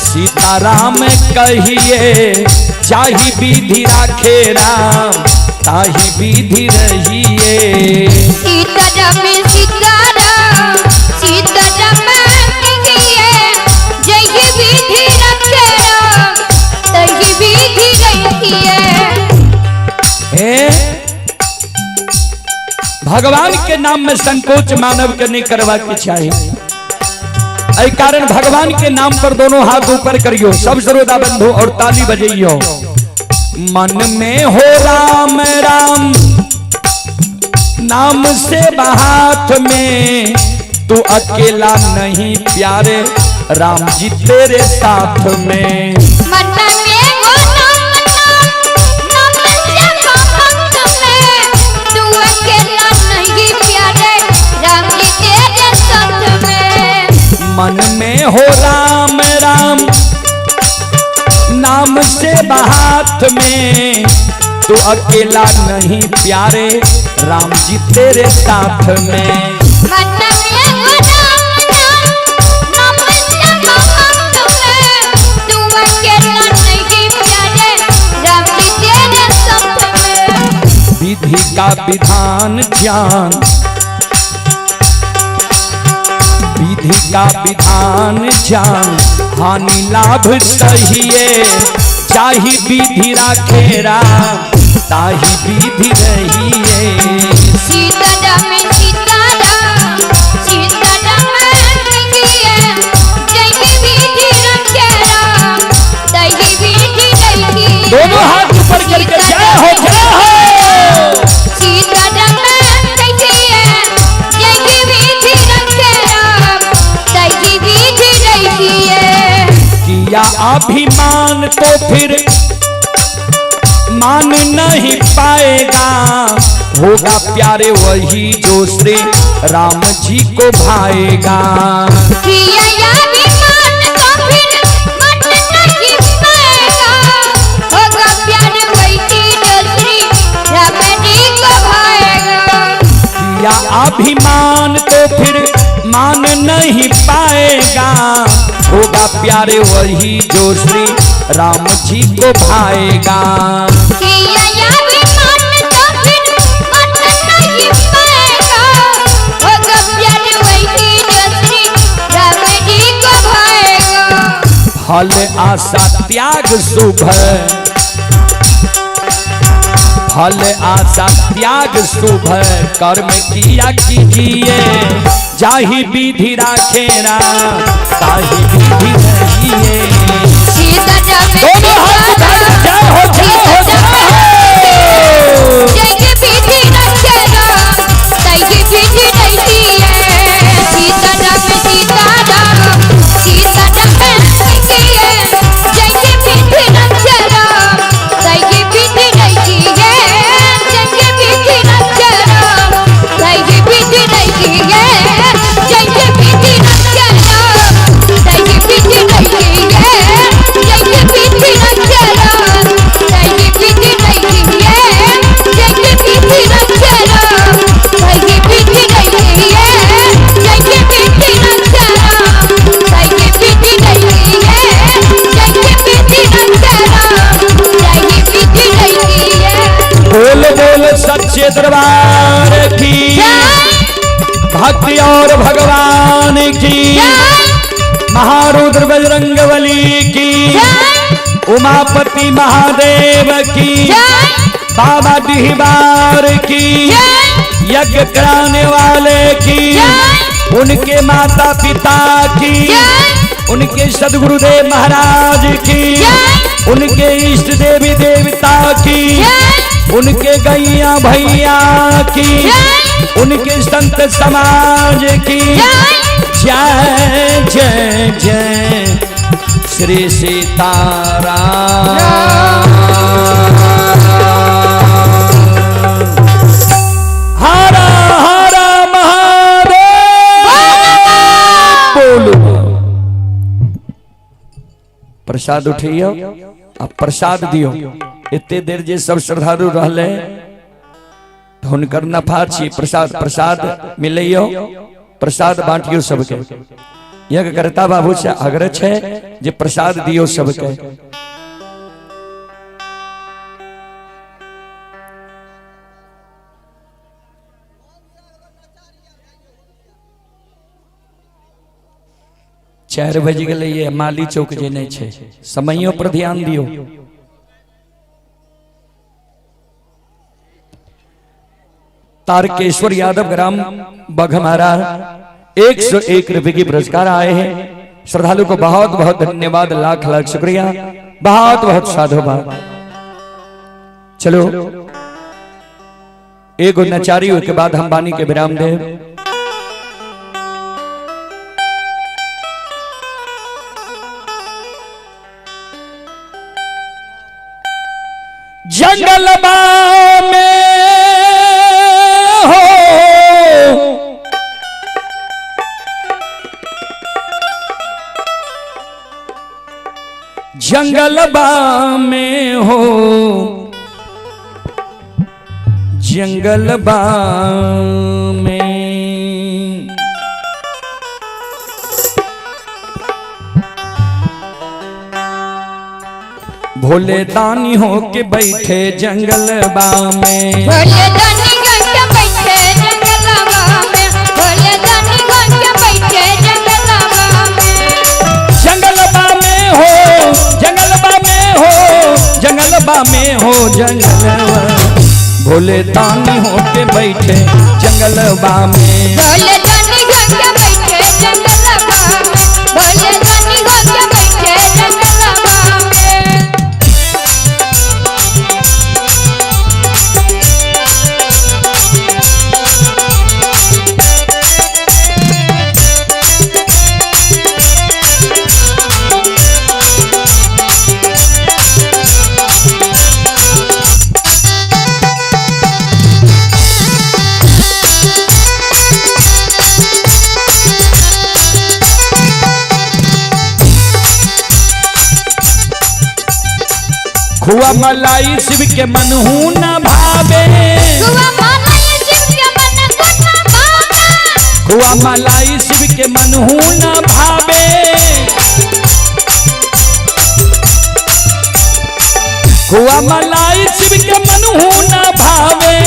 सीताराम कहिए, जाहि विधि राखे राम ताहि विधि रहिए। सीताराम सीताराम सीताराम कहिए, जाहि विधि राखे राम ताहि विधि रहिए। हे भगवान के नाम में संकोच मानव के नहीं करवा के चाहिए। एहि कारण भगवान के नाम पर दोनों हाथ ऊपर करियो सब श्रोता बंधु और ताली बजइयो। मन में हो राम राम नाम से हाथ में, तू अकेला नहीं प्यारे राम जी तेरे साथ में। मन में हो राम नाम नाम से हाथ में, तू अकेला नहीं प्यारे राम जी तेरे साथ में। मन में हो राम राम नाम से हाथ में, तू अकेला नहीं प्यारे राम जी तेरे साथ में। मन में हो राम नाम नाम से हाथ में, तू अकेला नहीं प्यारे राम जी तेरे साथ में। विधि का विधान ज्ञान, विधि का विधान ज्ञान, हानि लाभ सहिए, जाहि विधि राखे राम ताहि विधि रहिए। सीताराम सीताराम सीताराम कहिए, जाहि विधि राखे राम ताहि विधि रहिए। दोनों हाथ ऊपर करके जय हो जय हो। सीताराम कहिए, अभिमान तो फिर मान नहीं पाएगा, होगा प्यारे वही जो श्री राम जी को भाएगा। किया अभिमान तो फिर मन नहीं पाएगा, होगा प्यार वही जो श्री राम जी को भाएगा। किया अभिमान तो फिर मान नहीं पाएगा, होगा प्यारे वही जो श्री राम जी को भाएगा। किया अभिमान तो फिर मन नहीं पाएगा, होगा प्यार वही जो श्री राम जी को भाएगा। फल आशा त्याग शुभ, फल आशा त्याग शुभ कर्म किया कीजिए, जाहि विधि राखे राम ताहि विधि रहिए। दोनों हाथ उठा, जय हो जय हो जय हो। जय विधि रखे राम ताहि विधि रहिए। सीता राम सीता राम सीता राम रहिए। जय विधि रखे राम ताहि विधि रहिए। जय विधि रखे राम ताहि विधि रहिए। जय विधि रखे राम ताहि विधि रहिए। जय विधि रखे राम ताहि विधि रहिए। जय विधि रखे राम ताहि विधि रहिए। जय विधि रखे राम ताहि विधि रहिए। जय विधि रखे राम ताहि विधि रहिए। बोल बोल सच्चे दरबार की, भक्ति और भगवान की, महारुद्र बजरंगबली की, उमापति महादेव की, बाबा डिहबार की, यज्ञ कराने वाले की, उनके माता पिता की, उनके सदगुरुदेव महाराज की, उनके इष्ट देवी देवता की, उनके गैया भैया की, उनके संत समाज की जय जय जय श्री सीताराम। हर हर महादेव बोलो। प्रसाद उठियो आ प्रसाद दियो। इतने देर जे सब श्रद्धालु रहले तो हुनकर नफा छी। प्रसाद प्रसाद मिलैयो, प्रसाद बांटियो सबके। यज्ञ करता बाबू से आग्रह छे जे प्रसाद दियो सबके। चार बज गए, माली चौक जे नहीं छे, समयो पर ध्यान दियो। तारकेश्वर यादव ग्राम बघमारा 101 रुपए की पुरस्कार आए हैं। श्रद्धालु को बहुत बहुत धन्यवाद, लाख लाख शुक्रिया, बहुत बहुत साधुवाद। चलो एगो नचारी के बाद हम वाणी के विराम दे। जंगलबा में हो जंगलबा में हो जंगलबा में भोले दानी हो के बैठे जंगलबा में, भोले दानी हो के बैठे जंगलबा में, भोले दानी हो के बैठे जंगलबा में। जंगलबा में हो जंगलबा में हो जंगलबा में हो जंगलबा, भोले दानी हो के बैठे जंगलबा में, भोले दानी हो के बैठे जंगलबा में, भोले दानी हो के बैठे जंगलबा में। खुआ मलाई शिव के मनहू न भावे। खुआ मलाई शिव के मन गुना भावे। खुआ मलाई शिव के मनहू न भावे। खुआ मलाई शिव के मनहू न भावे।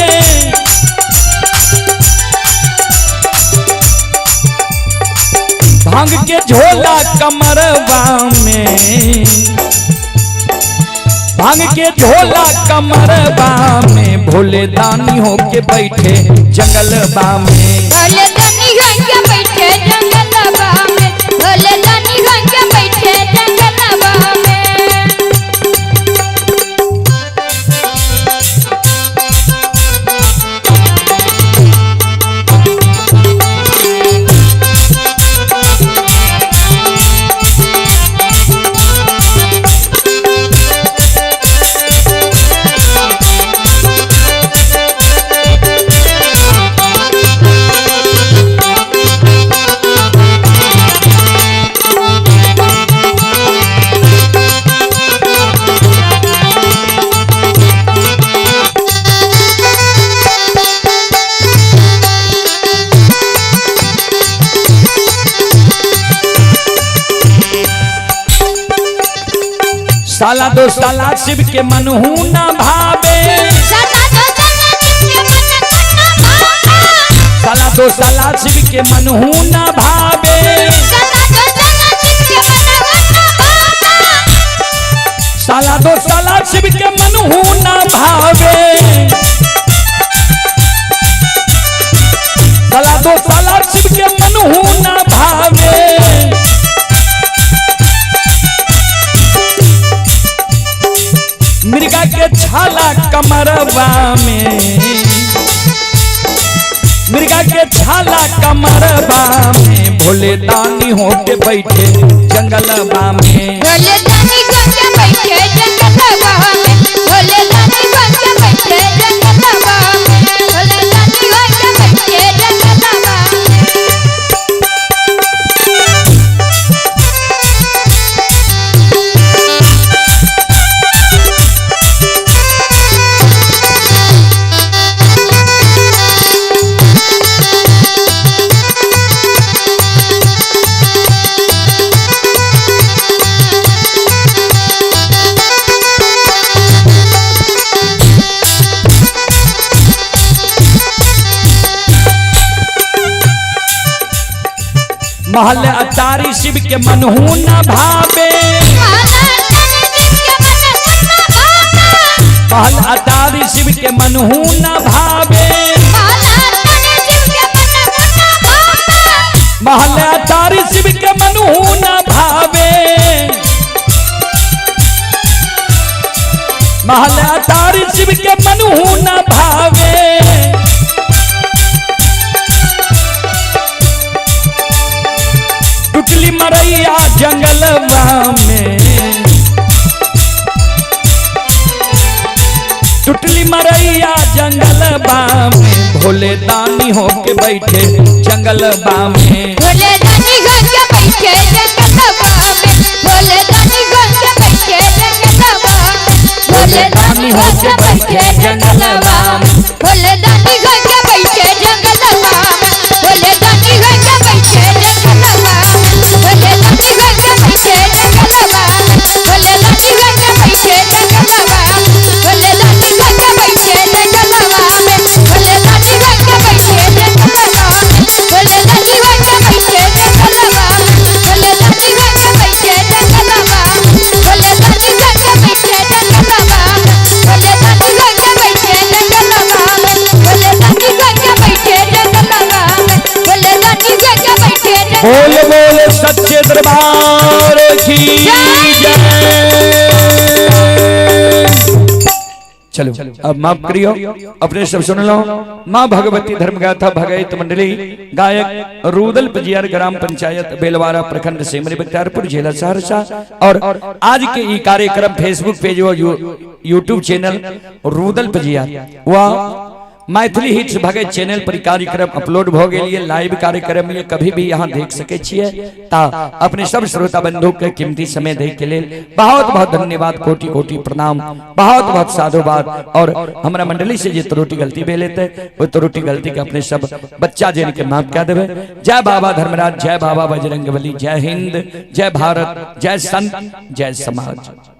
भांग के झोला कमरवा में, भांग के झोला कमरवा में, भोले दानी होके बैठे जंगलवा में। भोले दानी होके बैठे जंगलवा में, भोले दानी होके बैठे जंगलवा में। साला दो साला शिव के मनहू न भावे। साला दो साला शिव के मन गुना भावे। साला दो साला शिव के मनहू न भावे। साला दो साला शिव के मन गुना भावे। साला दो साला शिव के मनहू न भावे। साला दो साला शिव के मनहू न भावे। मिर्गा के छाला कमरवा में, मिर्गा के छाला कमरवा में, भोले दानी होके बैठे जंगलवा में। भोले दानी होके बैठे जंगलवा में, भोले दानी होके बैठे जंगलवा में, भोले दानी होके बैठे जंगलवा में। महल अटारी शिव के मनहू न भावे। महल अटारी शिव के मनहू न भावे। महल अटारी शिव के मनहू न भावे। महल अटारी शिव के मनहू न भावे। टुटली मरैया जंगलवा में, टुटली मरैया जंगलवा में, भोले दानी होके बैठे जंगलवा में। भोले दानी होके बैठे जंगलवा में, भोले दानी होके बैठे जंगलवा में, भोले दानी होके बैठे जंगलवा में, भोले दानी होके बैठे जंगलवा में, भोले दानी होके बैठे जंगलवा में, भोले दानी होके बैठे जंगलवा में, भोले दानी होके बैठे जंगलवा में, भोले दानी होके बैठे जंगलवा में, भोले दानी होके बैठे जंगलवा में, भोले दानी होके बैठे जंगलवा में, भोले दानी होके बैठे जंगलवा में, भोले दानी होके बैठे जंगलवा में, भोले दानी होके बैठे जंगलवा में, भोले दानी होके बैठे जंगलवा में, भोले दानी होके बैठे जंगलवा। बोल बोल सच्चे दरबार की जय। चलो अब माफ करियो, अपने सब सुन लो। माँ भगवती धर्म गाथा भगवत मंडली, गायक रूदल पजियार, ग्राम पंचायत बेलवारा, प्रखंड सिमरी बख्तियारपुर, जिला सहरसा। और आज के ई कार्यक्रम फेसबुक पेज और यूट्यूब चैनल रूदल पजियार व मैथिली हिट्स भगत चैनल पर कार्यक्रम अपलोड भ गेल ये, लाइव कार्यक्रम ये, कभी भी यहाँ देख सके छियै। ता अपने सब श्रोता बंधु के कीमती समय दे के लेल बहुत बहुत धन्यवाद, कोटि कोटि प्रणाम, बहुत बहुत साधुवाद। और हमरा मंडली से जे त्रुटि गलती भेल हेतै ओ त्रुटि गलती के अपने सब बच्चा जन के माफ कए देबै। जय बाबा धर्मराज, जय बाबा बजरंगबली, जय हिंद, जय भारत, जय संत, जय समाज।